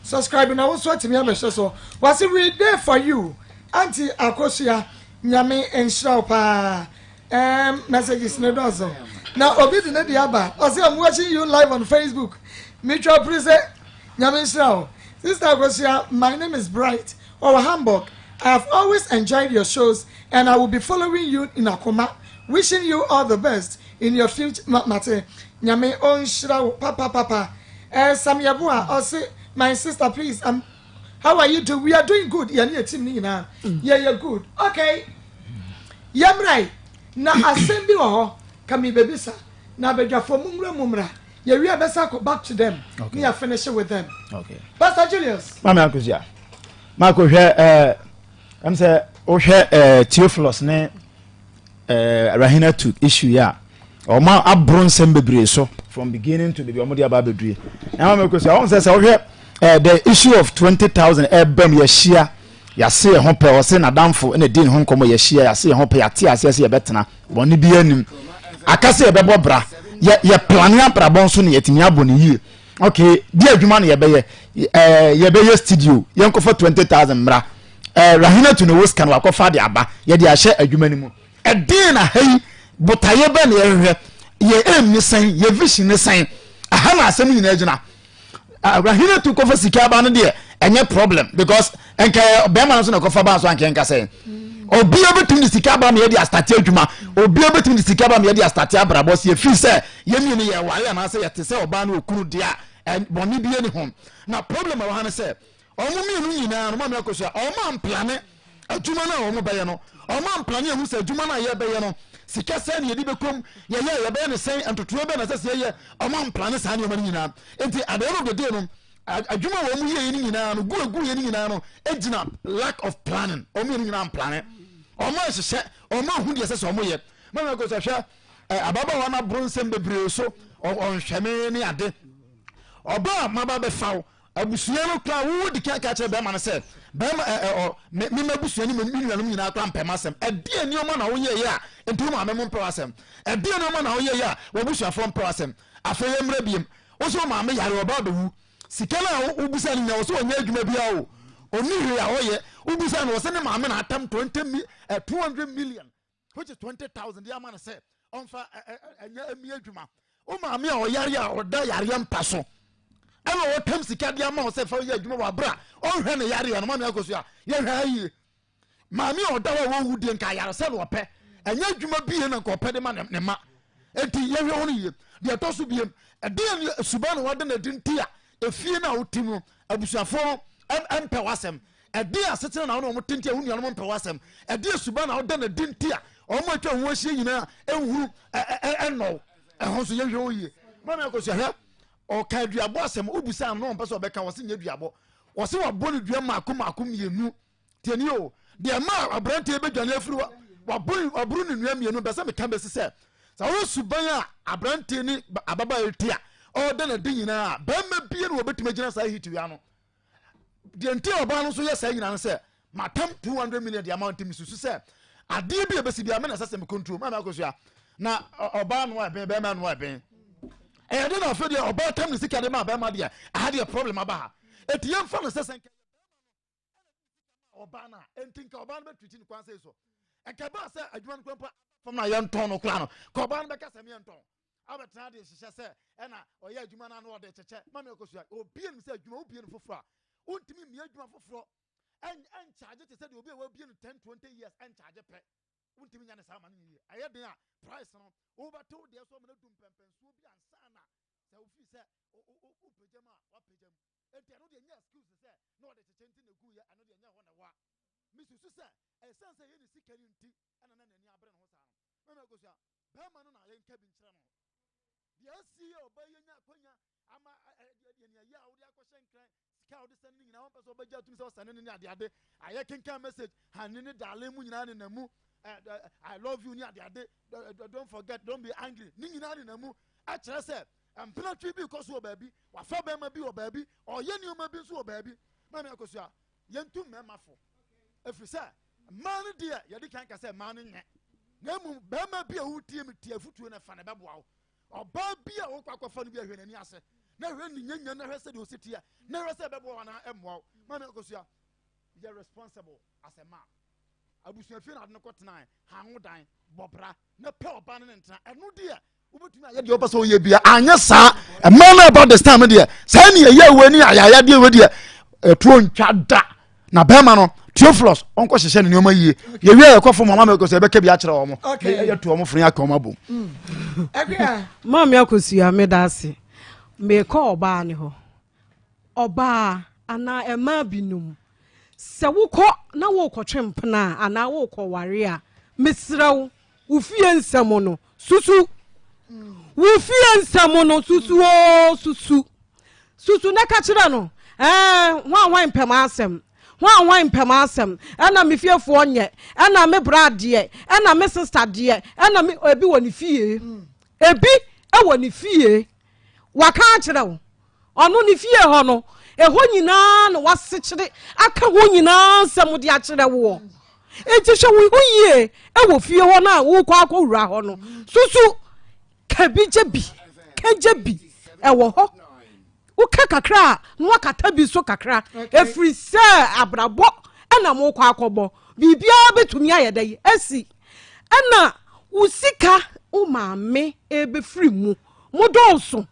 subscribe na wo nso atumi abɛhyɛ so. Wase we there for you. Auntie Akosua, Nyame nhyira wo paa. Um, messages ne dɔɔso. Na obi de ne de aba. Ɔse I'm watching you live on Facebook. Metwa pere sɛ Nyame nhyira wo. Sister Akosua, my name is Bright. Ɔwɔ Hamburg. I have always enjoyed your shows and I will be following you in Akoma. Wishing you all the best in your future. Ma mate. Nyame ɔnhyira wo papa papa. Eh, Sam Yeboah, ɔse my sister please, I'm How are you doing? We are doing good. Yɛne yɛ team ne nyinaa. Yɛyɛ good. Okay. Yɛmmra yi. Na asɛm bi wɔ hɔ. Ka mi bebisa. Na abadwafoɔ mu nwura mu mmra. Yɛwie a bɛsa akɔ back to them. Okay. Ne yɛ finish with them.
Okay.
Pastor Julius.
Maame Akosua. Maako hwɛ ɛɛ ɛm sɛ wohwɛ ɛɛ Theophilus ne eh, Rahina to issue yi a wɔn aboro nsɛm bebree so from beginning to baabi a wɔde aba abɛdue na wɔn mɛkɔ so wɔn sɛ sɛ wɔhwɛ eh, the issue of 20,000 ɛbɛm yɛahyia yɛase yɛn ho pɛ ɔse n'adamfo na di ne ho nkɔmmɔ yɛahyia yɛase yɛn ho pɛ yɛate aseɛ sɛ yɛbɛtena bɔne bi anim aka sɛ yɛbɛbɔ bra yɛ yɛ plane abrabɔ nso ne yɛtumi abɔ ne yie okay di adwuma na yɛbɛyɛ ɛɛ yɛbɛyɛ studio yɛnkɔfa 20,000 mmra Eh, Rahinatu na ɔwɔ sika no wakɔfa de aba yɛde ahyɛ adwuma no mu. Ɛdeɛn na ha yi botaeɛ bɛn na yɛhwehwɛ yɛ aim ne sɛn yɛ vision ne sɛn aha na asɛm nyinaa gyina. Ah, Rahinatu kɔfa sika aba no deɛ ɛnyɛ problem because nka bɛrima no nso na ɛkɔfa ba nso anka nka sɛn obiara bɛtumi de sika aba ma yɛde astate adwuma obiara bɛtumi de sika aba ma yɛde astate abrabɔ sɛ yɛfiri sɛ yɛmmienu yɛware anaasɛ yɛte sɛ ɔbaa ne okunu deɛ a bɔne bi ani ho na problem a ɛwɔ ha ne sɛ Wɔn mmienu nyinaa no, Maame Akosua, wɔn amplane adwuma no a wɔn bɛyɛ no. Wɔn amplane ahu sɛ adwuma no a yɛbɛyɛ no, sika sɛn na yɛde bɛkɔm, yɛyɛ a yɛbɛyɛ no sɛn, ntotoeɛ bɛn na ɛsɛ sɛ yɛyɛ. Wɔn amplane saa nneɛma no nyinaa. Nti at the end of the day no, adwuma a wɔn yɛeɛ no nyinaa no, gu egu yɛ no nyinaa no, gyina lack of planning. Wɔn mmienu nyinaa amplane. Wɔn anhyehyɛ, wɔn anhu deɛ ɛsɛ sɛ wɔn yɛ. Maame Akosua, hwɛ, ababaawa no aboro nsɛm bebree so, ɔnhwɛ me ne ade. Ɔbaa maba bɛfa wo, Abusua no koraa, wo di kan ka kyerɛ bɛrima no sɛ, bɛrima ɛ ɛ ɔ me me m'abusua ne me nuanom nyinaa koraa mpɛ m'asɛm. Ɛdeɛn nneɛma na woyɛeɛ a nti wo maame mo mpɛ w'asɛm? Ɛdeɛn nneɛma na woyɛeɛ a w'abusuafoɔ mpɛ w'asɛm? Afei yɛmmra biem. Wo sɛ wo maame yare, ɔba abɛwu. Sika no a wobusa no nyinaa, ɔsɛ ɔnyɛ adwuma biara o. Ɔnni hwee a ɔyɛ. Wobusa no, ɔsɛ ne maame na atam 20 mi ɛ 200 million. which is 20,000 de ama no sɛ ɔmfa ɛnyɛ ɛmi adwuma. Wo maame a ɔyare a ɔda yareɛ mpa so ɛna ɔtam sika de ama wo sɛ fa yɛ adwuma wɔ abere a ɔnhwɛ ne yareɛ no. Maame akɔ so a yɛhwɛ ha yie. Maame a ɔda hɔ a wɔwu deɛ nka ayaresɛ na ɔpɛ, ɛnyɛ adwuma bie na nka ɔpɛ de ma ne ma. Enti yɛhwɛ hɔ no yie. Deɛ ɛtɔ so biem, ɛdeɛ ne suban na wada no adi nti a efie no a wote mu no abusuafoɔ no ɛmpɛ w'asɛm. Ɛdeɛn asetena na wo ne wɔn te nti a wo nuanom mpɛ w'asɛm? Ɛdeɛn suban na woda no adi nti a wɔn a atwa wo ho ahyia nyinaa nhunu nnɔ wo? Ɛho nso yɛnhwɛ hɔ yie. Maame Akosua, hwɛ, ɔka aduabɔ asɛm, wobisaa no na ɔmpɛ sɛ ɔbɛka, ɔse nyɛ duabɔ. Ɔse wabɔ no dua mmaako mmaako mmienu. Tie nie o, deɛ ɛma aberanteɛ bɛdwane afiri hɔ, waboro ne nua mmienu. Mpɛ sɛ meka bɛsi sɛ, sɛ wohwɛ suban a aberanteɛ ne ababaawa te a ɔreda no adi nyinaa a, barima bie na wɔbɛtumi agyina saa heat wei ano. Deɛ nti a ɔbaa no nso yɛ saa nyinaa no sɛ matam 200 million de ama nti mesusu sɛ adeɛ bi a ɛbɛsi biara me na ɛsɛ sɛ me control. Maame Akosua, na ɔbaa no a ɛbɛn bɛrima no a ɛbɛn ɛyɛ de na afei deɛ ɔbaa tam ne sika de ma bɛrima deɛ aha deɛ problem aba ha. Eti yɛmfa no sɛ sɛ nka ɔbaa no a enti nka ɔbaa no bɛtriti no kwan sɛ so nka ɛbaa sɛ adwuma no kora mpo fam no a yɛntɔn no koraa no ka ɔbaa no bɛka sɛ meɛntɔn abɛtena de hyehyɛ sɛ ɛna ɔyɛ adwuma no ano ɔde kyekyɛ. Mame Akosua, obie nim sɛ adwuma wobie no foforɔ a wontumi mmie adwuma foforɔ ɛnkyagye te sɛ deɛ obi a wabie no 10 20 years ɛnkyagye pɛ. Wontumi nya ne saa ma no nyɛ yie. Ɛyɛ den a price no wobɛtew deɛ so ama no adu mpɛmpɛnsoɔ bi ansa na sɛ wofii sɛ wopagya mu a wapagya mu. Enti ɛno deɛ nyɛ excuse sɛ na ɔde kyekyɛ nti na ɛguiɛ. Ɛno deɛ nyɛ hɔ na ɛwɔ a mesusu sɛ ɛsiane sɛ ɛyɛ ne sika no nti ɛna na n'ani abere ne ho saa no. Mame Akosua, bɛrima no na yɛnka bi nkyerɛ no deɛ asi yɛ ɔba yi anya akwanya ama deɛ nea yɛ a wode akɔhyɛ nkran sika a wode sɛne no nyinaa wɔmpɛ sɛ ɔbɛgye atum sɛ ɔsɛne no ne adeade ayɛ kenkan message hane ne darling mu nyinaa ne na mu I love you ne adeade don't forget don't be angry ne nyinaa ne na mu akyerɛ sɛ mpenatwi bi kɔ so wɔ baabi wafa bɛrima bi wɔ baabi ɔyɛ nneɛma bi nso wɔ baabi. Maame Akosua, yɛntu mmarima fo ɛfiri sɛ. Mmaa no deɛ yɛde kan ka sɛ mmaa no nyɛ, na mmom barima bi a wotie me tie afotuo no fa na ɛbɛboa wo. Ɔbaa bi a wokɔ akɔfa no bi a hwɛ n'ani ase na hwɛ ne nyanya na hwɛ sɛdeɛ ɔsi teɛ na hwɛ sɛ ɛbɛboa wo anaa ɛmmoa wo. Maame Akosua, yɛ responsible as a man. Abusuafie na ade no kɔtenae, han wo dan, bɔ bra na pɛ ɔbaa no ne ntena. Ɛno deɛ wobɛtumi ayɛ deɛ wopɛ sɛ woyɛ bia. Anyɛ saa mmaa no about this time deɛ saa ne ɛyɛ wei ne ayayadeɛ wei deɛ ɛtuo ntwa da. Na bɛrima no Theophilus ɔnkɔ hyehyɛ ne nneɛma yie. Yɛwie yɛkɔ fam ɔma mɛkɔ sɛ yɛbɛka bi akyerɛ wɔn yɛto wɔn funu aka wɔn abom.
Maame Akosua, meda ase. Mekɔ ɔbaa ne hɔ. Ɔbaa anaa mmaa binom, sɛ wokɔ na worekɔtwe mpena a anaa worekɔware a, mesrɛ wo, wo fie nsɛm no, susu. Wo fie nsɛm no, susu oo, susu. Susu na ka kyerɛ no, ɛɛ, hwan hwan mpɛ m'asɛm, hwan hwan mpɛ m'asɛm, ɛna me fiefoɔ nyɛ, ɛna me bra deɛ, ɛna me sista deɛ, ɛna me, ebi wɔ ne fie. Ebi wɔ ne fie. Waka akyerɛ wo. Ɔno ne fie hɔ no, ɛhɔ nyinaa na wasekyere aka hɔ nyinaa nsɛm de akyerɛ woɔ. Enti hwɛ wo ho yie wɔ fie hɔ no a wokɔ akɔwura hɔ no. Susu ka bi gye bi, ka gye bi ɛwɔ hɔ. Woka kakra a na wakata bi so kakra, ɛfiri sɛ abrabɔ ɛna mokɔ akɔbɔ. Biribiara bɛtumi ayɛ dɛ asi. Ɛna wo sika wo maame ɛbɛfiri mu. Modɔɔso.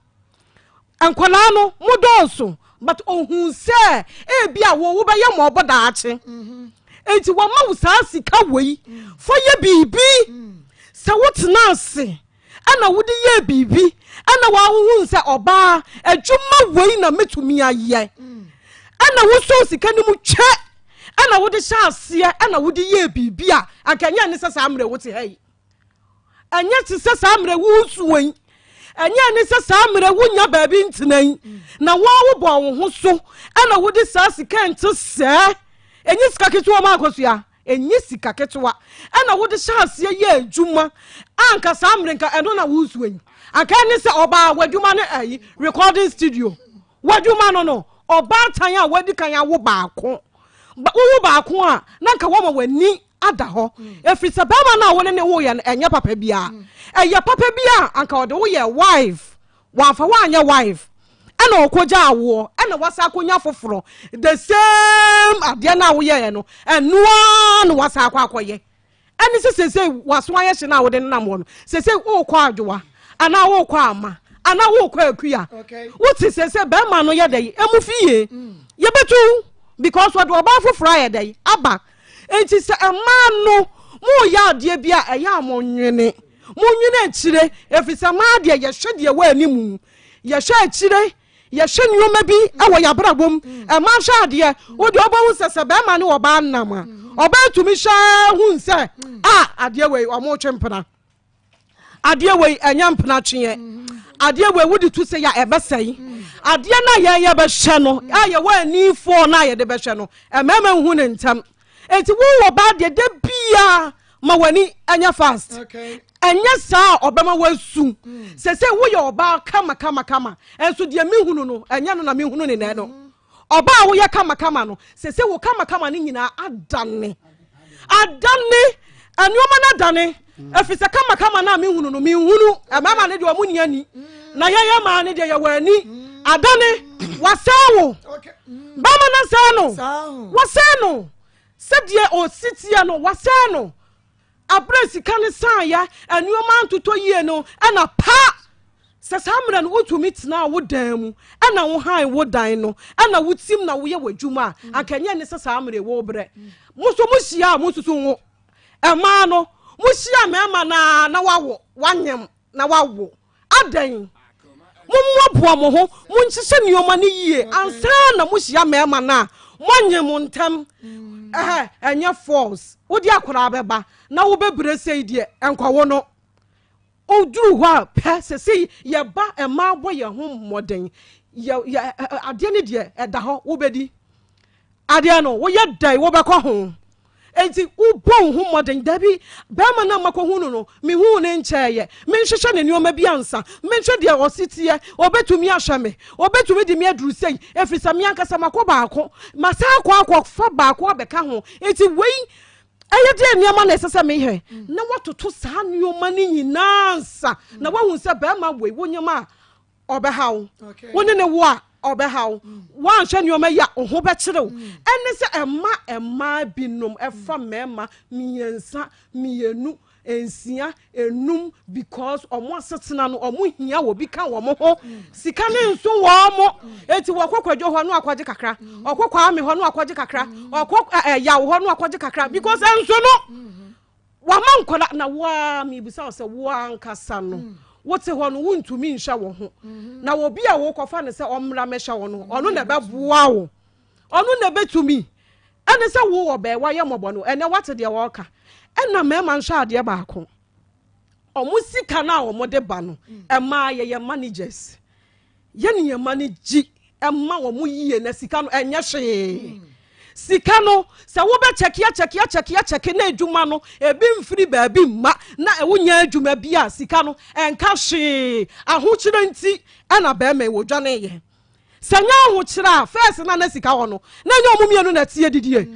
Nkwadaa no mo dɔɔso but ohun sɛ ebi a wo wobɛyɛ ma ɔbɔ daakye mm-hmm. enti wɔma wo saa sika wei fa yɛ biribi mm. Sɛ wotena ase ɛna wode yɛ biribi ɛna wahohu sɛ ɔbaa adwuma wei na mɛtumi ayɛ mm. Ɛna wosɔ sika no mu twɛ ɛna wode hyɛ aseɛ ɛna wode yɛ biribi a anka ɛnyɛ ne sɛ saa mmerɛ wote ha yi. Ɛnyɛ te sɛ saa mmerɛ woresuo yi, ɛnyɛ ne sɛ saa mmerɛ wonya baabi ntena yi, na wo a wobɔɔ wo ho so ɛna wode saa sika nte sɛɛ. Ɛnyɛ sika ketewa ma akosua, ɛnyɛ sika ketewa ɛna wode hyɛ aseɛ yɛ adwuma. Anka saa mmerɛ nka ɛno na woresuo yi, anka ɛne sɛ ɔbaa w'adwuma no ɛyi recording studio w'adwuma no no ɔbaatan a wadi kan awo baako, wowo baako a na nka wɔma w'ani ada hɔ, ɛfiri sɛ bɛrima no a wo ne ne woyɛ no ɛnyɛ papa biara. Ɛyɛ papa bi a anka ɔde wo yɛ wife, wamfa woanyɛ wife ɛna ɔkɔgya awoɔ ɛna wasa akɔnya foforɔ. The same adeɛ no a woyɛɛ no ɛnoa na wasa akɔ akɔyɛ. Ɛne sɛ sesei waso ayɛ hye no a wode nenam hɔ no, sesei wokɔ adwowa anaa wokɔ ama anaa wokɔ akua, wote sesei bɛrima no yɛ dɛ ɛmu fie yɛbɛtu because ɔde ɔbaa foforɔ ayɛ dɛ aba. Enti sɛ mmaa no moreyɛ adeɛ bi a, ɛyɛ a monwene. Monwene akyire, ɛfiri sɛ mmaa deɛ yɛhwɛ deɛ ɛwɔ anim. Yɛhwɛ akyire, yɛhwɛ nneɛma bi wɔ yɛn abrabɔ mu. Mmaa hwɛ adeɛ, wo deɛ wobɛhu sɛ sɛ bɛrima ne ɔbaa nam a, ɔbaa tumi hwɛ hu sɛ a adeɛ wei wɔretwe mpena. Adeɛ wei ɛnyɛ mpena tweɛ. Adeɛ wei wode tu sɛ yɛ a ɛbɛsɛe. Adeɛ no a yɛn yɛbɛhwɛ no a yɛwɔ anifoɔ no a yɛde bɛhwɛ no, mmarima nhu ne ntɛm. Enti wowɔ baa deɛ da biara ma w'ani ɛnyɛ fast. Ɛnyɛ saa a ɔbɛma wasu. Sɛ sɛ woyɛ ɔbaa kama kama kama, ɛnso deɛ mehunu no ɛnyɛ no na mehunu ne nɛ no. Ɔbaa a woyɛ kamakama no, sese wo kamakama no nyinaa adane. Adane. Nneɛma no adane. Ɛfiri sɛ kamakama no a mehunu no, menhunu. Mmarima no deɛ ɔmo nni ani. Na yɛyɛ mmaa no deɛ yɛwɔ ani. Adane. Wasɛe wo. Bɛrima no asɛe no. Wasɛe no. Sɛdeɛ ɔsi teɛ no, wasɛe no. Aberɛ a sika no saeɛ, nnoɔma antotɔ yie no, ɛna pa! Sɛ saa mmerɛ no wotumi tenaa wo dan mu, ɛna wo han wo dan no, ɛna wotim na woyɛ w'adwuma a, anka ɛnyɛ ne sɛ saa mmerɛ wobrɛ. Mo nso mohyia a monsusu nwo. Mmaa no, mohyia mmarima no a na wawo, wanyem na wawo. Adɛn? Mommoaboa mo ho, monhyehyɛ nneɛma no yie ansa na mohyia mmarima no a moanye mo ntɛm. Ɛhɛ, ɛnyɛ false. Wode akwadaa bɛba na wobɛbrɛ sei deɛ, nkɔwo no. Woduru hɔ a pɛ, sɛsei yɛba mmaa bɔ yɛn ho mmɔden. Yɛ, yɛ, adeɛ no deɛ ɛda hɔ, wobɛdi. Adeɛ no, woyɛ dɛn wobɛkɔ ho? Enti wobɔ wo ho mmɔden. Dabi, barima no a makɔhu no no, mehuu no nkyɛeɛ. Menhwehwɛ ne nneɛma bi ansa. Menhwɛ deɛ ɔse teɛ. Ɔbɛtumi ahwɛ me. Ɔbɛtumi de me aduru sei, ɛfiri sɛ me ankasa makɔ baako. Masan akɔ akɔfa baako abɛka ho. Enti wei, Ɛyɛ deɛ nneɛma na ɛsɛ sɛ meyɛ na woatoto saa nneɛma no nyinaa nsa na woahu sɛ bɛrima wei wo nyɛma a ɔbɛha wo, wo ne ne wo a ɔbɛha wo, woanhwɛ nneɛma yi a wo ho bɛkyere wo. Ɛne sɛ ɛma mmaa binom ɛfa mmarima mmiɛnsa, mmienu, nsia, enum because ɔmo asetena no ɔmo hia obi ka wɔn ho. Sika ne nso wɔn mo. Eti wɔkɔ kwadwo hɔ no akɔgye kakra, ɔkɔ kwame hɔ no akɔgye kakra, ɔkɔ ɛɛ yaw hɔ no akɔgye kakra because nso no wama nkɔla na waa mibisa wo sɛ wo ankasa no wote hɔ no wontumi nhyɛ wo ho na obi a wokɔfa no sɛ ɔmmra mɛhyɛ wo no ɔno na ɛbɛboa wo. Ɔno na ɛbɛtumi. Ɛne sɛ wo wɔ bɛɛ wayɛ mmɔbɔ no ɛnɛ wate deɛ wɔreka. Ɛna mmarima nhwɛ adeɛ baako. Ɔmo sika no a ɔmo de ba no, ɛmaa yɛyɛ managers. Yɛne yɛn manage ɛma wɔn yie na sika no ɛnyɛ hwee. Sika no sɛ wobɛ kyɛke akyɛke akyɛke akyɛke na adwuma no ebi mfiri baabi mma na wonya adwuma bi a sika no ɛnka hwee. Ahokyerɛ nti ɛna bɛrima yi wɔdwane yɛ. Sɛ nyɛ ahokyerɛ a, first na na sika wɔ no, na ɛnyɛ ɔmo mmienu na ɛte adidie.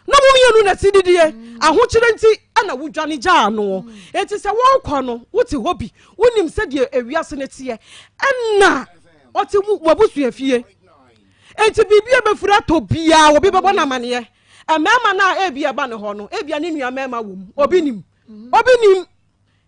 Na ɔmo mmienu na ɛte didie. Ahokyerɛ nti ɛna wodwane gyaa noɔ. Enti sɛ wɔrekɔ no, wote hɔ bi, wonim sɛdeɛ ewiase no teɛ. Ɛna ɔte w'abusua fie. Enti biribi a ɛbɛfiri atɔ biara, obi bɛbɔ no amaneɛ. Mmarima no a ebia ɛba ne hɔ no, ebia ne nua mmarima wɔ mu. Obi nim. Obi nim.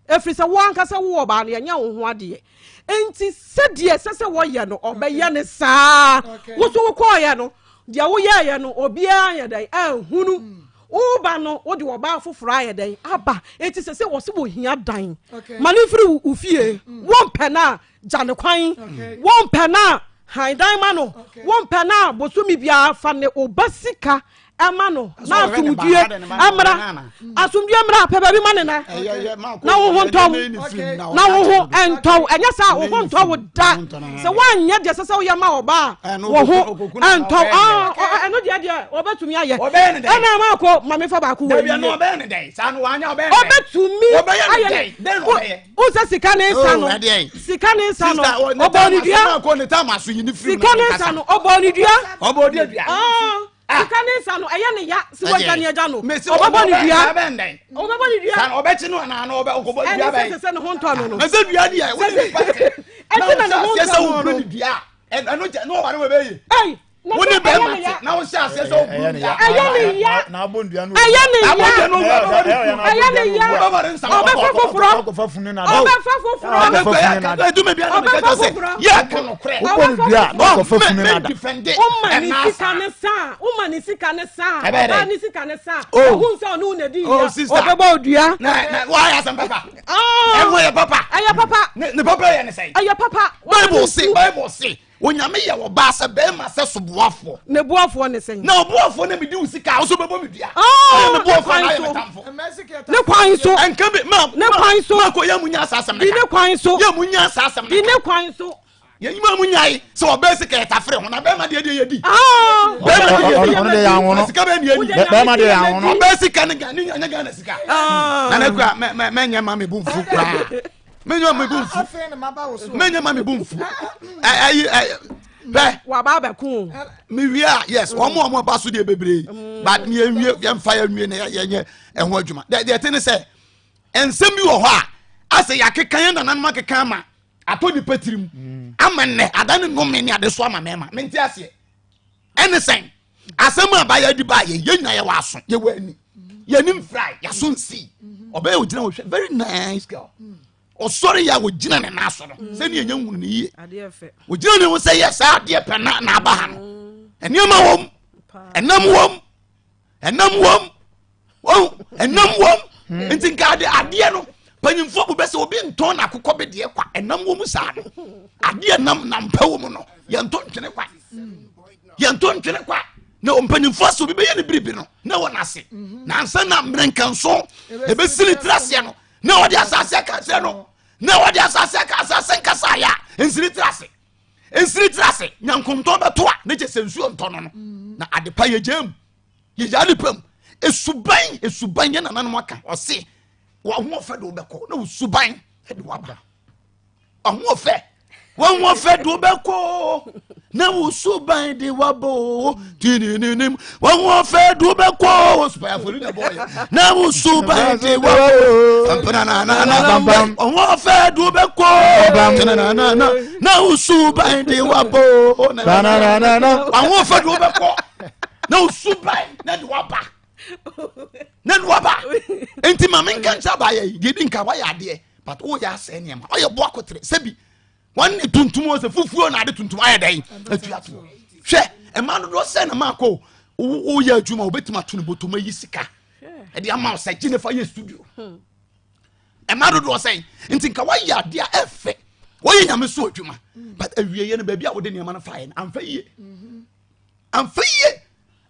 Ɛfiri sɛ wo ankasa wowɔ ɔbaa no, yɛnyɛ wo ho adeɛ. Enti sɛdeɛ ɛsɛ sɛ wɔyɛ no, ɔbɛyɛ no saa. Wo so wokɔɔyɛ no, deɛ woyɛɛyɛ no, obiara anyɛ dɛn anhunu. Mm. Woba no, wode ɔbaa foforɔ ayɛ dɛn aba. Enti sɛ sɛ wɔse wɔhia dan, ma no mfiri wo fie. Mm. Wompɛ no a, gya ne kwan. Wompɛ no a, han dan ma no. Wompɛ no a, bosome biara fa ne wo ba sika ɛma no na asomdue mmra asomdue mmra pɛ baabi ma ne na na wo ho ntɔ wo na wo ho ntɔ wo ɛnyɛ saa wo ho ntɔ wo da sɛ woanyɛ deɛ sɛ sɛ woyɛ ma ɔba a wo ho ntɔ wo ɛno deɛ deɛ ɔbɛtumi ayɛ ɛna ma akɔ ma mefa baako wɔ yie ɔbɛtumi ayɛ wo sɛ sika ne nsa no sika ne nsa no ɔbɔ ne dua sika ne nsa no ɔbɔ ne dua Sika ne nsa no ɛyɛ ne ya si wagya ne agya no ɔbɛbɔ ne dua ɔbɛbɔ ne dua
ɔbɛkye no anaa na ɔbɛ ɔkɔbɔ dua bɛn
ɛne sɛ sɛ ne ho ntɔ no no
ɛsɛ dua deɛ wo ne nipa te
ɛti na ne ho ntɔ
no no dua ɛno kyɛ na ɔware wɔ bɛyɛ
ɛyi
wo ne bɛrima te na wo hyɛ aseɛ sɛ ɔburu dua
ɛyɛ ne ya ɛyɛ ne ya ɛyɛ ne ya ɔbɛfa foforɔ ɔbɛfa foforɔ ɔbɛfa foforɔ
ɔbɛfa foforɔ
Woma ne sika ne sa a, woma ne sika ne sa a, ɔbaa ne sika ne sa a, ɔhu sɛ ɔne wo na di ya, ɔbɛbɔ odua.
Na na wayɛ asɛm papa. Ɛho yɛ papa.
Ɛyɛ papa.
Ne papa yɛ ne sɛn.
Ɛyɛ papa.
Bible se Bible se onyame yɛ ɔbaa sɛ bɛrima sɛ soboafoɔ.
Ne boafoɔ ne sɛn.
Na ɔboafoɔ na medi wo sika a ɔso bɛbɔ me dua. Ɔyɛ me boafoɔ na ayɛ me tamfo.
Ne kwan so.
Ɛnka bi ma
ne kwan so.
Ma kɔ yɛ mu nya asasɛm.
Di ne kwan so.
Yɛ mu nya asasɛm.
Di ne kwan so.
Yɛn nyuma mu nyae sɛ ɔbɛn sika yɛ tafere ho na bɛrima deɛ deɛ yɛdi.
Bɛrima deɛ yɛdi. Ɔno deɛ yɛ ahono.
Sika bɛn deɛ yɛdi.
Bɛrima deɛ yɛ ahono.
Ɔbɛn sika ne Ghana ne Ghana sika. Na ne kura mɛ mɛ mɛ nyɛ ma mi bu nfu koraa. Mɛ nyɛ ma mi bu nfu. Mɛ nyɛ ma mi bu nfu. Ɛ ɛyi ɛ bɛ.
Waba abɛko.
Mi wie a yes wɔn mu wɔn ba so deɛ bebree but mi yɛ nwie yɛn fa yɛ nwie na yɛ nyɛ ɛho adwuma. Deɛ deɛ te ne sɛ nsɛm bi wɔ hɔ a asɛ yɛakeka yɛn nananom akeka ama. atɔ nipa tirim mm. ama nnɛ ada ne nnome ne ade so ama mɛma mente aseɛ ɛne sɛn asɛm a bayɛ de ba yɛ yɛn nyinaa yɛwɔ aso yɛwɔ ani yɛnim fry yɛaso nsi ɔbɛyɛ ogyina hɔ hwɛ very nice girl ɔsɔre yɛ a ɔgyina ne nan so no sɛdeɛ ɛnya nhunu ne yie ɔgyina ne ho sɛ yɛ saa adeɛ pɛ na na aba ha no nneɛma wɔm ɛnam wɔm ɛnam wɔm wɔn ɛnam wɔm hmm. nti nka ade adeɛ no panyinfoɔ bu bɛ sɛ obi ntɔn na akokɔ bi deɛ kwa ɛnam wɔm saa no adeɛ nam nam pɛ wɔm no yɛntɔ ntwene kwa yɛntɔ ntwene kwa na mpanyinfoɔ sɛ obi bɛyɛ ne biribi no na wɔ n'ase mhm. na ansa na mmerɛnkanso ebesi ne tiri aseɛ no na wɔde asase aka aseɛ no na wɔde asase aka asase nkasa ayɛ a nsiri tiri ase nsiri tiri ase nyankontɔn bɛto a ne kyɛ sɛ nsuo ntɔ no no mhm. na adepa yɛ gya mu yɛgyaa nipa mu esuban esuban yɛ nananom aka ɔse wɔhoɔfɛ de wobɛkɔ na wosuban de waba ɔhoɔfɛ wɔhoɔfɛ de wobɛkɔ. Na wo suban de wabɔ o tinininim wɔn wɔn fɛ du bɛ kɔ o supayafo ni na bɔ yɛ na wo suban de wabɔ o mpananana wɔn wɔn fɛ du bɛ kɔ o tinanana na wo suban de wabɔ o wɔn wɔn fɛ du bɛ kɔ na wo suban na de waba na de waba nti maame nka nkyɛn abayɛ yi deɛ di nka wayɛ adeɛ but woyɛ asɛ nneɛma ɔyɛ bo akotere sɛbi. Wɔn ne tuntum o sɛ fufuo na ade tuntum ayɛ dɛn atua toɔ. Hwɛ mmaa dodoɔ sɛ na maa kɔ woyɛ adwuma wobɛtumi ato ne bɔtɔm ayi sika ɛde ama wo sɛ gye ne fa yɛ studio. Hmm. Mmaa dodoɔ sɛn nti nka woayɛ adeɛ a ɛfɛ wɔyɛ nyame so adwuma hmm. but awieɛ no baabi a wode nneɛma no faeɛ no amfa yie. Hmm. Amfa yie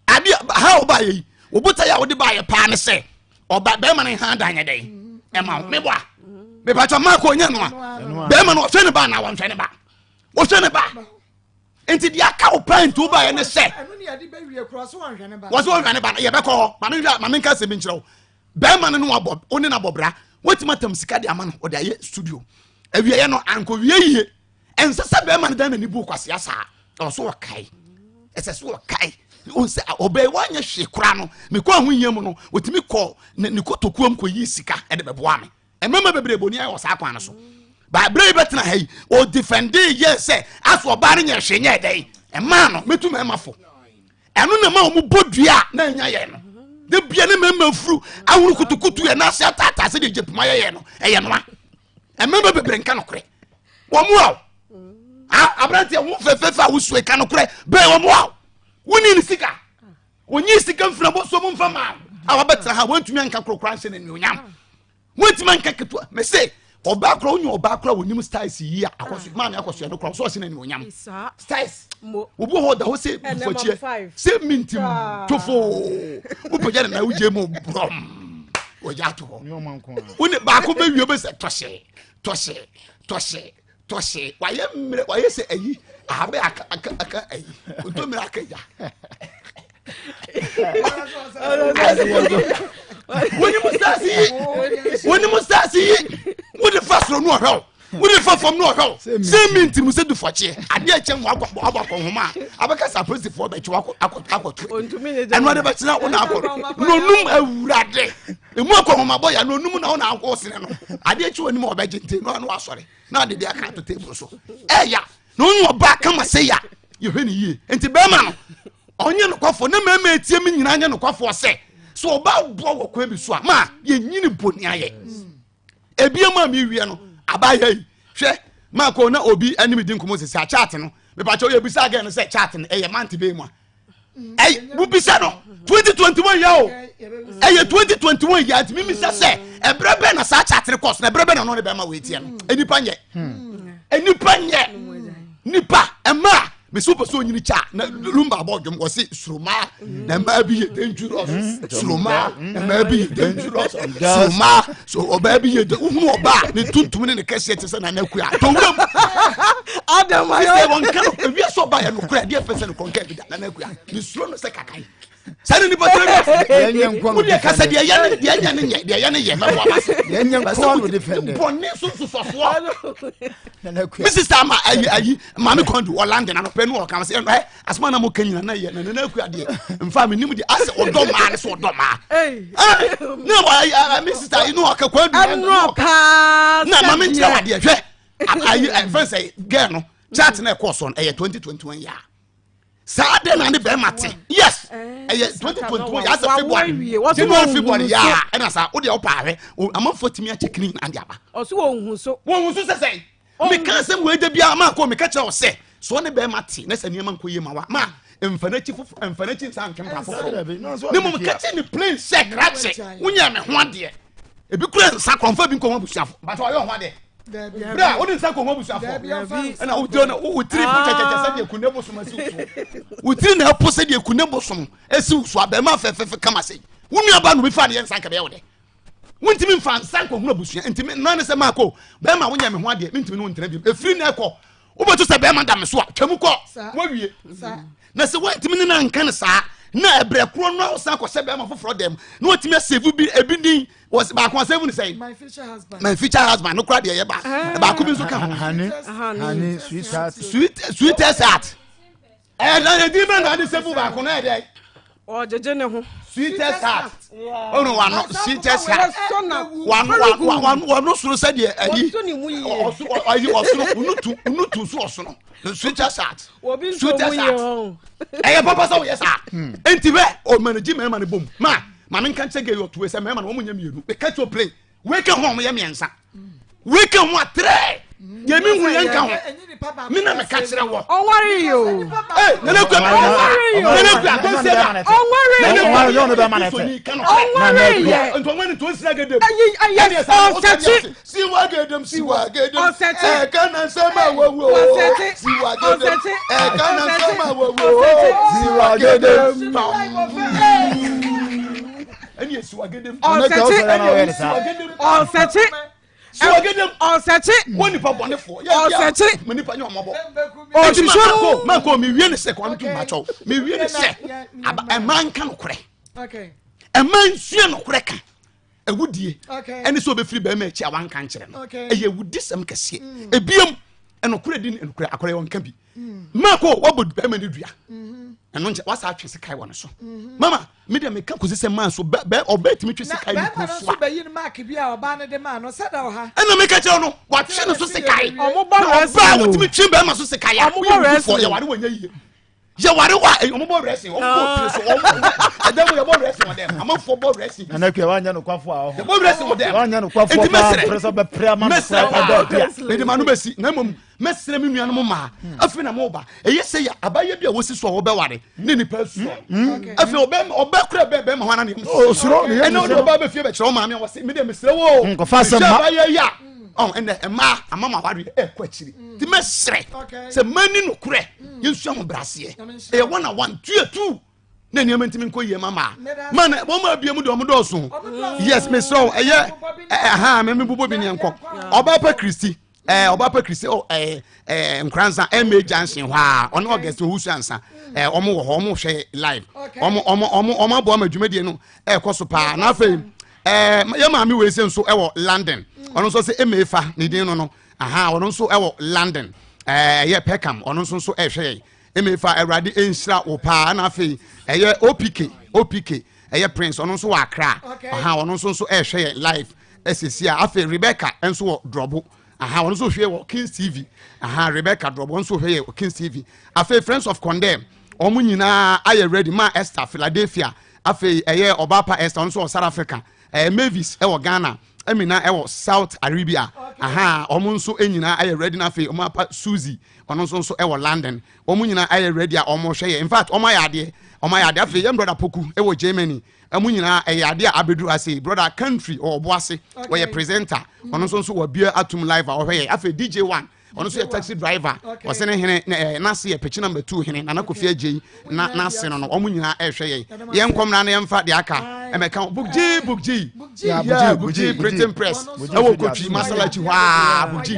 adeɛ ha a wobaayɛ yi wo botaeɛ a wode baayɛ paa ne sɛ ɔba bɛrima no ha dan nyɛ dɛn ɛma wo meboa mepatwa maako ɔnyɛ no a bɛrima no ɔhwɛ ne ba anaa wɔnhwɛ ne ba wɔhwɛ ne ba nti deɛ aka wo paa nti wobaayɛ ne sɛ wɔsɛ wɔnhwɛ ne ba no yɛbɛkɔ hɔ ma menhwɛ ma menka asɛm bi nkyerɛ wo bɛrima no ne wabɔ wo ne no abɔ bra woatumi atam sika de ama no ɔde ayɛ studio awieɛ no ankɔwie yie ɛnsɛ sɛ bɛrima no dan n'ani bu kwasea saa ɛwɔ so ɔkae ɛsɛ sɛ ɔkae sɛ ɔbɛn wanyɛ hwee koraa no mekɔ ahohia mu no wɔtumi kɔ ne kotokuom kɔyi sika ɛde bɛboa me mmarima bebree bɔni ayɛ wɔ saa kwan no so baaberɛ yi bɛtena ha yi ɔdefɛnde yɛ sɛ aso ɔbaa no nyɛ hwee nyɛ ɛdɛn ɛmaa no mɛtu mmarima fo ɛno na ma wɔn bɔ dua a na nya yɛ no de bia ne mmarima furu ahoro kutukutu yɛ n'ase ataataa sɛ deɛ gye poma yɛyɛ no ɛyɛ noa mmarima bebree nka nokorɛ wɔn mu a aberanteɛ ho fɛfɛɛfɛ a wosue ka nokorɛ bɛn wɔn mu a wonni ne sika wɔnyi sika mfiri abɔsoɔ mu mfa maa a wabɛtena ha wɔntumi anka korokora nhyɛ no anuonyam wɔntumi anka ketewa mese ɔbaa kora wonye ɔbaa kora wɔnim styles yi a akɔso maame akɔso ɛno kora ɔsɛ ɔhyɛ no anuonyam styles obi wɔ hɔ ɔda hɔ sɛ bufakyɛ sɛ mintim tofoo wopagya ne na wogye mu borɔm wɔgya ato hɔ wone baako bɛwie bɛsɛ tɔhyɛ tɔhyɛ tɔhyɛ tɔhyɛ wayɛ mmerɛ wayɛ sɛ ayi ahabɛ aka aka aka ayi ntomire aka gya wone mu stars yi wone mu stars yi wode fa soro no ɔhwɛ wo wode fa fam no ɔhwɛ wo sɛ mi nti mu sɛ dufɔkyeɛ adeɛ kyɛ mu akɔ abɔ akɔnhoma a abɛka sɛ apolisifoɔ bɛkye akɔto ɛno ade bɛkyena wo na akɔ na onum awurade emu akɔnhoma bɔ ya na onum na wo na akɔ sene no adeɛ kye w'anim a ɔbɛgye nti no ano asɔre na ade de aka ato table so ɛya na onye ɔbaa kama sɛ ya yɛhwɛ ne yie nti bɛrima no ɔnyɛ nokwafoɔ na mmarima etie mi nyinaa nyɛ nokwafoɔ sɛ so ɔbaa boa wɔ kwan bi so a ma yɛnyini bɔni ayɛ ebien mu a mi wie no abaayɛ yi hwɛ maa ko na obi anim di nkɔmɔ sisi a chat no mipakyɛw yɛ bisa agɛ no sɛ chat no ɛyɛ mante bɛyi mu a ɛyɛ bubisa no 2021 yɛ o ɛyɛ 2021 yɛ ntumi misa sɛ ɛbrɛ bɛn na saa chat no kɔ so na ɛbrɛ bɛn na ɔno ne bɛrima wɔ etia no nipa nyɛ nipa nyɛ nipa ɛmaa mesi wopɛ sɛ onyini kyɛ a na lumba abɔ dwom wɔ se suroma na mmaa bi yɛ dangerous suroma na mmaa bi yɛ dangerous suroma so ɔbaa bi yɛ wohunu ɔbaa ne tuntum ne ne kɛseɛ te sɛ nana akua tɔ wuram
adam
ayɛ wɔn nka no ewia sɛ ɔbaa yɛ nokorɛ adeɛ fɛ sɛ nokorɛ nka bi da nana akua ne suro no sɛ kakan saa ne nipa tẹrɛ bi wo deɛ kasa deɛ yɛ ne deɛ nyɛ ne nyɛ deɛ yɛ ne yɛ mɛbɔ aba so bɔne so nsosɔsoɔ me sista ama ayi ayi maame kɔndu wɔ london anɔpɛ no ɔka sɛ ɛ asoma na mo ka nyina na yɛ na nana akua deɛ mfa me nim deɛ asɛ ɔdɔ maa ne so ɔdɔ maa ne wɔ ayi me sista yi no ɔka kɔndu
ɛnɔ paa
na maame nkyerɛ wa deɛ hwɛ ayi ɛfɛn sɛ gɛɛ no chat na ɛkɔɔ so no ɛyɛ 2021 yɛ a saa dɛ na ne bɛrima te yes
eh,
ɛyɛ 2021 yɛ asɛ february january february yɛ a ɛna saa wodeɛ wopɛ ahwɛ amanfoɔ tumi akyɛ kini na ade aba
ɔso wɔn hu so
wɔn hu so sɛ sɛn meka asɛm wɔ agya biara maa kɔ meka kyerɛ wo sɛ so ne bɛrima te na sɛ nneɛma nkɔ yie ma wa ma mfa n'akyi foforɔ mfa n'akyi nsa ntwe mpa foforɔ ne mmom ka kyerɛ ne plain sɛ krakye wonyɛ me ho adeɛ ebi kura nsa korɔ mfa bi nkɔ ho abusuafo bàtɛ ɔyɛ ho adeɛ berɛ a wode nsa kɔhu abusuafoɔ ɛna wotiri na wotiri po kyɛkyɛkyɛ sɛdeɛ kunne bosom asi wo so wotiri na ɛpo sɛdeɛ kunne bosom asi wo so abɛɛma fɛfɛfɛ kama sɛ wo nuaba no bi fa ne yɛ nsa nkɛbɛyɛ wo dɛ wontumi mfa nsa nkɔhunu abusua nti nna ne sɛ maakɔ bɛrima wonyɛ me ho adeɛ mentumi ne wo ntena biom ɛfiri na ɛkɔ wobɛto sɛ bɛrima da me so a twam kɔ woawie na sɛ woantumi ne no anka no saa na ɛberɛ korɔ no a wosan kɔhyɛ bɛrima foforɔ dɛm na watumi asɛvu bi ebi din baako asɛvu no sɛn
my future husband
my future husband no kora deɛ yɛ ba ah. baako bi nso ka ho
honey honey sweetheart
sweet sweetest heart. Ɛda edin bɛ na ade sɛ bu baako na ɛdɛ.
Ɔgyegye ne ho.
Sweetest heart. Ɔno wano sweetest heart. Wano wano wano soro sɛ deɛ ayi. Ɔso ayi ɔsono unutu unutu so ɔsono. Sweetest heart. Sweetest heart. Ɛyɛ papa sɛ ɔyɛ saa. Nti bɛ ɔmanagyi mɛɛma ne bom. Ma maame nka nkyɛn gɛ yɛ ɔtuwe sɛ mɛɛma no wɔn nyɛ mmienu. Meka kyerɛ plane. Wei ka ho a wɔyɛ mmiɛnsa. Wei ka ho a trɛ. Deɛ mi hu yɛn ka ho. Mi na mi ka kyerɛ wɔ.
Ɔnware yi o.
Ee nana kura mi.
Ɔnware yi o.
Nana kura tó ń se da.
Ɔnware yi o.
Ɔnware yi o.
Ɔnware yi.
Ntɔnwɛ ni tó ń sira gɛdɛm.
Ɛyi ɛyɛ ɔsɛkyi.
Siwa gɛdɛm siwa gɛdɛm.
Ɔsɛkyi.
Ɛka na nsɛm a wɔwu o.
Ɔsɛkyi.
Siwa gɛdɛm.
Ɔsɛkyi.
Ɛka na nsɛm a wɔwu o. Siwa gɛdɛm. Ɛni esiwa gɛdɛm.
Ɔsɛkyi. Ɔsɛkyi.
Siwagedem.
Ɔsɛkyi.
Wọ́n nipa bọ̀ ne fọ.
Ɔsɛkyi.
Mo nipa nyɛ ɔmɔbɔ.
Ɔhwehwɛ mu.
Mako mi wie ne sɛ kwan tu ma kyɛw. Mi wie ne sɛ ɛma nka no korɛ. Ɛma nsua no korɛ ka. Ɛwudie. Ɛne sɛ obɛfiri bɛrima akyi a wanka nkyerɛ no. Ɛyɛ awudi sɛm kɛseɛ. Mm. Ebiem ɛnokorɛ di ɛnokorɛ akorɛ yɛ ɔnka bi. Mm. Mako wabɔ bɛrima ne dua. Mm-hmm. Ɛno nkyɛ wasa atwe sikae wɔ ne so. Mm-hmm. Mama me deɛ meka kɔsi sɛ maa so ɔbɛ tumi twe sikae ne kunu so a.
Na bɛrima no nso bɛyi no maaki bi a ɔbaa no de maa no sɛ da ɔha.
Ɛna meka kyerɛ no watwe ne so sikae. Na ɔbaa wotumi twe bɛrima so sikae a woyɛ wufoɔ yɛware wɔ nyɛ yie. Yɛware wa ɔmo bɔ wrestling ɔmo bɔ pire so ɔmo ɛdɛm yɛbɔ wrestling wɔ dɛm amanfoɔ bɔ wrestling.
Nana Akua wanyɛ no kwafo a ɔho.
Yɛbɔ wrestling wɔ dɛm.
Wanyɛ no kwafo paa pere sɛ ɔbɛpere ama no
mɛsrɛ
kora ɔdɔ
paa mede ma no bɛsi na mmom mɛsrɛ me nuanom mmaa afei na moba ɛyɛ sɛ yɛ abayɛ bi a wɔsi so a wɔbɛware ne nipa asuro afei ɔbɛ ɔbɛ kura bɛɛ bɛɛ ma hɔ ana ne
osuro ne yɛ
ɛna ɔde ɔbaa bɛfie bɛkyerɛ wo maame a wɔse mede mesrɛ wo
nkɔfa asɛm ma
abayɛ yi a ɔn ɛnɛ mmaa ama ma awareɛ ɛkɔ akyiri nti mɛsrɛ sɛ mani nokorɛ yɛnsua ho braseɛ ɛyɛ one on one two two na nneɛma ntumi nkɔ yie ma maa ma na wɔn abie mu deɛ wɔn dɔɔso yes mesrɛ wo ɛyɛ ɛha mɛmi bobɔ bi neɛ nkɔ ɔbaa pɛ kristi ɛɛ ɔbaa pɛ kristi ɔ ɛɛ ɛɛ nkoransa ma junction hɔ a ɔne ɔgɛsɛ owusu ansa ɛɛ wɔn wɔ hɔ wɔn hwɛ live wɔn wɔn wɔn wɔn aboa ma dwumadie no ɛɛkɔ so paa na afei ɛɛ yɛ maame wei se nso ɛwɔ london ɔno nso sɛ emefa ne din no no aha ɔno nso ɛwɔ london ɛɛ ɛyɛ peckham ɔno nso nso ɛhwɛ yɛn emefa awurade nhyira wo paa na afei ɛyɛ opk opk ɛyɛ prince ɔno nso wɔ akra aha ɔno nso nso ɛhwɛ yɛn live ɛsisi a afei rebecca nso wɔ drɔbo aha ɔno nso hwɛ wɔ kings tv aha rebecca drɔbo nso hwɛ yɛ wɔ kings tv afei friends of condemn wɔn nyinaa ayɛ ready ma esther philadelphia afei ɛyɛ ɔbaapa esther ɔno nso wɔ south africa ɛɛ mavis ɛwɔ ghana Amina ɛwɔ South Arabia aha wɔn nso nyinaa ayɛ ready na afei wɔn apa Suzy ɔno nso nso ɛwɔ London wɔn nyinaa ayɛ ready a wɔn hwɛ yɛ in fact wɔn ayɛ adeɛ wɔn ayɛ adeɛ afei yɛn brother Poku ɛwɔ Germany wɔn nyinaa ɛyɛ adeɛ a abɛduru ase brother country ɔwɔ Boase wɔyɛ presenter ɔno nso nso wɔ bia atum live a ɔhwɛ yɛ afei DJ one ɔno nso yɛ taxi driver ɔsɛ ne hene ɛɛ n'ase yɛ pɛkyi namba tu hene nana kofi agye yi na n'ase no no wɔn nyinaa ɛrehwɛ yɛn yɛn nkɔm na yɛn fa deɛ aka ɛmɛka bugji bugji yeah bugji printing press ɛwɔ kotwi masalachi hɔ aa bugji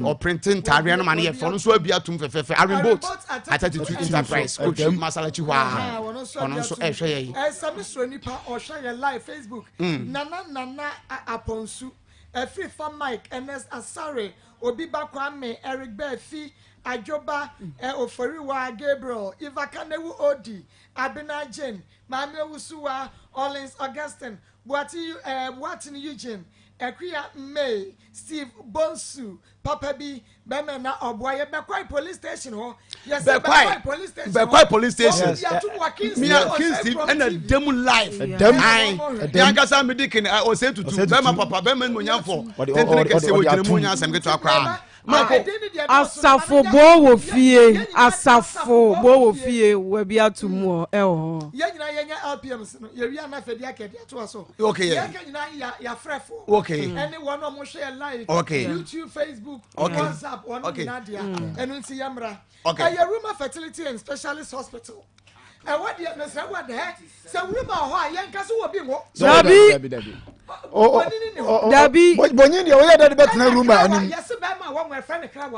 ɔprinting ntaadeɛ no ma no yɛ fɛ ɔno nso abi atum fɛfɛɛfɛ arin boat atatutu enterprise kotwi masalachi hɔ aa ɔno nso ɛrehwɛ yɛn.
Ɛsɛ mi soro nipa ɔhwɛ yɛ live Facebook nana nana apɔnsu ɛfiri fa Mike Ernest Asare Obi ba Kwame, Eric Baafi, Adwoba, eh, Oforiwa, Gabriel, Eva Kanewu Odi, Abena Jane, Maame Owusuwa, Orleans Augustine, Boate, eh, Boateng Eugene, Akuya May, Steve Bonsu, Papa bi, Bɛmɛ na ɔboa yɛ Bɛkwae police station hɔ. Yɛsɛ Bɛkwae police station hɔ.
Bɛkwae police station.
Wɔn di atum wɔ Kings
Mia Kings TV ɛna dɛm live.
Ɛdɛm.
Ayi.
Ɛdɛm.
Yankasa mi di kene ɔsɛ tutu bɛma papa bɛma nimonyamfo tentene kɛse wɔ gyina mu nya asɛm ketewa koraa. Mako.
Asafo bɔ wɔ fie asafo bɔ wɔ fie wabi ato mu wɔ ɛwɔ hɔ.
Yɛn nyinaa yɛnyɛ LPMs no yɛwie a na afei de aka de atoa so.
Okay.
Yɛka nyinaa yɛ yɛafrɛfo.
Okay.
Ɛne wɔn a wɔhwɛ yɛ live.
Okay.
YouTube, Facebook,
okay.
WhatsApp wɔn
okay.
nyinaa dea. Ɛno nti yɛmmra.
Okay.
Ɛyɛ Ruma Fertility and Specialist Hospital. Ɛwɔ deɛ mesrɛ wɔ dɛ sɛ Ruma wɔ hɔ a yɛnka so wɔ bi nwɔ.
Dabi. Dabi.
Bonyin deɛ ɔyɛ dɛ de bɛtena Ruma anim.
Yɛse bɛrima a wɔn ɛfrɛ ne kra wɔ.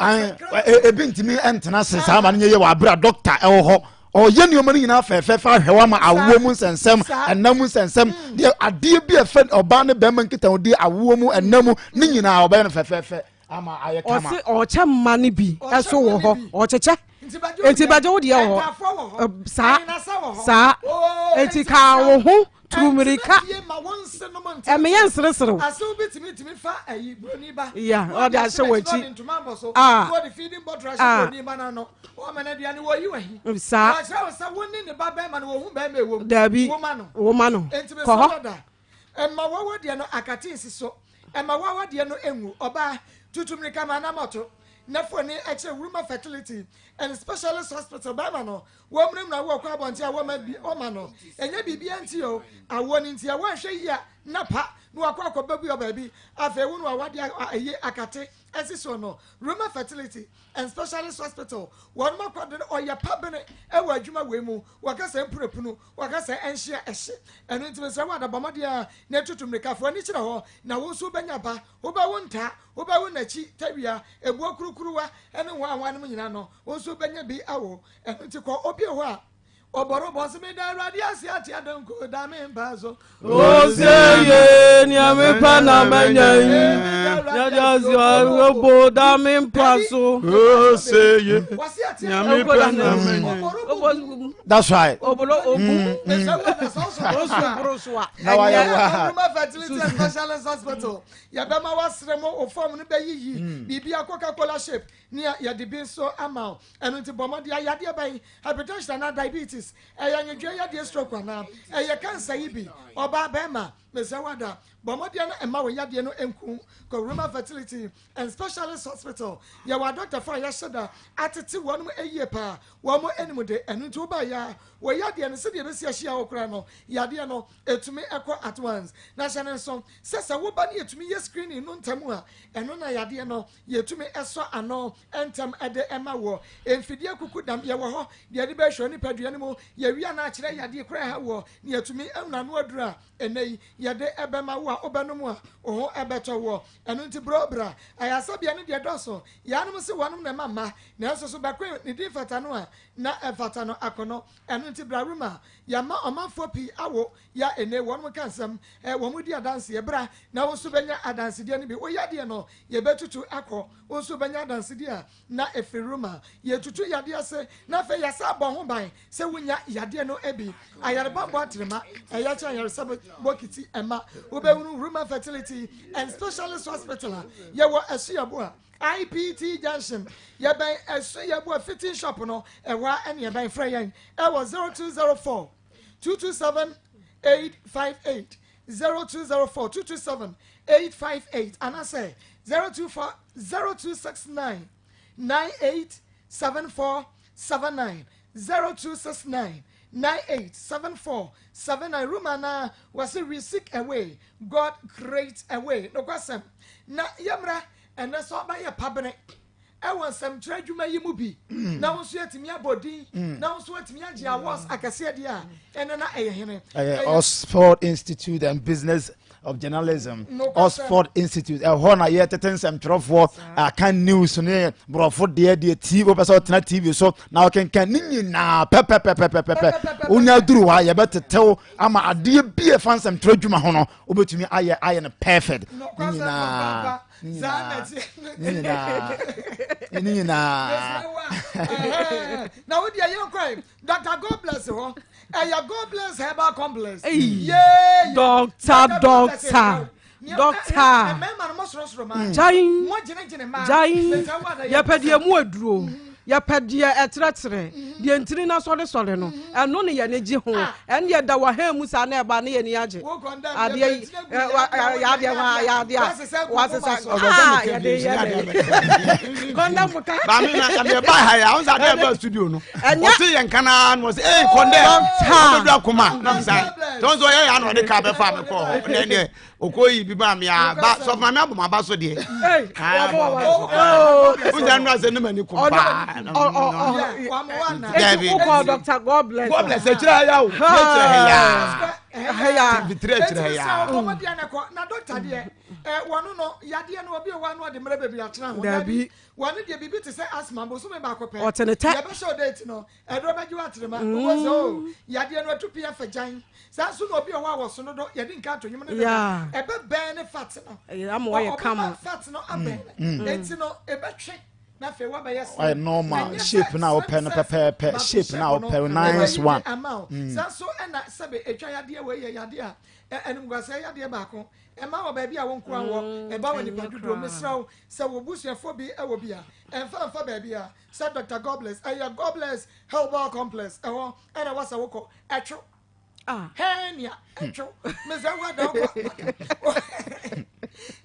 Ebi ntumi ntena se saa ma no nyɛ yɛ wɔ abira dɔkta ɛwɔ hɔ. Ɔyɛ nneɛma no nyinaa fɛfɛɛfɛ ahwɛ wa ma awoɔ mu nsɛnsɛm, ɛna mu nsɛnsɛm, deɛ adeɛ bi a ɛfɛ ɔbaa ne bɛrima nkitahodie awoɔ mu, ɛna mu, ne nyinaa ɔbɛyɛ no fɛfɛɛfɛ ama ayɛ kama.
Ɔse ɔkyɛ mma no bi ɛso wɔ hɔ, ɔkyekyɛ. Enti bɛgye wo deɛ wɔ hɔ. Saa, saa. Enti ka wo ho tu mmirika. Ɛmeyɛ nsereserew. Ya, ɔde ahyɛ w'akyi. Ah, ah. Saa. Dabi, woma no. Kɔ hɔ.
Mma w'awadeɛ no akate nsi so, mma w'awadeɛ no ngu. Ɔbaa, tutu mmirika ma anamɔto na fa w'ani kyerɛ Wuruma Fertility and Specialist Hospital. Barima no, wɔmmunamuna wo wɔ kɔ abɔnten a wɔma bi wɔma no. Ɛnyɛ biribiara nti o, awoɔ no nti a woanhwɛ yie a na pa na wakɔ akɔbɛgu wɔ baabi. Afei wo ne w'awadeɛ ayi akate asi soɔ no, Wuruma Fertility and Specialist Hospital, wɔnom akwadene ɔyɛ pa bene wɔ adwuma wei mu. Wɔka sɛ mpunapunu, wɔka sɛ ɛnhye a ɛhye. Ɛno nti mesrɛ wo ada, bɔ mmɔden ara na tutu mmirika. Fa w'ani kyerɛ hɔ, na wo nso wobɛnya ba. Wobɛwo nta, wobɛwo n'akyi tawia, ebuo kurukuruwa ne nhoanhoa nom nyinaa no, wo nso wobɛnya bi awo. Ɛno nti kɔ obi hɔ a ɔbɔrobɔ ɔse meda Awurade ase ate adonko da me mpa so.
Ose ye nea mepɛ na manya yi Nyade ase ɔbo da me mpa so
Ose ye nea mepɛ na manya
yi
That's right.
Obolo obu. Osu
Na wayɛ wa.
Roma Fertility and Specialist Hospital. Yɛbɛma wasrɛ mo wo fam no bɛyiyi biribi a Coca-Cola shape ne a yɛde bi nso ama wo. Ɛno nti bɔ mmɔden ayadeɛ bɛn hypertension anaa diabetes ɛyɛ nwodwoɛ yadeɛ stroke anaa ɛyɛ cancer yi bi ɔbaa bɛrima mesrɛ wo ada bɔ mmɔden no mma wo yadeɛ no nku kɔ Roma Fertility and Specialist Hospital. Yɛwɔ adɔktafo a yɛahyɛ da atete wɔn yie paa wɔn anim de ɛno nti woba yɛ a wɔ yadeɛ no sɛdeɛ ɛbɛsi ahyia wo koraa no yadeɛ no ɛtumi ɛkɔ at once na hyɛ no nso sɛ sɛ woba ne yɛtumi yɛ screening no ntɛm a ɛno na yadeɛ no yɛtumi ɛsɔ ano ntɛm de ɛma woɔ. Mfidie kuku dam yɛwɔ hɔ deɛ yɛde bɛhwɛ nipadua no mu yɛwie a na akyerɛ yadeɛ koraa ɛha woɔ na yɛtumi ahunu ano aduro a ɛnɛ yi yɛde ɛbɛma wo a wobɛnom a wo ho ɛbɛtɔ woɔ. Ɛno nti bro bra ayaresabea no deɛ dɔɔso yaanom se wɔnom na ɛma mma nanso so bɛkoe ne din fata no a na ɛfata no akɔnɔ ɛno nti bra Roma yɛama ɔmanfoɔ pii awo ya ɛnɛ wɔnom ka nsɛm ɛ wɔn di adanseɛ bra na wo nso bɛnya adansedeɛ no bi wo yadeɛ no yɛbɛtutu akɔ wo nso bɛnya adansedeɛ a na ɛfiri Roma yɛtutu yadeɛ ase na afei yɛsa abɔ ho ban sɛ wonya yadeɛ no bi. Ayareba bɔ atrema, ɛyɛ kyɛn ayaresa bokiti ɛma. Wobɛhunu Ruma Fertility and Specialist Hospital a yɛwɔ Asuaboa, IPT Junction. Yɛbɛn Asuaboa fitting shop no, ɛhɔ a ɛne yɛbɛn. Frɛ yɛn ɛwɔ 0204 227 858, 0204 227 858 anaasɛ 024 0269 98 74 79 0269 98 74 79 Room anaa wɔse we seek a way God create a way nokwasɛm na yɛmmra ɛnɛ sɛ ɔbɛyɛ pabene ɛwɔ nsɛmtwerɛ adwuma yi mu bi mm. na wo nso yɛtumi abɔ din mm. na wo nso watumi agye awards akɛseɛ deɛ a ɛnɛ na ɛyɛ hene
ɛyɛ Oxford Institute and Business of journalism oxford institute ɛhɔ na yɛtete nsɛmtwerɛfoɔ aka news ne borɔfo deɛ deɛ tv wopɛ sɛ ɔtena tv so na ɔkenkan ne nyinaa pɛpɛpɛpɛpɛpɛ wonya duru hɔ a yɛbɛtetew ama adeɛ bi ɛfa nsɛmtwerɛ adwuma ho no wobɛtumi ayɛ ayɛ no perfect ne nyinaa ne nyinaa ne nyinaa ne nyinaa
na wodeɛ yɛnkɔe Doctor God bless hɔ. Ɛyɛ God bless herbal complex. Yay!
Doctor doctor doctor.
Mmarima no mo sorosoro maa.
Gyae.
Mo gyinagyina maa.
Gyae. Yɛpɛ deɛ mu aduro. Yɛpɛ deɛ ɛtrɛtrɛ. Deɛ ntini na sɔresɔre no. Ɛno ne yɛn gye ho. Ɛno deɛ da wɔ hɛn mu saa na ɛba ne yɛn ani agye. Adeɛ yi yadeɛ wa yadeɛ a wasesa aa yɛde yɛ dɛ. Kɔndɛ mu ka.
Maame na ɛbɛ ba ha yɛ ahun sɛ adeɛ ba studio no. Ɔte yɛn nka naa na ɔsɛ ee kɔndɛ ɔbɛdu akoma nam sa tɔn so ɔyɛ yɛ ana ɔde kaa bɛfa mi kɔɔ hɔ ɔnɛ deɛ ɔkɔ yi bi maa mi a ba sɔfo maame abɔ ma ba so deɛ wosɛ nnura sɛ ne ma ni kun paa
dabi dɔkta god bless
god bless ɛkyerɛ ha ya o ɛkyerɛ ha ya fitiri ɛkyerɛ ha ya.
na dɔkta deɛ wɔn no yadeɛ no obi wɔ ano ɔde mmerɛ bebree atena ho
dabi
Wɔn deɛ biribi te sɛ asthma bosome baako pɛ.
Ɔte ne tɛ.
Yɛbɛhyɛ o date no, ɛduro bɛgye wo atrema. Wobɛhu sɛ oh, yadeɛ no atu pii afa gyan. Saa nso na obi wɔ hɔ a wɔso dodo, yɛde nka ato nnwom no deda. Ɛbɛbɛn ne fat no.
Ama wayɛ kama.
Ɔbɛma fat no abɛn. Enti no, ɛbɛtwe. Na afei wabɛyɛ slim.
Wayɛ normal
Ɛnyɛ
shape
sɛ
na
slim
wopɛ no
sɛ
pɛpɛɛpɛ
but
shape na
shape no
wopɛ
ɛbɛyi
nice
de
one.
ama wo.
Mm.
Saa nso ɛna sɛbe etwa yadeɛ wei yɛ yadeɛ a ɛ- animguaseɛ yadeɛ baako. Ɛma wɔ baabi a wo nkoa wɔ, ɛba wɔ
ɛnyɛ
nipa dodoɔ.
koraa.
Mesrɛ wo sɛ wo busuafoɔ bi wɔ bi a, ɛmfa mfa baabi a sɛ Dr. Godbless, ɛyɛ Godbless Herbal Complex, ɛhɔ ɛna ɛwɔ sɛ wokɔ. Ɛtwo.
Ah.
Hernia, ɛtwo. Mesrɛ wo ada wokɔ.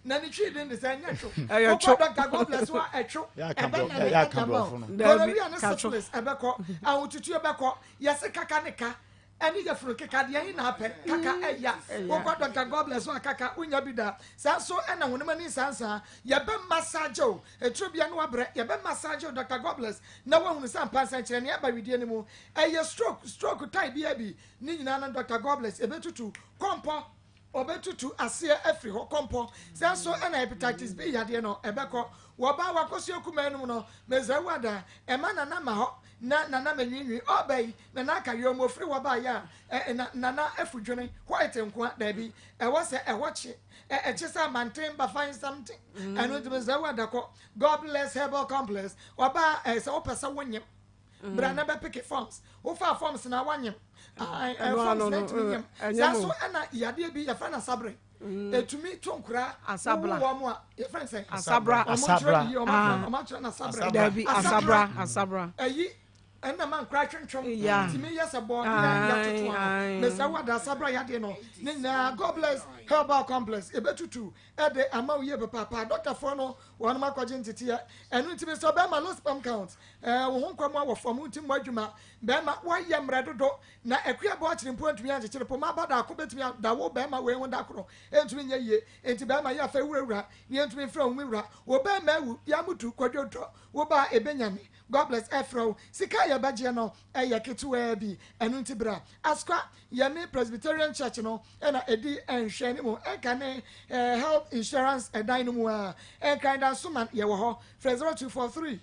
Na ne twi din de sɛ ɛnyɛ two.
Ɛyɛ
Wokɔ
two.
Dr. Godbless hɔ a, ɛtwo.
Yɛ aka
Ɛbɛ
borɔ-
na ne
yɛ aka
ɛda ma wo.
borɔfo no.
Dabi,
Gonorrhea ne
ka two.
syphilis ɛbɛkɔ. Ahotutuo bɛkɔ. Yɛse kaka ne ka. Ɛne yafunu keka deɛ ɛhe na apɛ kaka ɛya wokɔ Dr. Godbless ho a kaka wonya bi da saa nso ɛna honam ani nsansaa yɛbɛ massage o eturo bia no wabrɛ yɛbɛ massage o Dr. Godbless na wahunu sɛ ampa nsɛnkyerɛnne aba widie no mu ɛyɛ stroke stroke type bia bi ne nyinaa no Dr. Godbless ɛbɛtutu kɔmpɔ Ɔbɛtutu aseɛ afiri hɔ kɔmpɔ. Sɛ nso ɛna hepatitis B yadeɛ no ɛbɛkɔ. Wɔbaa wakɔsua kumaa no mu no, Mezra wu ada, ɛma Nana ma hɔ na Nana mɛnwiinwii. Ɔɔba yi, Nana aka yɔmm ɔfiri hɔ baeɛ a, ɛ, na Nana afu dwene, white nkoa, daabi, ɛwɔ sɛ ɛhɔ kye, ɛ, ɛkye sɛ amanten ba find something. Ɛno nti Mezra wu ada kɔ. God bless Herbal Complex. Ɔbaa, ɛ, sɛ wopɛ sɛ wonyem, bra na bɛpeke forms. Wofaa forms na wanyem. Forms na ntumi nyem. Saa nso ɛna yadeɛ bi yɛfrɛ no asabre. Ɛtumi to nkora
Asabra.
wowo wɔn a yɛfrɛ no sɛ
Asabra.
Ɔmo nkyerɛ ne yie, ɔmo
Ah.
ɔmo atwerɛ no asabre.
Dabi, asabra, asabra.
Ɛyi ɛna ma nkora twentwom
Yeah.
tumi yɛ sɛ bɔɔde a yɛatoto ano. Mesɛ wo ada asabra yadeɛ no ne nyinaa God bless herbal complex ɛbɛtutu ɛde ama wo yie papaapa. Dɔktafoɔ no wɔnom akɔgye nteteɛ. Ɛno nti mesɛ bɛrima low sperm count ɛɛ wo ho nkɔm wɔ fam nti mmɔ adwuma bɛrima woayɛ mmerɛ dodo na akua bɔ akyere mpo ntumi ankyekyere poma aba daako bɛtumi ada wo bɛrima wei ho da koro ɛntumi nyɛ yie nti bɛrima yɛ afɛ wurawura ne ɛntumi mfrɛ wo wura wo bɛrima awu yɛamutu kwadwo dɔ wo ba ɛbɛnyane God bless ɛfrɛ wo sika a yɛbɛgyeɛ no ɛyɛ ketewaa bi ɛno nti bra Asukwa yɛne Presbyterian Church no ɛna ɛdi nhwɛne mu ɛnka ne health insurance ɛdan no mu a Nkran Dansoman yɛwɔ hɔ frɛ 0243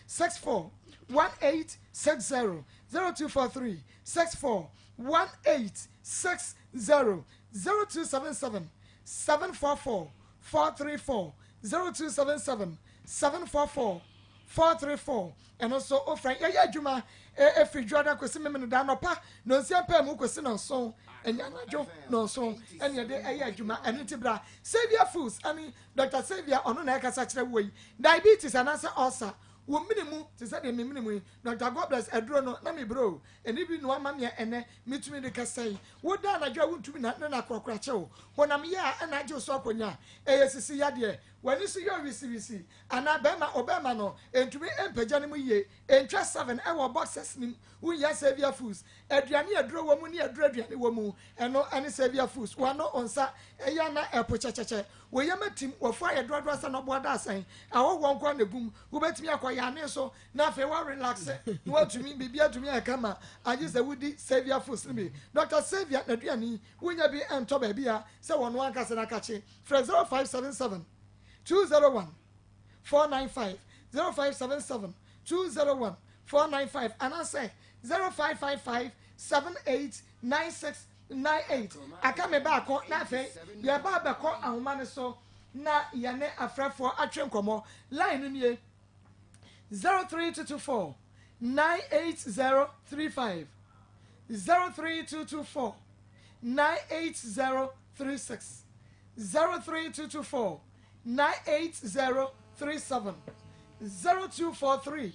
64 1860 0243 64 1860 0277 744 434 0277 744 434 ɛno nso wofrɛ yɛyɛ adwuma ɛfiri dwoada kɔsi Memeneda anɔpa nonsia paa mu kɔsi nɔnson ɛnyɛ anadwo nɔnson ɛne yɛde ɛyɛ adwuma ɛno nti bra Saviour Foods ɛne Dr. Saviour ɔno na ɛkasa kyerɛ wo yi diabetes anaasɛ ulcer wo mene mu te sɛ deɛ me mene mu yi Dr. Godbless aduro no na me bro ɛne bi noa ma meɛ ɛnɛ metumi de kasa yi wo da anadwo a wontumi na ne na korɔkorɔ kyɛ wo honam yɛ a ɛna agye wo so akɔnya ɛyɛ sisi yadeɛ w'ani so yɛ wisiwisi anaa bɛrima ɔbɛrima no ntumi mpagya no mu yie ntwa 7 ɛwɔ boxes nim wonya Saviour Foods aduane aduro wɔ mu ne aduro aduane wɔ mu ɛno ɛne Saviour Foods wano nsa ɛyɛ na ɛpo kyɛkyɛkyɛ Wo yam atim, w'afu ayɛ doadoa sɛ nɔboa dadesɛn, ahɔhoɔ nko ara na ɛgu mu. Wobɛtumi akɔ yane so na afei woarelaxe na woatumi, biribi atumi ayɛ kama agye sɛ wodi Saviour Foods no bi. Dɔkta Saviour n'aduane yi, wonnya bi ntɔ baabi a sɛ wɔnoa ankasa na akakye. Frɛ 0577 201 495, 0577 201 495 anaasɛ 0555 7896 98, Aka me baako na afei yɛreba abɛkɔ ahoma no so na yɛne afrɛfoɔ atwe nkɔmmɔ. Line no nie, 03224 98035, 03224 98036, 03224 98037, 0243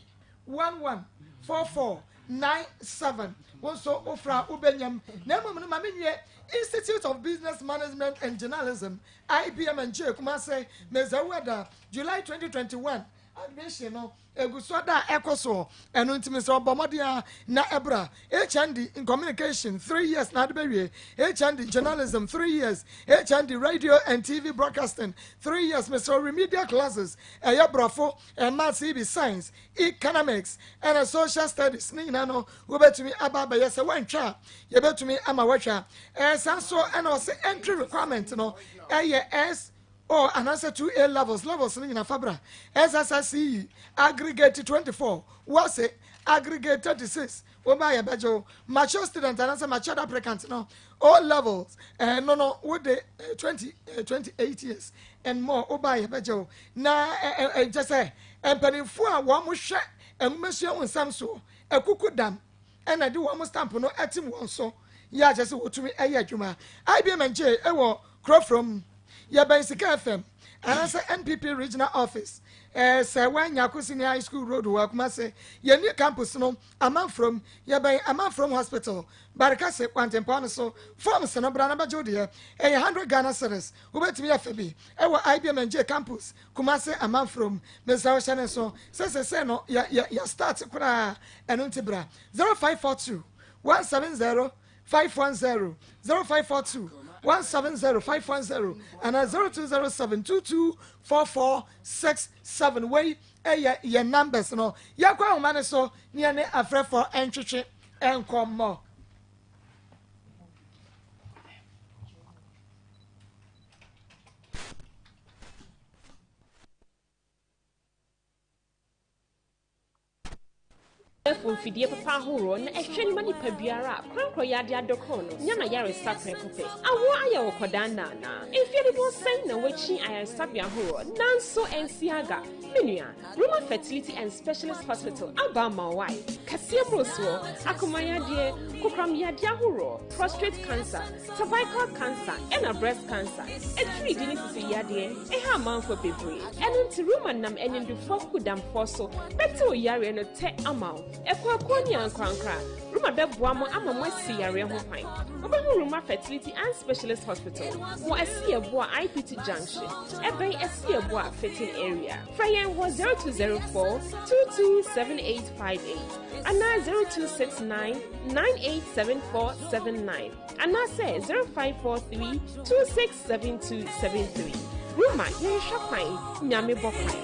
11 44 97. Wo nso wofrɛ a wobɛnyam. Na mmom no ma menwie Institute of Business Management and Journalism, IBM and J, Kumase, Mezawada, July 2021 admission no egu so da a ɛkɔ soɔ. Ɛno nti mesrɛ wo bɔ mmɔden ara na ɛbra. HND in Communication, 3 years na ade bɛwie. HND Journalism, 3 years. HND Radio and TV Broadcasting, 3 years. Mesrɛ wo remedial classes, ɛyɛ borɔfo, maths, bi science, Economics ɛna Social Studies ne nyinaa no wobɛtumi aba abɛyɛ sɛ woantwa a yɛbɛtumi ama woatwa. Ɛɛ saa nso ɛna ɔsɛ entry requirement no ɛyɛ S O anaasɛ 2A levels levels no nyinaa fa bra SSSCE aggregate 24 wɔse aggregate 36 woma yɛbɛgye wo mature student anaasɛ matured applicant no O levels ɛno no wode 20 28 years and more woba yɛbɛgye wo na ɛkyɛ sɛ Mpanimfoɔ a wɔn hwɛ nwomasua ho nsɛm soɔ, akuku dam na ɛde wɔn stamp no atim wɔn so yɛ a kyerɛ sɛ wɔtumi yɛ adwuma. IBM NJ wɔ Kurofrom, yɛbɛn Sika FM anaasɛ NPP Regional Office, sɛ woanya Ako Senior High School Road wɔ Kumase. Yɛn new campus no, Amanfrom, yɛbɛn Amanfrom Hospital, Barekase, Kwantempɔn no so. Forms no, bra na bɛgye wo deɛ. Ɛyɛ 100 Ghana cedis. Wobɛtumi afa bi wɔ IBM NJ campus, Kumase Amanfrom. Mesrɛ wo hyɛ no nso sɛ sesei no yɛ yɛ yɛ start koraa, ɛno nti bra. 0542 170 510, 0542 170 510 anaa 0207 22 4467. Wei ɛyɛ yɛn numbers no. Yɛkɔ ahoma no so ne yɛne afrɛfoɔ ntwetwe nkɔmmɔ.
Abɛɛfo mfidie papa ahoroɔ na ɛhwɛ no ma nipa biara a korankorɔ yadeɛ adɔkorɔ no nya n'ayaresa prɛko pɛ. Awoɔ ayɛ wo kɔdaa nna anaa? Mfeɛ dodoɔ sɛn na woakyin ayaresabea ahoroɔ nanso ɛnsi aga? Me nua, Roma Fertility and Specialist Hospital aba ama wo ae. Kɛseɛ mmorosoɔ, akoma yadeɛ, kokoram yadeɛ ahoroɔ, prostrate cancer, cervical cancer ɛna breast cancer, atiridii ne sisi yadeɛ ɛha amanfoɔ bebree. Ɛno nti Roma nam animdefoɔ akukudamfoɔ so bɛte wo yareɛ no tɛ ama wo. Akuakuo ne ankorankora, Roma bɛboa mo ama moasi yareɛ ho kwan. Wobɛhu Roma Fertility and Specialist Hospital wɔ Asiaboa IPT Junction, ɛbɛn Asiaboa Fitting Area. Frɛ yɛn wɔ 0204 227858 anaa 0269 987479 anaasɛ 0543 267273. Roma yɛnhwɛ kwan, Nyame bɔ kwan.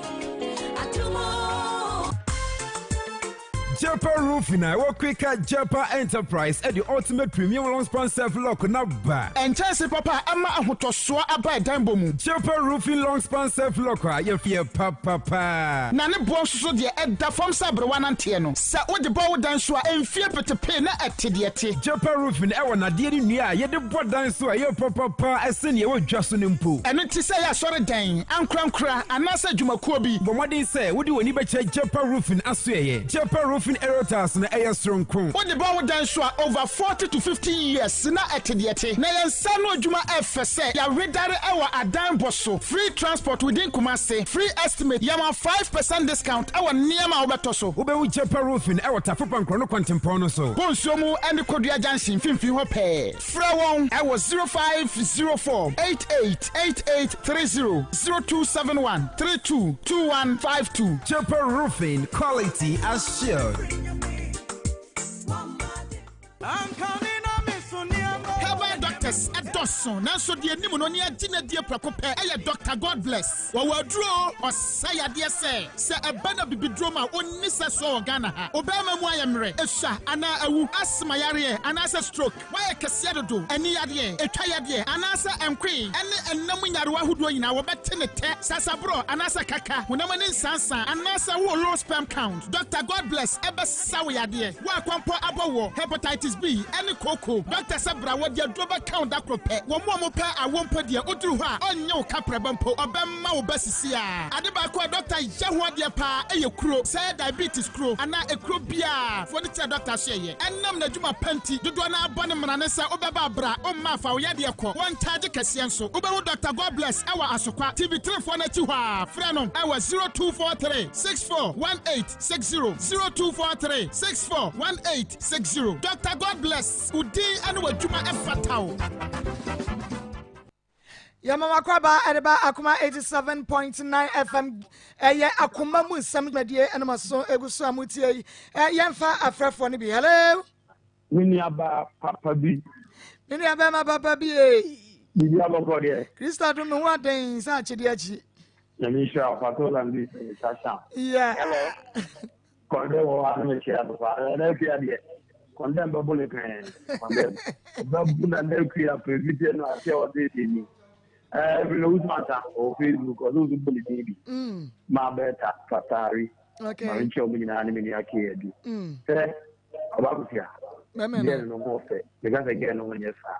Jepa Roofing a ɛwɔ Quaker Jepa Enterprise de Ultimate Premium Long Span Self Lock no aba.
Nkyɛnse papa a ɛma ahotɔsoɔ aba ɛdan bɔ mu.
Jepa Roofing Long Span Self Lock a yɛyɛ papapa.
Na ne boɔ nso so deɛ, ɛda fam sɛ aberewa nanteɛ no. Sɛ wode bɔ wo dan so a, mfie petepee na ɛte deɛ ɛte.
Jepa Roofing wɔ nnadeɛ ne nnua a yɛde bɔ dan so a ɛyɛ papapa sen deɛ ɛwɔ dwa so no mpo.
Ɛno nti sɛ ɛyɛ asɔredan, ankorankora, anaasɛ adwumakuo bi.
Bɔ mmɔden sɛ wode w'ani bɛkyerɛ Jepa Roofing asoɛeɛ. Jepa Roofing Aerial Tiles no ɛyɛ soronko.
Wode bɔ wo dan so a, over 40 to 50 years na ɛte deɛ ɛte. Na yɛn nsa ano adwuma ɛfɛ sɛ yɛawedare wɔ adan bɔ so. Free transport within Kumasi, free estimate, yɛma 5% discount wɔ nneɛma a wobɛtɔ so.
Wobɛhu Jepa Roofing wɔ Tafo Pankorɔ no kwantempɔn no so.
Bonsuo mu ne Kodua Junction mfimfini hɔ pɛɛ. Frɛ wɔn wɔ 0504 88 8830, 0271 32 2152.
Jepa Roofing, quality assured.
Herbal doctors dɔso nanso deɛ nim no ne agye no adie prɛko pɛ yɛ Doctor Godbless. Wɔwɔ aduro ɔsa yadeɛ sɛ sɛ ɛba no abibiduro ma ɔnni sɛ soɔ wɔ Ghana ha. Obɛɛma mu ayɛ mmerɛ, esua anaa awu, asthma yareɛ anaasɛ stroke, wayɛ kɛseɛ dodo, ani yadeɛ, etwa yadeɛ anaasɛ nkoe ɛne ɛnam nyarewa ahodoɔ nyinaa wɔbɛte ne tɛ, sasaborɔ anaasɛ kaka, honam ani nsansa anaasɛ wowɔ low sperm count. Doctor Godbless ɛbɛsa wo yadeɛ. Wo akɔmpɔ abɔ woɔ, hepatitis B ɛne kooko. Doctor sɛ bra wɔde aduro bɛka wo da koro pɛ. Wɔn a wɔpɛ awoɔ mpo deɛ woduru hɔ a ɔnnye wo kaprɛba mpo, ɔbɛma wo ba sisiaa. Ade baako a doctor yɛ ho adeɛ paa ɛyɛ kuro, sɛ ɛyɛ diabetes kuro anaa ekuro biara foɔ no kyerɛ doctor so ɛyɛ. Ɛnam n'adwuma pa nti dodoɔ no ara bɔ ne mmara ne sɛ wobɛba a bra, womma a fa wo yadeɛ kɔ. Wɔnkyagye kɛseɛ nso. Wobɛhu Doctor Godbless ɛwɔ Asokwa, TV three foɔ no akyi hɔ ara. Frɛ no ɛwɔ 0243 64 18 60 0243 64 18 60. Doctor Godbless, wo din ne w'adwuma ɛfata wo.
Yɛma wakwaba ɛde ba Akoma 87.9 FM ɛyɛ akoma mu nsɛm dwumadie ɛnum aso egu so a mutie yi yɛmfa afrɛfoɔ no bi. Hello.
Me nuabaa papa bi.
Me nua bɛrima papa bi ee.
Biribi abɔkɔ deɛ.
Kristo adom me ho aden sɛ akyede akyi.
Nyame nhyira wo Pato Landry sɛ me sasa.
Yeah.
Hello. Kɔndɛm wɔ hɔ a na mekyia no paa. Nana Akua deɛ kɔndɛm bɛbo ne pɛn. Kɔndɛm. Ɔbɛbo Nana Akua pɛfitɛ no aseɛ ɔde de ni. Ɛɛ ɛfiri na owusu asa wɔ Facebook ɔsɛ owusu bɔ ne din bi.
Mm.
Maa Bertha Fatari.
Okay.
Maame nkyia wɔn nyinaa ne me nua Kay Adu.
Mm.
Sɛ ɔba kosia.
Bɛmɛ
no. Gɛɛ no ho ɔfɛ. Meka sɛ gɛɛ no ho nyɛ saa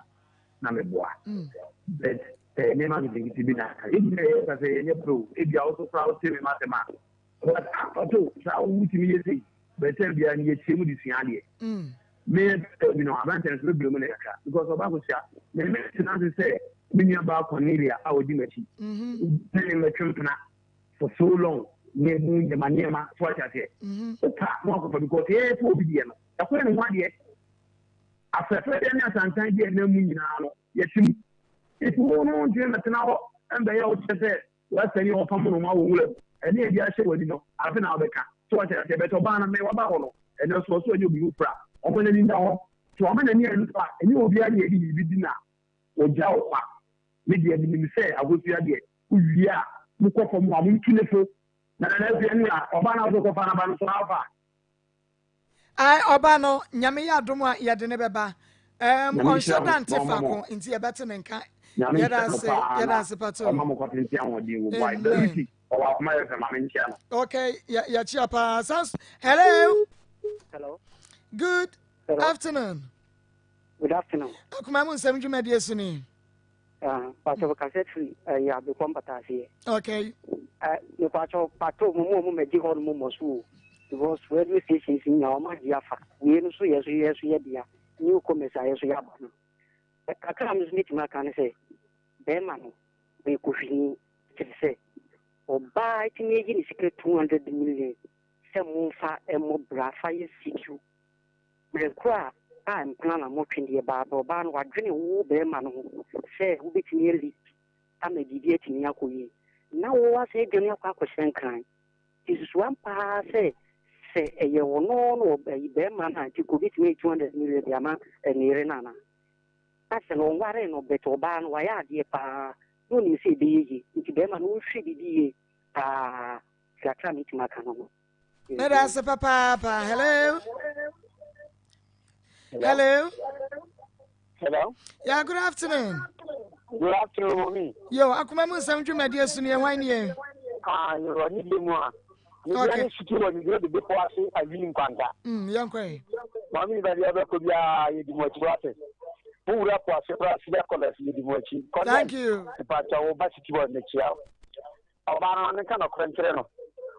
na meboa.
Mm.
But eh, nneɛma nketenkete bi na aka. Ebi na yɛka sɛ yɛnyɛ pro. Ebi a woso koraa wote me ma asɛm a. But apato saa wotumi yɛ sei bɛtɛm biara no yɛkyerɛ mu de sua adeɛ. Me bɛtɛm bi no aberanteɛ no so bɛbrɛ mu no kakra because ɔba akɔsua me ne mɛtena ase sɛ me nua baa Cornelia a ɔdi m'akyi ne ne mɛtwe mpena for so long ne mu nneɛma nneɛma so ate aseɛ wopa na wakɔfa because yɛyɛ fo obi deɛ no ɛkɔyɛ ne ho adeɛ afɛfɛdeɛ ne asantan bi a ɛnam mu nyinaa no yɛte mu nti wo no ntumi mɛtena hɔ ɛmbɛyɛ wo kyerɛ sɛ W'asɛe ɔfam no ma wɔ nwura mu. Ɛne ɛde ahyɛ w'ani no, afe na wobɛka. So wate aseɛ? But ɔbaa no, me waba hɔ no, ɛnɛ nso ɔsɛ ɔnyɛ obi foforɔ a, ɔma n'ani nna hɔ. So wama n'ani anna hɔ a, ɛnyɛ obiara na yɛde biribi di na ɔgya wo kwa. Me deɛ, menim sɛ Akosua deɛ, wowie a, mokɔ fam a, montu ne fo. Na Nana Akua ne a, ɔbaa no a wosɛ wokɔfa no aba no nso, how far?
Ae ɔba no nyame yɛ adom a yɛde ne bɛba um, ɔnhyɛ da nte faako nti yɛbɛte ne nka yɛda ase yɛda ase pato amen okay yɛkyia paa sans hello
hello
good
hello.
afternoon
good afternoon
akoma mu nsɛm dwumadie so ni
Ah, pacho kasa firi ɛyɛ abekɔ mpataaseɛ.
Okay.
Eh, me pacho pato mo mo mo mɛgye hɔ no mo mɔ so o. Because radio stations nya wɔn agye afa. Wei no so yɛ so yɛ so yɛ dea. New comers a yɛ so yɛ aba no. Kakra a me nso metumi aka ne sɛ bɛrima no ɔyɛ kohwini kyerɛ sɛ ɔbaa etumi ayi ne sika 200 million sɛ momfa mmɔ bra fa yɛ CQ Berɛ korɔ a a mpena na motwe deɛ baa berɛ ɔbaa no wadwene wo barima no ho sɛ wobɛtumi ali ama biribi atumi akɔ yie na wo asan adwane akɔ akɔhyɛ nkran nti susu ampa ara sɛ sɛ ɛyɛ ɔno na ɔyi barima no a nti nka obɛtumi ayi 200 million de ama ne yere no anaa na sɛ no ɔnwaree no but ɔbaa no wayɛ adeɛ paa na ɔnim sɛ ɛbɛyɛ yie nti barima no ɔnhwɛ biribi yie paa kakra a mɛtumi aka no no.
Meda ase papaapa. Hello. Hello.
Hello.
Yeah, good afternoon.
Good afternoon, mommy.
Yo, akoma mu nsɛm dwumadie so neɛ hwan nie?
Ah, yɛwɔ ne bi mu a. Okay. Ne siki wɔ ne duro de bepɔ ase awini nkwanta.
Mm, yɛnkɔ yi.
Mami baabi a bɛkɔ biara yɛdi mu akyi wate. Mo wura po ase kora sida kɔlɛs yɛdi mu akyi.
Thank you.
Mpakyɛ wo ba siki wɔ n'akyi a. Ɔbaa no, ma menka nokorɛ nkyerɛ no,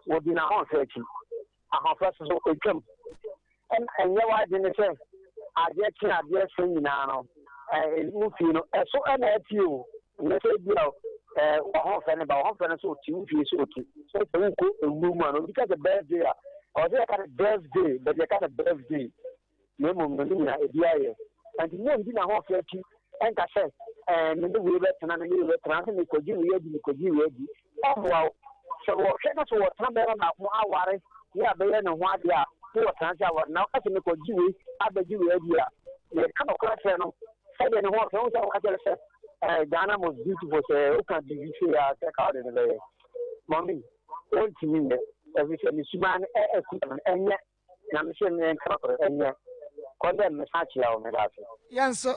wɔdi n'ahoɔfɛ akyi. Ahoɔfɛ so so, ɛtwam. Ɛna ɛnyɛ w'adwene sɛ adeɛ kye adeɛ sa nyinaa no, wo fie no, ɛso na ɛte o. Nyɛ sɛ ebia w'ahoɔfɛ no ba, w'ahoɔfɛ no so ɔte wo fie so ɔte. Sɛ sɛ wokɔ ewuo mu a, na obi ka sɛ birthday a, ɔwɔ sɛ yɛka no birthday, but yɛka no birthday. Na mmom no, ne nyinaa ebi ayɛ. Enti monndi n'ahoɔfɛ akyi nka sɛ, Ɛɛ, me ne wei bɛtena, me ne wei bɛtena, anaasɛ mekɔgye wei adi, mekɔgye wei adi. Ɛmmoa wo. Sɛ wɔhwɛ na sɛ wɔtena barima baako aware ne abɛyɛ ne ho adeɛ a, ne wɔtena ase aware. Na woka sɛ mekɔgye wei abɛgye wei adi a, yɛka nokorɛ kyerɛ no sɛdeɛ ne ho ɔfɛ. Wohu sɛ woka kyerɛ no sɛ, ɛɛ, Ghana most beautiful, sɛ woka biribi sei a, sɛ ka wode no bɛyɛ. Mummy, ɔntumi nyɛ, ɛfiri sɛ ne suban no ɛkura no, ɛnyɛ. Na me se me nka nokorɛ ɛnyɛ kɔ dɛ me san kyea wo meda ase.
Yɛn nso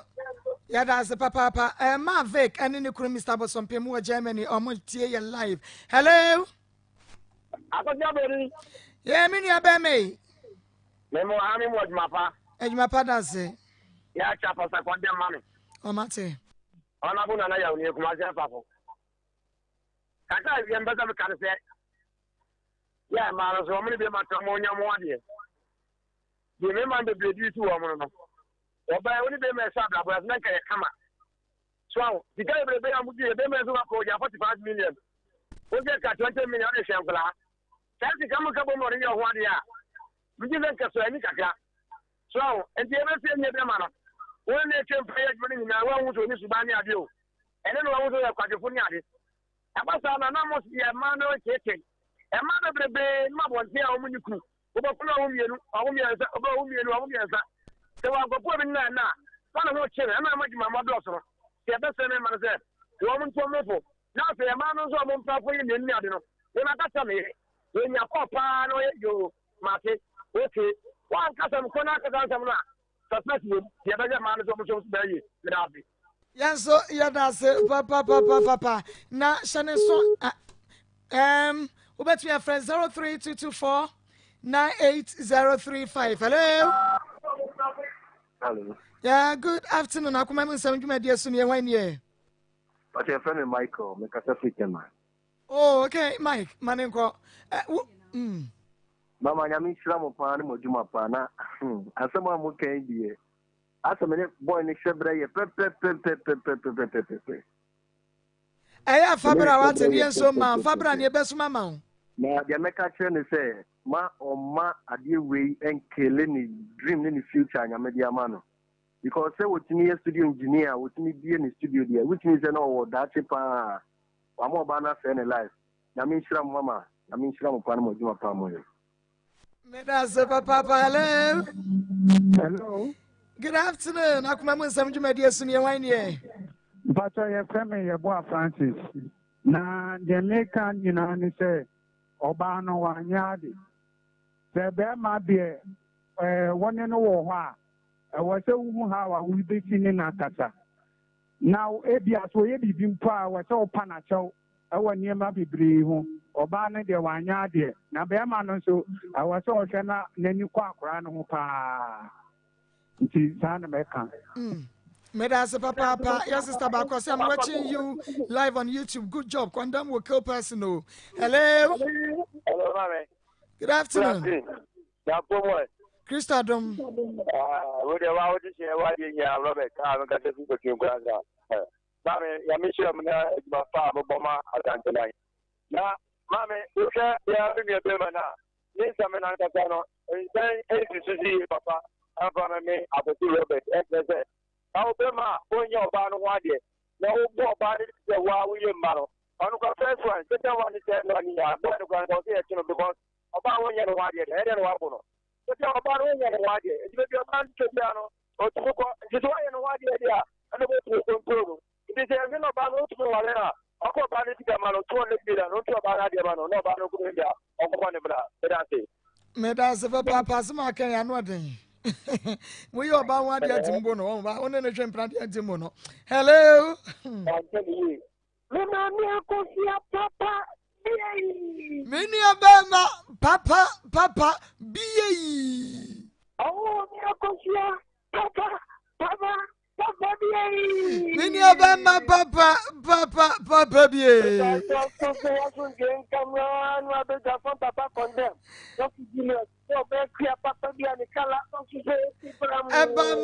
yɛda ase papaapa. Eh, Ma Vic ɛne ne kunu Mr. Bosompem wɔ Germany ɔmo tie yɛ live. Hello.
Akɔsi abɔni.
Yɛ me nua bɛrima yi.
Me mo ha me mo adwuma pa.
Adwuma pa da ase.
Yɛ akyɛ apasa kɔndɛm ma me.
Ɔmate.
Ɔnabo nana yaw nie Kumasi asafo. Kakra a deɛ mpɛ sɛ meka ne sɛ, yɛ mmaa no so wɔn ne bɛrima tena wɔn nya wɔn adeɛ. Deɛ mmarima no bebree di si wɔn no no, wɔbaa wɔn ne bɛrima ɛsɛ abrabɔ ɛsɛ na nka yɛ kama. So aho sika bebrebe a wɔn di yɛ bɛrima nso wakɔ ɔgya 45 million, wɔgye ka 20 million ɔde hwɛ nkwadaa. Saa sika mu ka bɔ mu ɔde yɛ ɔho adeɛ a, megye sɛ nka so ani kakra. So aho nti yɛbɛfie nyɛ bɛrima no. Wɔn ne ɛtwe mpa yɛ adwuma no nyinaa wɔn ho sɛ ɔne suban ne adeɛ o. Ɛne na wɔn nso yɛ kwadwofo ne ade. Ɛba saa na na mo yɛ mmaa no teetee. Mmaa bebrebe nom abɔnten a wɔn nni kunu. Wobɛkɔ na wɔn mmienu, wɔn mmiɛnsa, wobɛ wɔn mmienu, wɔn mmiɛnsa. Sɛ wɔankɔpo obi nna nna a, na ne ho kye no. Ɛna ama adwuma dɔɔso no. Sɛ yɛbɛsrɛ mmarima no sɛ wɔn nto wɔn fo, na afei mmaa no nso a wɔn mprafo yɛ mmienu ne ade no, wɔn ankasa me yere, wɔnya kɔɔ paa na ɔyɛ yoo, mate, okay. Wɔankasa mkɔ na akasa nsɛm no a, Suspect wom, deɛ ɛbɛyɛ mmaa no sɛ wɔn nso wɔn bɛyɛ yie. Meda ase.
Yɛn nso yɛda ase papapapapa na hyɛ ne nso um, wobɛtumi afrɛ 03224 98035 hello
Hello.
Yeah, good afternoon. Akoma mu nsɛm dwumadie so neɛ hwan nie?
Pàtó yɛfrɛ me Michael, mekasa firi Tema.
Oh, okay, Mike, ma ne nkɔ.
Mama Nyame nhyira mo paa ne mo adwuma paa na hmm, asɛm a mo kan deɛ asɛ me ne boy ne hyɛ berɛ yɛ pɛpɛpɛpɛpɛpɛpɛpɛpɛ.
Ɛyɛ a fa bra wate ne yɛn nso ma fa bra ne yɛbɛsoma ma wo.
Na deɛ mɛka kyerɛ ne sɛ ma ɔmma adeɛ wei nkele ne dream ne ne future a Nyame de ama no. Because sɛ wɔtumi yɛ studio engineer a wɔtumi bie ne studio deɛ which means sɛ na ɔwɔ daakye paa. Wama ɔbaa no asɛe ne life. Nyame nhyira mo mama. Nyame nhyira mo paa ne mo adwuma paa moyɛ.
Meda ase papaapa. Hello.
Hello.
Good afternoon. Akoma mu nsɛm dwumadie so neɛ wan neɛ?
Mpakyɛ yɛfrɛ me Yɛboa Francis. Na deɛ meka nyinaa ne sɛ ɔbaa no wanyɛ ade. Sɛ bɛrima deɛ ɛɛ wɔne no wɔ hɔ a, ɛwɔ sɛ wohu how a wobɛsi ne no akasa. Na ebia sɛ ɔyɛ biribi mpo a, ɛwɔ sɛ wopa no akyɛw wɔ nneɛma bebree ho. Ɔbaa no deɛ, wanyɛ adeɛ. Na barima no nso, ɛwɔ sɛ ɔhwɛ na n'ani kɔ akwadaa no ho paa. Nti saa na mɛka.
Mm. Meda ase papaapa. Your sister baako sɛ I'm watching you live on YouTube. Good job. Condemn will kill person o. Hello.
Hello, mami.
Good afternoon.
Good afternoon.
Kristo adom.
Wo deɛ wa wode hyɛ wadeɛ nyinaa Robert a meka sɛ fi kɔtwe nkura sa. Maame nyame hyira mu na adwuma pa a mobɔ ma Asanteman. Na maame wohwɛ yɛ me nua bɛrima no a ne nsɛm no ankasa no nsan nsusu so yie papa ɛmfa no me Akwasi Robert ɛkyerɛ sɛ na wo bɛrima a wonyɛ ɔbaa no ho adeɛ na wobɔ ɔbaa no sɛ wo a woyɛ mma no ɔno kora first one second one ne third one nyinaa bɔɔ no kora nka ɔsɛ yɛkye no because Ɔbaa a wonyɛ ne ho adeɛ deɛ, ɛyɛ dɛn na wabo no? Sɛdeɛ ɔbaa no wonyɛ ne ho adeɛ, nti baabi a ɔbaa no twa biara no, ɔtumi kɔ. Nti sɛ woayɛ ne ho adeɛ deɛ a, ɛna wobɛtumi control no. Nti sɛ yɛhwɛ na ɔbaa no ɔtumi nware no a, ɔkɔ ɔbaa no sika ma no, 200 million, ɔntu ɔbaa no adeɛ ma no, na ɔbaa no nkɔ baabi a ɔnkɔbɔ ne bra. Meda ase.
Meda ase papaapa asɛm a aka yi ano ɔden. Woyɛ ɔbaa ho adeɛ nti mbo no, wɔn ba wo ne no hwɛ mpena deɛ nti mbo no. Hello.
Me maame akosua papa biei.
Me nua bɛɛma papa papa biei.
Ɔwoo me akosua papa papa papa biei.
Me nua bɛɛma papa papa papa biei.
Sɔfo asomdwe nkamra no abedwafo papa kɔndɛm sɔfo Julius sɛ ɔbɛkua papa bi a ne kala ɔso sɛ esi bram.
Ɛbam.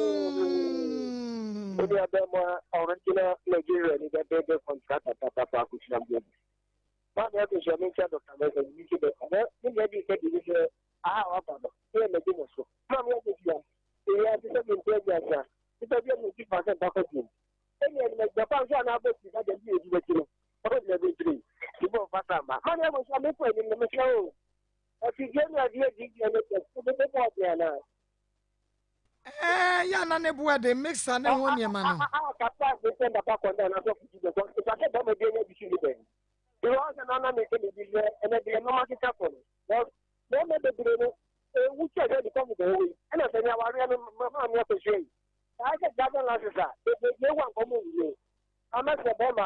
Wo nua bɛma original Nigeria ni bɛbɛbɛ contractor papapa akosua mbom. Maame akosua me nkyia Dr. Mensah bibi nso bɛ na me nua bi nka bibi sɛ aha waba no sɛ yɛ mɛgye no so. Maame akosua ewia te sɛ mempɛ aduasa nipa bi a mo ti fa sɛ mpa kɔ gyem. Ɛni ɛni mɛ japan nso anaa bɔ ti na dɛm bi edi n'akyi no ɔbɛ gyina bi ntiri ti bɔ nfa sa ma. Maame akosua me kɔ anim no mesrɛ wo afidie ne adeɛ di di ɛne tɛ wobɛbɔ ɔden anaa.
Ɛɛ yɛ ana ne boɛ de mixer ne ho nneɛma no.
Kasa ne sɛ papa kɔnda na sɔfo ti bɛkɔ nfa sɛ bɛma bi anya bi si ne bɛn. Ìwọ sɛ nana mi sɛ mi bi sɛ ɛnɛ deɛ nneɛma keka kɔ no. Bɛrima bebree no ewu kyɛ sɛ because of ɛwɔ yi ɛna sɛ nea awareɛ no maa mi akɔsua yi. Saa sɛ driving license a bebree deɛ ewu ankɔmɔ wuo. Ama sɛ bɛrima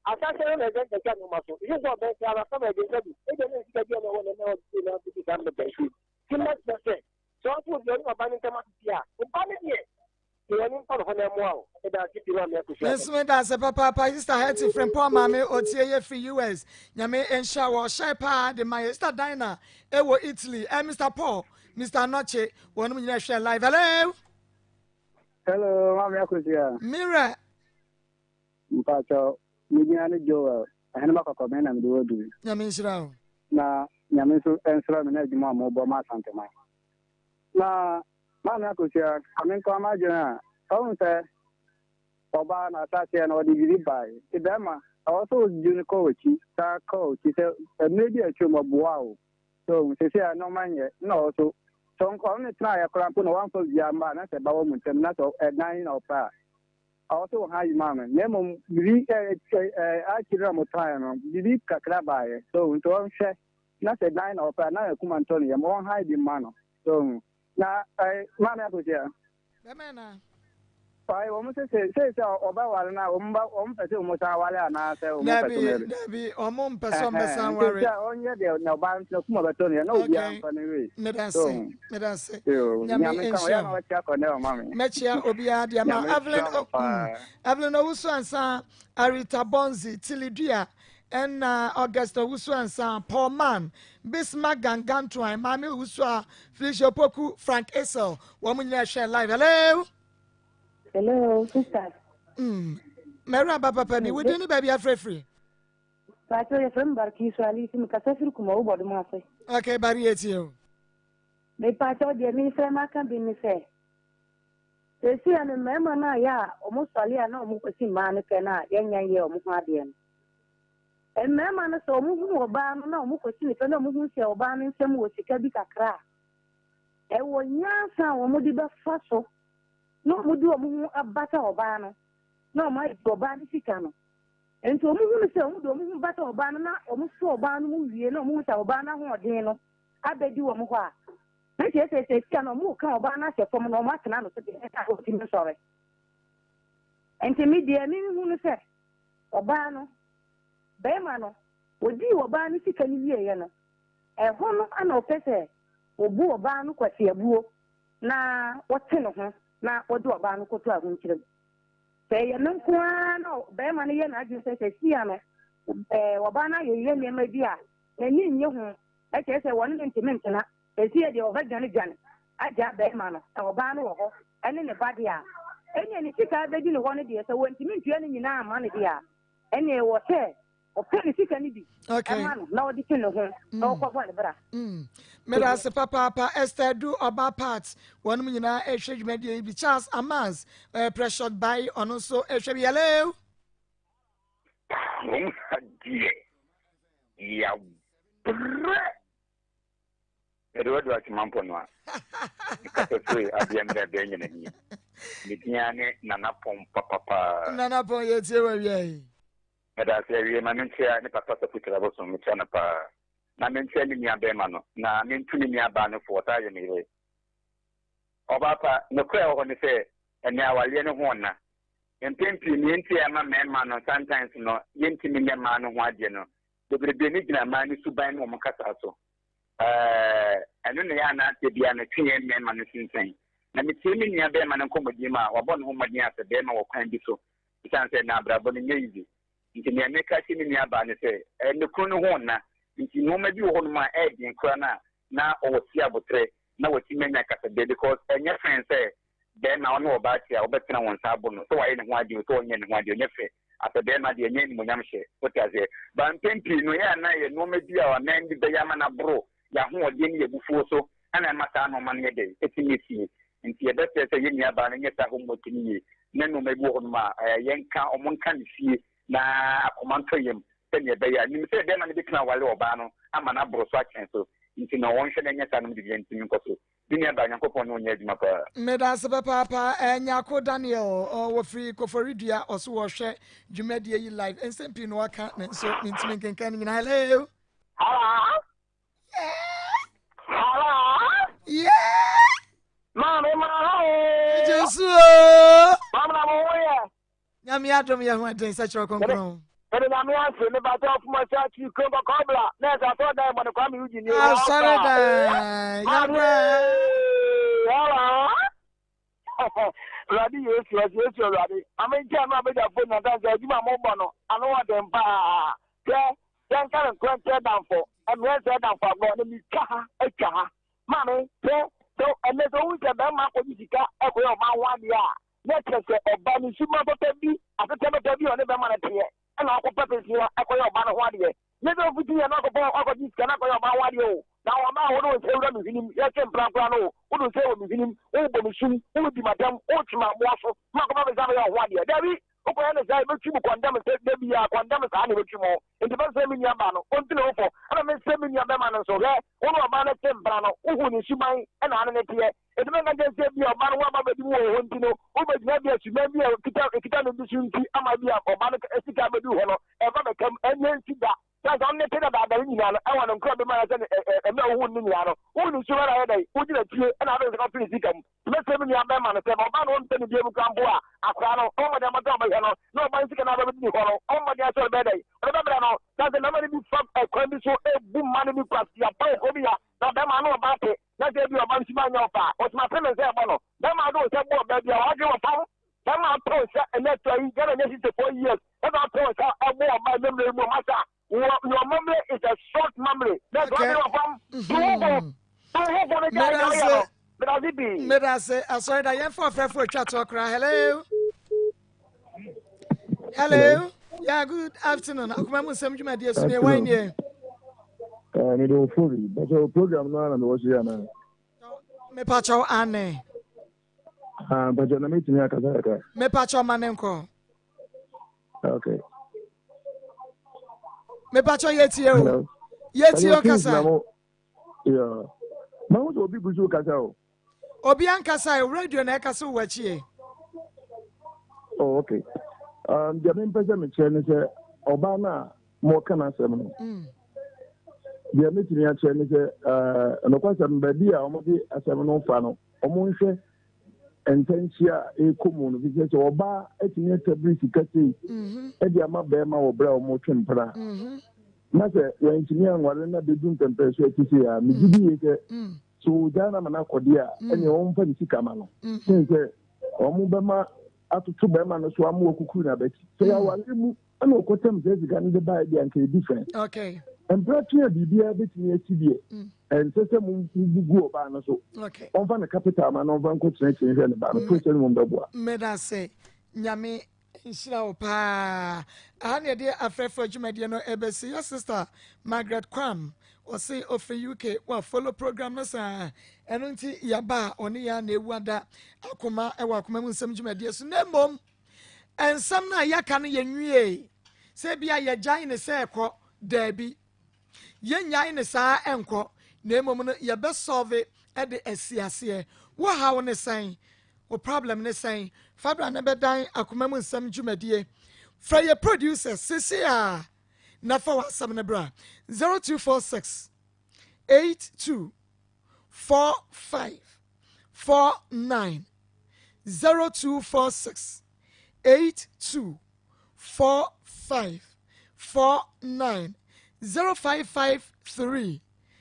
asase no na ɛsɛ nkɛkɛ nneɛma so. Ɛsɛ sɛ ɔbɛn sɛ anasɛm a ɛde nsa bi ebi ne sika bi a na ɛwɔ ne na ɔde na ɔde saa mbɛbɛn so. Ti mma kyerɛ sɛ Sɛ ɔto obi ɔne ɔba no ntam asisi a, ɔba no deɛ, deɛ w'ani mfa ne hɔ na ɛmmoa wo. Meda ase pii Maame Akosua.
Me nso meda ase papaapa sister Hetty Frimpong maame otie yɛ firi US nyame nhyira wɔ ɔhyɛ paa de ma yɛ sister Dinah ɛwɔ Italy ɛ Mr Paul Mr Anɔkye wɔnom nyina ɛhwɛ live hello.
Hello maame Akosua.
Mira.
Mpatsɔ me din ne Joel Ahenema Kɔkɔbɛn na mede wɔ du.
Nyame nhyira wo.
Na Nyame nso nsra me na adwuma a mobɔ ma Asanteman. Na Maame Akosua, ka me nkoa m'adwene a, ɔhu sɛ ɔbaa no asaseɛ no ɔde biribi bae. Nti bɛrima, ɛwɔ sɛ wodwene kɔ w'akyi, saa kɔ w'akyi sɛ mmerɛ bi a atwam ɔboaa wo. So ohu sesei a nnoɔma nyɛ na ɔwɔ so. Sɛ ɔne no tenaeɛ koraa mpo na wamfa biribiara amma a, na sɛ ɛba wɔ mo ntam na sɛ ɛdan na ɔpɛ a, Ɔwɔ sɛ wɔha yi maa no, na mmom biribi ɛ akyiri na wɔtraeɛ no, biribi kakra baeɛ. So nti ɔnhwɛ na sɛ dan na ɔpɛ a, na akuma ntɔ ne yam, ɔnhae bi mma no. So na ɛ maame akosua.
Bɛmɛ na.
Ɔyɛ wɔn sɛ sɛ sɛ sɛ ɔbɛware no a wɔn ba wɔn pɛ sɛ wɔn san ware anaa sɛ wɔn pɛ sɛ wɔn.
Dabi dabi wɔn mpɛ sɛ wɔn bɛ san ware.
Nti sɛ ɔnyɛ deɛ na ɔbaa no kuma bɛtɔ no yɛ na obiara nfa ne wei.
Medase medase. Nyame nhyira wo. Mɛkyia obiara deɛ ma Evelyn mm, Evelyn Owusu Ansa, Arita Bonzi, Tilidua, Ɛna August Owusu Ansah, Paul Mann, Bismarck Gangantoan, Maame Owusu a, Felicia Opoku, Frank Esel, wɔn nyinaa ɛhwɛ live. Hello.
Hello, sister.
Mɛwura ba papa bi, wodi ne baabi afirafiri.
Pàtó yɛ fɛm Barkisu Ali si mi kasa firi Kumawu bɔdom ase.
Okay, bari etie o.
Me pàtó deɛ mi fɛ ma ka bi ne sɛ. Seesei a no mmarima no a yɛ a wɔn sɔre a na wɔn kɔsi mmaa no pɛ no a yɛnyɛ nyɛ wɔn ho adeɛ no. Mmarima no sɛ wɔn hunu ɔbaa no na wɔn kɔsi no pɛ na wɔn hu sɛ ɔbaa no nsam wɔ sika bi kakra a, ɛwɔ nyansa a wɔn de bɛfa so na wɔn de wɔn ho abata ɔbaa no na wɔn agye ɔbaa no sika no. Nti wɔn hunu sɛ wɔn de wɔn ho bata ɔbaa no na wɔn sɔ ɔbaa no mu wie na wɔn hu sɛ ɔbaa no ahoɔden no abɛdi wɔn hɔ a, na kyerɛ sɛ seesei no wɔreka ɔbaa no ahyɛ fam na wɔatena no so deɛ ɛsɛ a ɔntumi nsɔre. Nti me deɛ mehu no sɛ ɔbaa no, barima no, ɔdii ɔbaa no sika no wieeɛ no, ɛhɔ no na ɔpɛ sɛ ɔbu ɔbaa no kwasiabuo na ɔte ne ho na ɔde ɔbaa no kɔto ahokyerɛ mu. Sɛ ɛyɛ no nko ara na barima no yɛ n'adwene sɛ seesei no ɔbaa no ayeyɛ nneɛma bi a n'ani nnye ho Ɛkyerɛ sɛ wɔne no ntumi ntena. Seesei deɛ ɔbɛdwanedwane agyaa barima no, na ɔbaa no wɔ hɔ ne ne ba deɛ a, ɛnneɛ ne sika a ɛbɛdi ne hɔ no deɛ, sɛ wɔntumi ntua ne nyinaa mma no deɛ a, ɛnneɛ ɛwɔ sɛ ɔpɛ ne sika no bi ma no na ɔde tu ne ho na ɔkɔbɔ ne bra.
Meda ase papaapa Esther Adu Ɔba Pat wɔnom nyinaa ɛhwɛ dwumadie yi bi Charles Amaz eh, Precious Bai ɔno nso ɛhwɛ bi hello.
Kurom ha deɛ yɛabrɛ. Yɛde wadu Akyemampɔ no a, mekasa firi adeɛ mmerɛ bɛɛ nyina nie. Me din ara ne Nana Pɔn papapaa.
Nana Pɔn yɛtie wɔ awia yi.
Meda ase awie ma menkyea ne papa Safu Tirabosom mekyea no paa. Na menkyea me nua bɛɛma no na mentu me nua baa no fo ɔtaa yɛ me yere. Ɔbaa pa, nokorɛ a ɛwɔ hɔ ne sɛ ɛnɛ awareɛ no ho ɔna. Mpɛn pii nea enti a ɛma mmarima no sometimes no yɛntumi nyɛ mmaa no ho adeɛ no, bebrebe no gyina mmaa no suban ne wɔn kasa so. Ɛɛ, ɛno na ɛyɛ a na da biara no ɛtwe yɛn mmarima no sensɛn. Na metie me nua barima no nkɔmmɔdie mu a, wabɔ ne ho mmɔden asɛ barima wɔ kwan bi so, ɛsiane sɛ na abrabɔ no nyɛ easy. Nti nea meka akyerɛ me nua baa ne sɛ, ɛɛ, ne kunu no ho nna, nti nnoɔma bi wɔ hɔnom a ɛyɛ den koraa no a na ɔwɔ si aboterɛ na watumi anya kasadeɛ because ɛnyɛ fine sɛ Bɛɛma ɔne ɔbaa te a wobɛtena wo nsa abo no sɛ wayɛ ne ho adeɛ o sɛ ɔnyɛɛ ne ho adeɛ o ɛnyɛ fɛ asɛ bɛɛma deɛ ɛnyɛ animuonyam hyɛ wote aseɛ but mpɛn pii no ɛyɛ a na ɛyɛ nnoɔma bi a ɔman bi bɛyɛ ama no aboro yɛahoɔden ne yɛabufuo so ɛna ɛma saa nnoɔma no yɛ dɛn ɛtumi sie nti yɛbɛsrɛ sɛ yɛn nua baa no nyɛ saa homework no yie na nnoɔma bi wɔ hɔ nom a yɛnka ɔmo nka no fie na akoma ntɔ yam sɛdeɛ ɛbɛyɛ a nim sɛ bɛɛma no bɛtumi aware ɔbaa no ama no aboro so akyɛn so nti no wɔnhwɛ na ɛnyɛ saa nom de bia ntumi nkɔ so Me nua baa Nyankopɔn ne wo nyɛ adwuma paa.
Medase papaapa eh, Nyarko Daniel oh, wɔfiri Koforidua ɔso wɔhwɛ dwumadie yi live nsɛm pii na waka nanso mentumi nkenkan no nyinaa hello
Hello? Hello?
Yeah.
Maame ma ho.
Jesu o.
Maame na mo ho yɛ.
Nyame adom yɛ ho ɛden sɛ kyerɛ kronkron.
Mede nyame ase me bata ɔfuma sɛ akyi kuro kɔkɔɔ bla na ɛsɛ asɔre dan bɔ ne Kwame Eugene ni wɔ
Asɔre dan yabrɛ.
Hello. Awurade Yesu ɔsɛ Yesu Awurade. Ame nkyɛn no abɛgyafo nyinaa sɛ adwuma a mobɔ no ano wɔ den paa. Hwɛ yɛnka no nkorɛ nkyerɛ damfo mmerɛ nsɛ damfo agorɔ na metwa ha atwa ha. Maame hwɛ sɛ ɛnɛ sɛ wohu sɛ bɛrima akɔgye sika ɛkɔyɛ ɔma ho adeɛ a na kyerɛ sɛ ɔba no suban papa bi, asetena papa bi a ɔne bɛrima no teɛ, ɛna ɔkɔpɛ bosea kɔyɛ ɔba no ho adeɛ. Nyɛ sɛ ɔfiti yɛ na ɔkɔpɛ ɔkɔgye sika na akɔyɛ ɔba ho adeɛ o. Na ɔba a wode wo nsa wura me hwenem, yɛtwe mpena koraa no o, wode wo nsa wɔ me hwenem, wobɔ me sum, wodi m'atɛm, wotwe m'aboɔ so ma akɔpɛ bosea bɛyɛ wo ho adeɛ. Dabi! Wokɔyɛ no saa a, yɛbɛtwi mu kɔndɛm sɛ da biara, kɔndɛm saa na yɛbɛtwi mu. Enti mɛsrɛ me nua baa no, ɔntu ne ho fo, ɛna mesrɛ me nua bɛrima no nso, hwɛ, wo ne ɔbaa no te mpena no, wohu ne suban na ane ne teɛ. Enti menka nkyerɛ sɛ ebia ɔbaa no ho aba abɛdi mu wɔ wo hɔ nti no, wobɛgyina bi a suban bi a ɛkita ɛkita no bi so nti ama bi a ɔbaa no sika abɛdu hɔ no, ɛba bɛka mu. Ɛnyɛ nsi da. Sɛ sɛ ɔne ne te dadaada no nyinaa no, ɛwɔ ne nkorɔ bi ma sɛ mmerɛ a wohu no nyinaa no, wohu ne suban ayɛ dɛn, wogyina tie ɛna wode nsa kɔto ne sika mu. Mɛsrɛ me nua bɛrima no sɛ, ma ɔbaa no ɔmpɛ ne biam koraa mpo a, akwadaa no, ɔmmɔ mmɔden mmɔden a ɔbɛhwɛ no, na ɔba no sika no a ɔbɛdi ne hɔ no, ɔmmɔ mmɔden ara sɛ ɔde bɛyɛ dɛn, ɔde bɛbrɛ no. Sane sɛ mmarima no bi fa kwan bi so bu mma no bi kwasea, pa wɔ kuro bi a, na bɛrima no ɔbaa te, na sɛ ebia ɔba no suban nyɛ ɔfa a, ɔtumi apem ne nsa ɛbɔ no. Bɛrima de wo nsa bu ɔbaa bi a, w'adwene wɔ fam. Bɛrima ato nsa ɛnɛ atwa yi, Ghana nyɛ 64 years, na sɛ ɔto nsa ɛbɔ ɔbaa ɛnɛ mmerɛ yi mu a, masa.
Your memory is a short memory. Na ɛsɛ ɔde wɔ fam. Tu wo fo. Tu wo fo no gyae deɛ ɔyɛ no. Medase pii.
Medase. Asɔre da yɛmfa ɔfrɛfo atwa toɔ koraa. Hello. Hello. Yeah, good afternoon. Akoma mu nsɛm dwumadie so ne wɔn nie.
Eh, mede wo fo bi. Bɛsɛ program no ara na mewɔ so yi anaa?
Mepakyɛw ane.
Ah, mpakyɛw na metumi akasa kakra.
Mepakyɛw ma ne nkɔ.
Okay.
Mepakyɛw yɛtie o. Yɛtie o kasa.
Yeah. Mahu sɛ obi gu so kasa o.
Obi ankasa o, radio na ɛkasa wɔ akyi e.
Oh, okay. Um, deɛ mempɛ sɛ mekyerɛ ne sɛ ɔbaa no a mɔka no asɛm no. Mm. Deɛ metumi akyerɛ ne sɛ uh, nokwasɛm baabi a wɔde asɛm no fa no, wɔnhwɛ ntɛnkyea a ɛrekɔ mu no fi sɛ sɛ ɔbaa atumi atabiri sika sei mhm. de ama bɛrima wɔ berɛ a wɔtwe mpena mhm. na sɛ wɔantumi anware na bɛdu mpɛmpɛn so ɛte sei a megye di yie sɛ mm. sɛ ɔgyaa no ama no akɔdeɛ a mm. ɛneɛ wɔmfa ne sika ma no mm. sen sɛ wɔn bɛma atoto bɛrima no so ama wakukuru n'abati sɛ yɛaware mu ɛna ɔkɔtɛm saa sika no de baeɛ deɛ anka ɛyɛ different.
Okay.
Mpra twe a biribiara bɛtumi asi deɛ mm. ɛnsɛ sɛ mobu gu ɔbaa no so.
Okay.
Ɔmfa ne capital ma na ɔmfa nkɔkyerɛkyerɛ nhwɛ ne ba no. Mm. Process no bɛboa.
Mmeda sɛ nyame nhyira wo paa. Aha ne yɛde afrɛfrɛ dwumadie no ɛbɛsi. Yɛ sister Margaret Kwam ɔse ɔfiri UK wa follow program no saa ɛno nti yɛba a ɔne yɛ a na ɛwu ada akoma ɛwɔ akoma mu nsɛm dwumadie so na mmom Nsɛm no a yɛka no yɛnwiee. Sɛ ebia yɛgyae no sɛ ɛkɔ, daabi. Yɛnnyae no saa ɛnkɔ, na mmom no yɛbɛsɔlve de asi aseɛ. Wo haw ne sɛn? Wo problem ne sɛn? Fa bra na bɛdan akoma mu nsɛm dwumadie. Frɛ yɛ producers seesei ara na fa w'asɛm no bra. 0246 82 45 49 0246 82 45 49 0553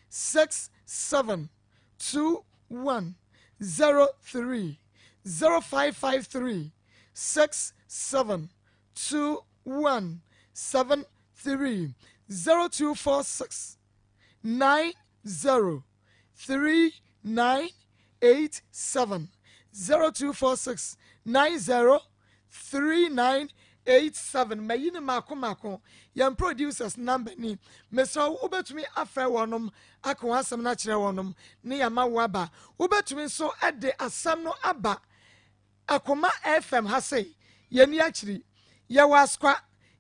67 21 03 0553 67 21 73 0246 90 3987 0246 90 3987 Mayi no mako mako. Yɛn producers number ni. Mesrɛ wo wobɛtumi afrɛ wɔnom aka wɔn asɛm no akyerɛ wɔnom ne yɛama wo aba. Wobɛtumi nso de asɛm no aba Akoma FM ha sei, yɛnni akyiri. Yɛwɔ Askwa,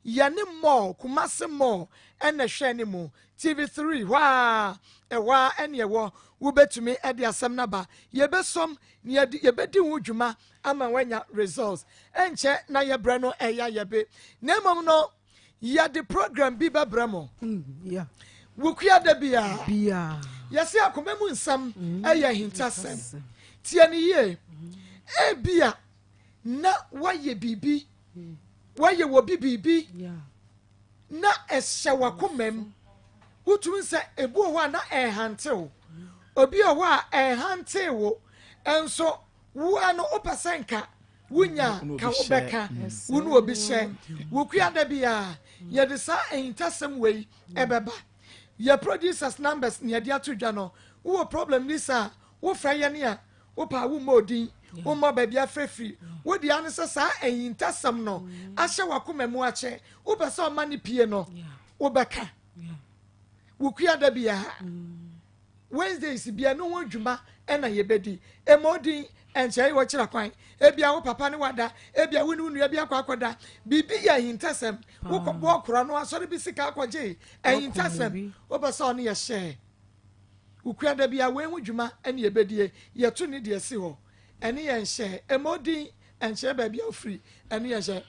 yɛne Mall, Kumasi Mall ɛna ɛhwɛ anim. TV 3, hɔ ara, ɛhɔ ara ɛne ɛwɔ. Wobɛtumi de asɛm no aba. Yɛbɛsɔm na yɛde, yɛbɛdi ho dwuma ama woanya results. Ɛnkyɛ na yɛbrɛ no ɛyɛ ayɛbe. Na mmom no, Yɛde program bi bɛbrɛ mo. Wukua da biara. Yɛse akoma mu nsɛm yɛ ahintasɛm. Tie no yie. Ebia na woayɛ biribi, woayɛ wɔ bi biribi na ɛhyɛ w'akoma mu. Wotumi sɛ ebi wɔ hɔ a na ɛrehante wo. Obi wɔ hɔ a ɛrehante wo nso wo ara no wopɛ sɛ nka Wunya a, ka wobɛka, wo ne obi hyɛ. Wokua da biara, yɛde saa ahintasɛm wei ɛbɛba. Yɛ producers numbers na yɛde ato dwa no. Wowɔ problem bi saa a, wofrɛ yɛn a, wopɛ a wommɔ odin, wommɔ baabi afrɛ firi. Wo dea ne sɛ saa ahintasɛm no ahyɛ w'akoma mu akyɛ, wopɛ sɛ ɔma no pie no, wobɛka. Wokua da biara. Wednesdays bia no ho dwuma na yɛbɛdi. Mmɔ wo din, ɛnkyɛe wɔkyerɛ kwan. Ebia wo papa ne wo ada, ebia wo ne wo nua bi akɔ akɔda. Biribi yɛ ahintasɛm. Wokɔbɔɔ korɔno, asɔre bi sika akɔgyee, ahintasɛm. Wopɛ sɛ ɔne yɛ hyɛ. Wokua da bia wei ho dwuma na yɛbɛdie. Yɛto ne deɛ si hɔ. Ɛne yɛn hyɛ. Mmɔ wo din, ɛnkyerɛ baabi a wofiri. Ɛne yɛn hyɛ.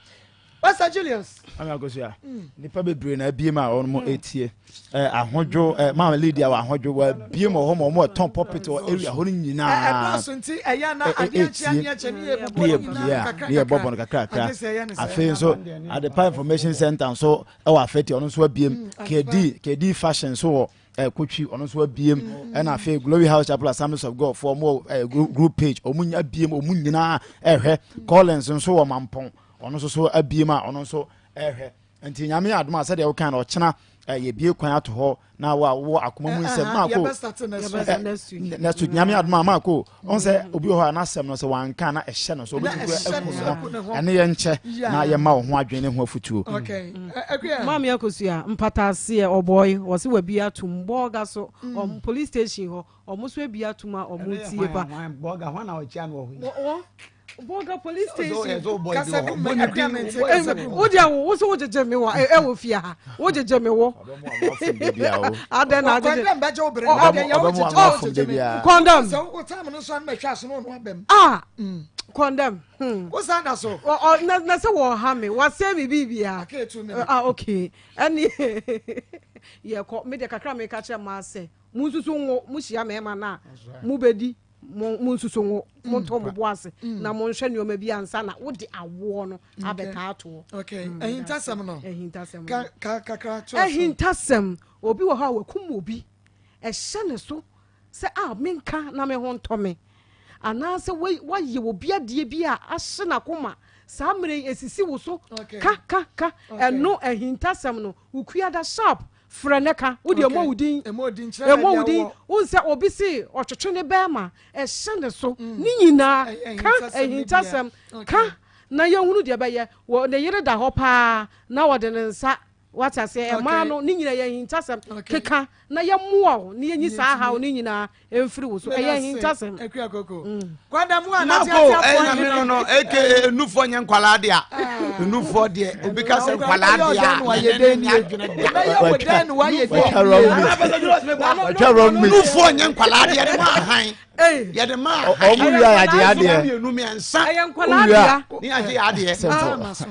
Pastor Julius.
Maame Akosua, nipa bebree na abie mu a wɔn etie. Ɛ ahodwo ɛ maame Lydia wɔ ahodwo wɔ abie mu wɔ hɔ ma wɔn ɛtɔn pulpit wɔ area hɔ no nyinaa.
Ɛdɔɔso nti ɛyɛ na adeɛ nkyɛn adeɛ nkyɛn ne yɛ bɔbɔ ne nyinaa kakra
ne yɛ bɔbɔ no kakra kakra. Afei nso Adepa information center nso ɛwɔ afɛti ɔno nso abie mu. Kedi Kedi fashion nso wɔ ɛ kotwi ɔno nso abie mu. Ɛna afei Glory House Chapel Assemblies of God foɔ wɔn wɔ ɛ group page wɔn abie mu wɔn nyinaa ɛhwɛ. Collins nso wɔ Mampɔn. Ɔno nso so abiem a ɔno nso ɛrehwɛ. Nti Nyame yɛ adom a sɛdeɛ wokan no ɔkyena eh, yɛbie kwan ato hɔ na wo a wowɔ akoma mu nsɛm maako eh, next week Nyame adom a maako ɔn sɛ obi wɔ hɔ a n'asɛm no sɛ wanka na ɛhyɛ no so obɛtumi kura aku ne ho ɛne yɛnkyɛ na yɛma wo ho adwene ne ho afotuo.
Maame Akosua mpataaseɛ ɔbɔe wɔse wabi atom bɔɔga so mm. police station hɔ ɔmo so abi atom a ɔmo tie pa.
Bɔɔga hɔ na ɔkyia no wɔ hɔ yi.
Bɔga police station. Wo deɛ wo wo so wo gyegye me wɔ ɛwɔ fie ha wo gyegye me wo. Adɛn na agyegye.
Kɔndɛm bɛgye wo bere. Ɔbɛmu
wo gyegye me.
Kɔndɛm. Ah kɔndɛm.
Wo san da so.
Ɔ na na sɛ wɔ ha me wasɛ me biribiara. Ah okay ɛne yɛkɔ me deɛ kakra meka kyerɛ maa sɛ mo nsusu ngo mo hyia mɛɛma no a mo bɛdi. Mo monsusu ngo, montɔ mo bo ase na monhwɛ nneɛma bi ansa na wode awoɔ no abɛtaa toɔ.
Okay. Ahintasɛm no.
Ahintasɛm.
Ka ka kakra to aso.
Ahintasɛm. Obi wɔ hɔ a wakum obi. Ɛhyɛ ne so sɛ a menka na me ho ntɔ me. Anaasɛ wayɛ obi adeɛ bi a ahye n'akoma. Saa mmerɛ yi esisi wo so. Ka ka ka. Ɛno ahintasɛm no. Wukuada sharp Frɛ na ka. Wo deɛ mmɔ wo din. Mmɔ wo din. Wohu sɛ obi se ɔtwetwe ne bɛɛma, ɛhyɛ ne so. Ne nyinaa, ka ahintasɛm. Ka na yɛnhunu deɛ ɛbɛyɛ. Wɔ, ne yere da hɔ paa na ɔde ne nsa, wate aseɛ, ɛmaa no, ne nyinaa yɛ ahintasɛm. Keka na yɛmmoa wo na yɛnyi saa haw no nyinaa mfiri wo so. Ɛyɛ ahintasɛm.
Mako ɛna mi no no aka enufoɔ nyɛ nkwalaa deɛ enufoɔ deɛ obi ka sɛ nkwalaa deɛ a ɛnɛ ne adwene da nufoɔ nyɛ nkwalaa deɛ de ma ahan yɛde ma ahan
ɔmo wia yagye adeɛ
mmienu mmiɛnsa
ɛyɛ nkwalaa deɛ
ne yagye adeɛ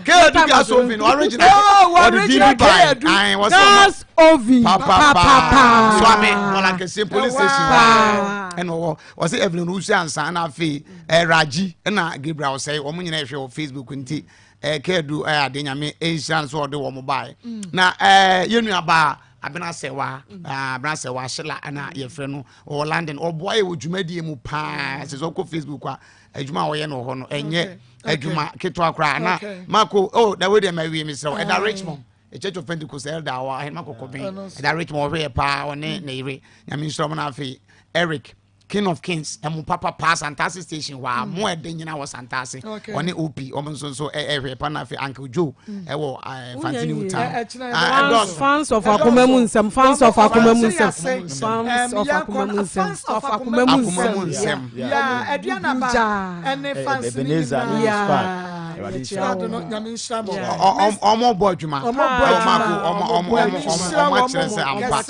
keedu gas oven original ɔde di bi ba ahan wɔsɔ
gas oven
papapa swami bɔla kɛse police station ɛna ɔwɔ ɔsɛ Evelyn Owusu ansa ɛna afei ɛraji ɛna Gabriel ɔsɛe wɔn nyinaa ɛhwɛ wɔ Facebook nti ɛɛ kɛɛdu ɛyɛ ade nyame ɛnhyira nso ɔde wɔn baeɛ mm. na ɛɛ yɛn nua baa abena sɛwa mm. abena sɛwa ahyela ɛna yɛfrɛ no ɔwɔ London ɔboa yɛ wɔ dwumadie mu paa sɛ sɛ ɔkɔ Facebook a adwuma a ɔyɛ no wɔ hɔ no ɛnyɛ adwuma ketewa koraa na mako oh na wei deɛ ma wie mesrɛ ɛda Richmond The Church of Pentecost elder wɔ Ahenema Kɔkɔbɛn ɛda Richmond ɔhwɛ yɛ paa ɔne ne yere nyame nhyira ɔmo na afei Eric King of Kings ɛmo papa paa Santase station hɔ a mo ɛde nyina wɔ Santase ɔne OP ɔmo nso nso ɛhwɛ pa na afei Uncle Joe ɛwɔ Fanti New Town
ɛdɔɔso fans of akoma mu nsɛm fans of akoma mu nsɛm fans of akoma mu nsɛm of akoma mu
nsɛm
ya aduana ba ɛne fans ne nyinaa
ɔmo bɔ adwuma ɔmo ɔmo ɔmo ɔmo akyerɛ sɛ ampa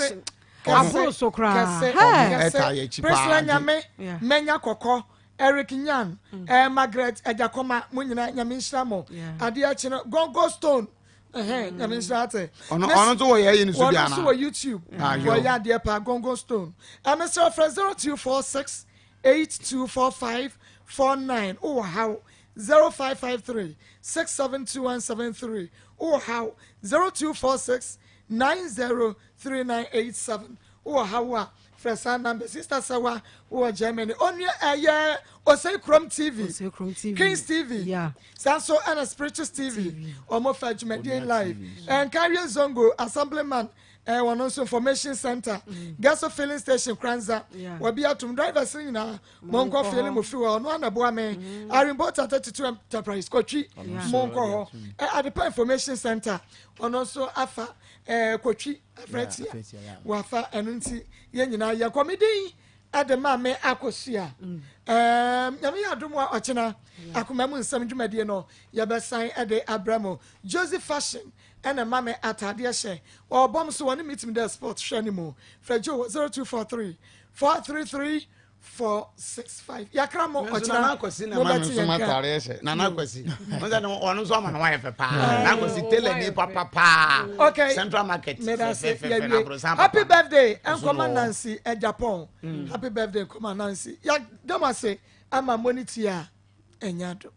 aboro so koraa
ɛta yɛ akyi paa
Priscilla Nyame mɛnya kɔkɔ Eric Nyan mm. eh, Margaret Agyakoma mo nyinaa Nyame nhyira mo adeɛ akyi no Gongo Stone mm. Nyame nhyira ate
ɔno ɔno nso wɔ yɛ ayi no so bi ana
ɔno nso wɔ YouTube ah, wɔyɛ adeɛ paa Gongo Stone ɛmesrɛ frɛ 0246 8245 49 wowɔ haw 0553 672173 wowɔ haw 0246 903987 wowɔ haw a frɛ saa number sister Sawa wowɔ Germany onua ɛyɛ Osei Krom TV Kings TV yeah. saa nso ɛna Spiritus TV wɔn fa dwumadie live Nkawie Zongo Assemblyman ɛɛ wɔn nso information center mm. gaso filling station kranza wɔbi atum drivers nyinaa mo nkɔ fili mo fi hɔ ɔno anaboa me mm. arimbota 32 enterprise kotwi mo nkɔ hɔ ɛ adepa information center ɔno nso afa ɛɛ kotwi afrɛtia wafa ɛno nti yɛn nyinaa yɛ kɔ mi din ɛde maa me akosua mm. ɛɛm nyame yɛ adum a ɔkyena akoma mu nsɛm dwumadie no yɛbɛsan ɛde abrɛ mo joseph fashion Ɛna ɛma me ataadeɛ hyɛ. Ɔɔbɔ me so wɔ ne meeting dɛ sport hwɛ no mu. Frɛ Joe wɔ 0243 433 465. Yakra mo
Nanso
ɔkyena
Nana Akwasi na
mo
ɛma me
bɛte
nso
yɛn nka.
m'ataadeɛ hyɛ. Nana Akwasi. Wɔn sɛ ɔno nso ama ne ho ayɛ fɛ paa. Nana Akwasi tailor ni papa paa.
Okay.
Central Market.
Medase
Fɛfɛɛfɛ na
yɛwie.
aborosan papa.
Happy birthday
Ɔso
nkɔma
na ɔwɔ.
Nancy Agyapong. Happy birthday nkɔma Nancy. Yɛda mo ase ama mo ne tie a ɛnyɛ ado.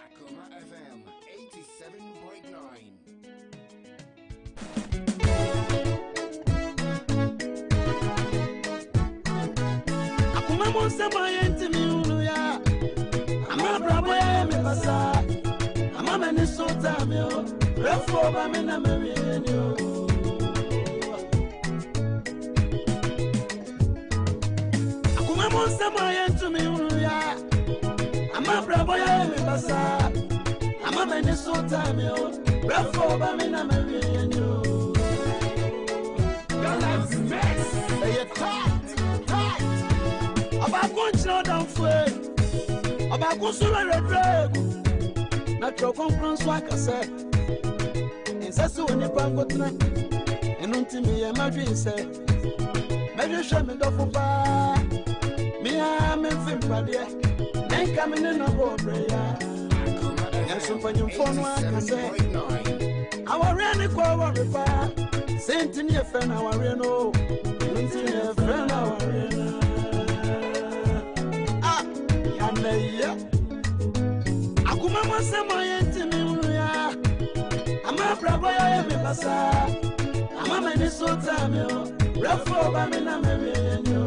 Akoma FM 87.9.
Akoma mu nsɛm a yɛntumi nhunu yɛ a, ama abrabɔ yɛ me basaa. Ama m'ani so taa me o, brɛfoɔ ba me na mawie ni o. Akoma mu nsɛm a yɛntumi nhunu yɛ a, ama abrabɔ yɛ me basaa. Ama m'ani so taa me o, brɛfoɔ ba me na mawie ni o.
Galaxy Mix. Ɛyɛ tight, tight.
Ɔbaako nkyerɛ ɔdamfo e, ɔbaako nso rɛrɛdrɛ egu. Na twerɛ kronkron nso aka sɛ, nsɛ sɛ onipa nkotena. Ɛno nti meyɛ m'adwene sɛ, mɛhwehwɛ me dɔfo paa. Me ara memfe mpadeɛ, na nka me ne no bɔ ɔbrɛ ya. Nanso mpanyimfoɔ no aka sɛ, awareɛ ne kɔ aware paa. Sɛ nti ne yɛfrɛ no awareɛ no o, ɛno nti ne yɛfrɛ no awareɛ no. Ah, yɛanɛyɛ. Akoma mu asɛm a yɛntumi nhunu ya. Ama abrabɔ yɛayɛ me basaa. Ama m'ani so taa me o, brɛfoɔ ba me na mawie ni o.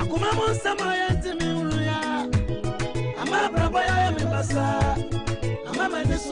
Akoma mu nsɛm a yɛntumi nhunu ya. Ama abrabɔ yɛayɛ me basaa. Ama m'ani so.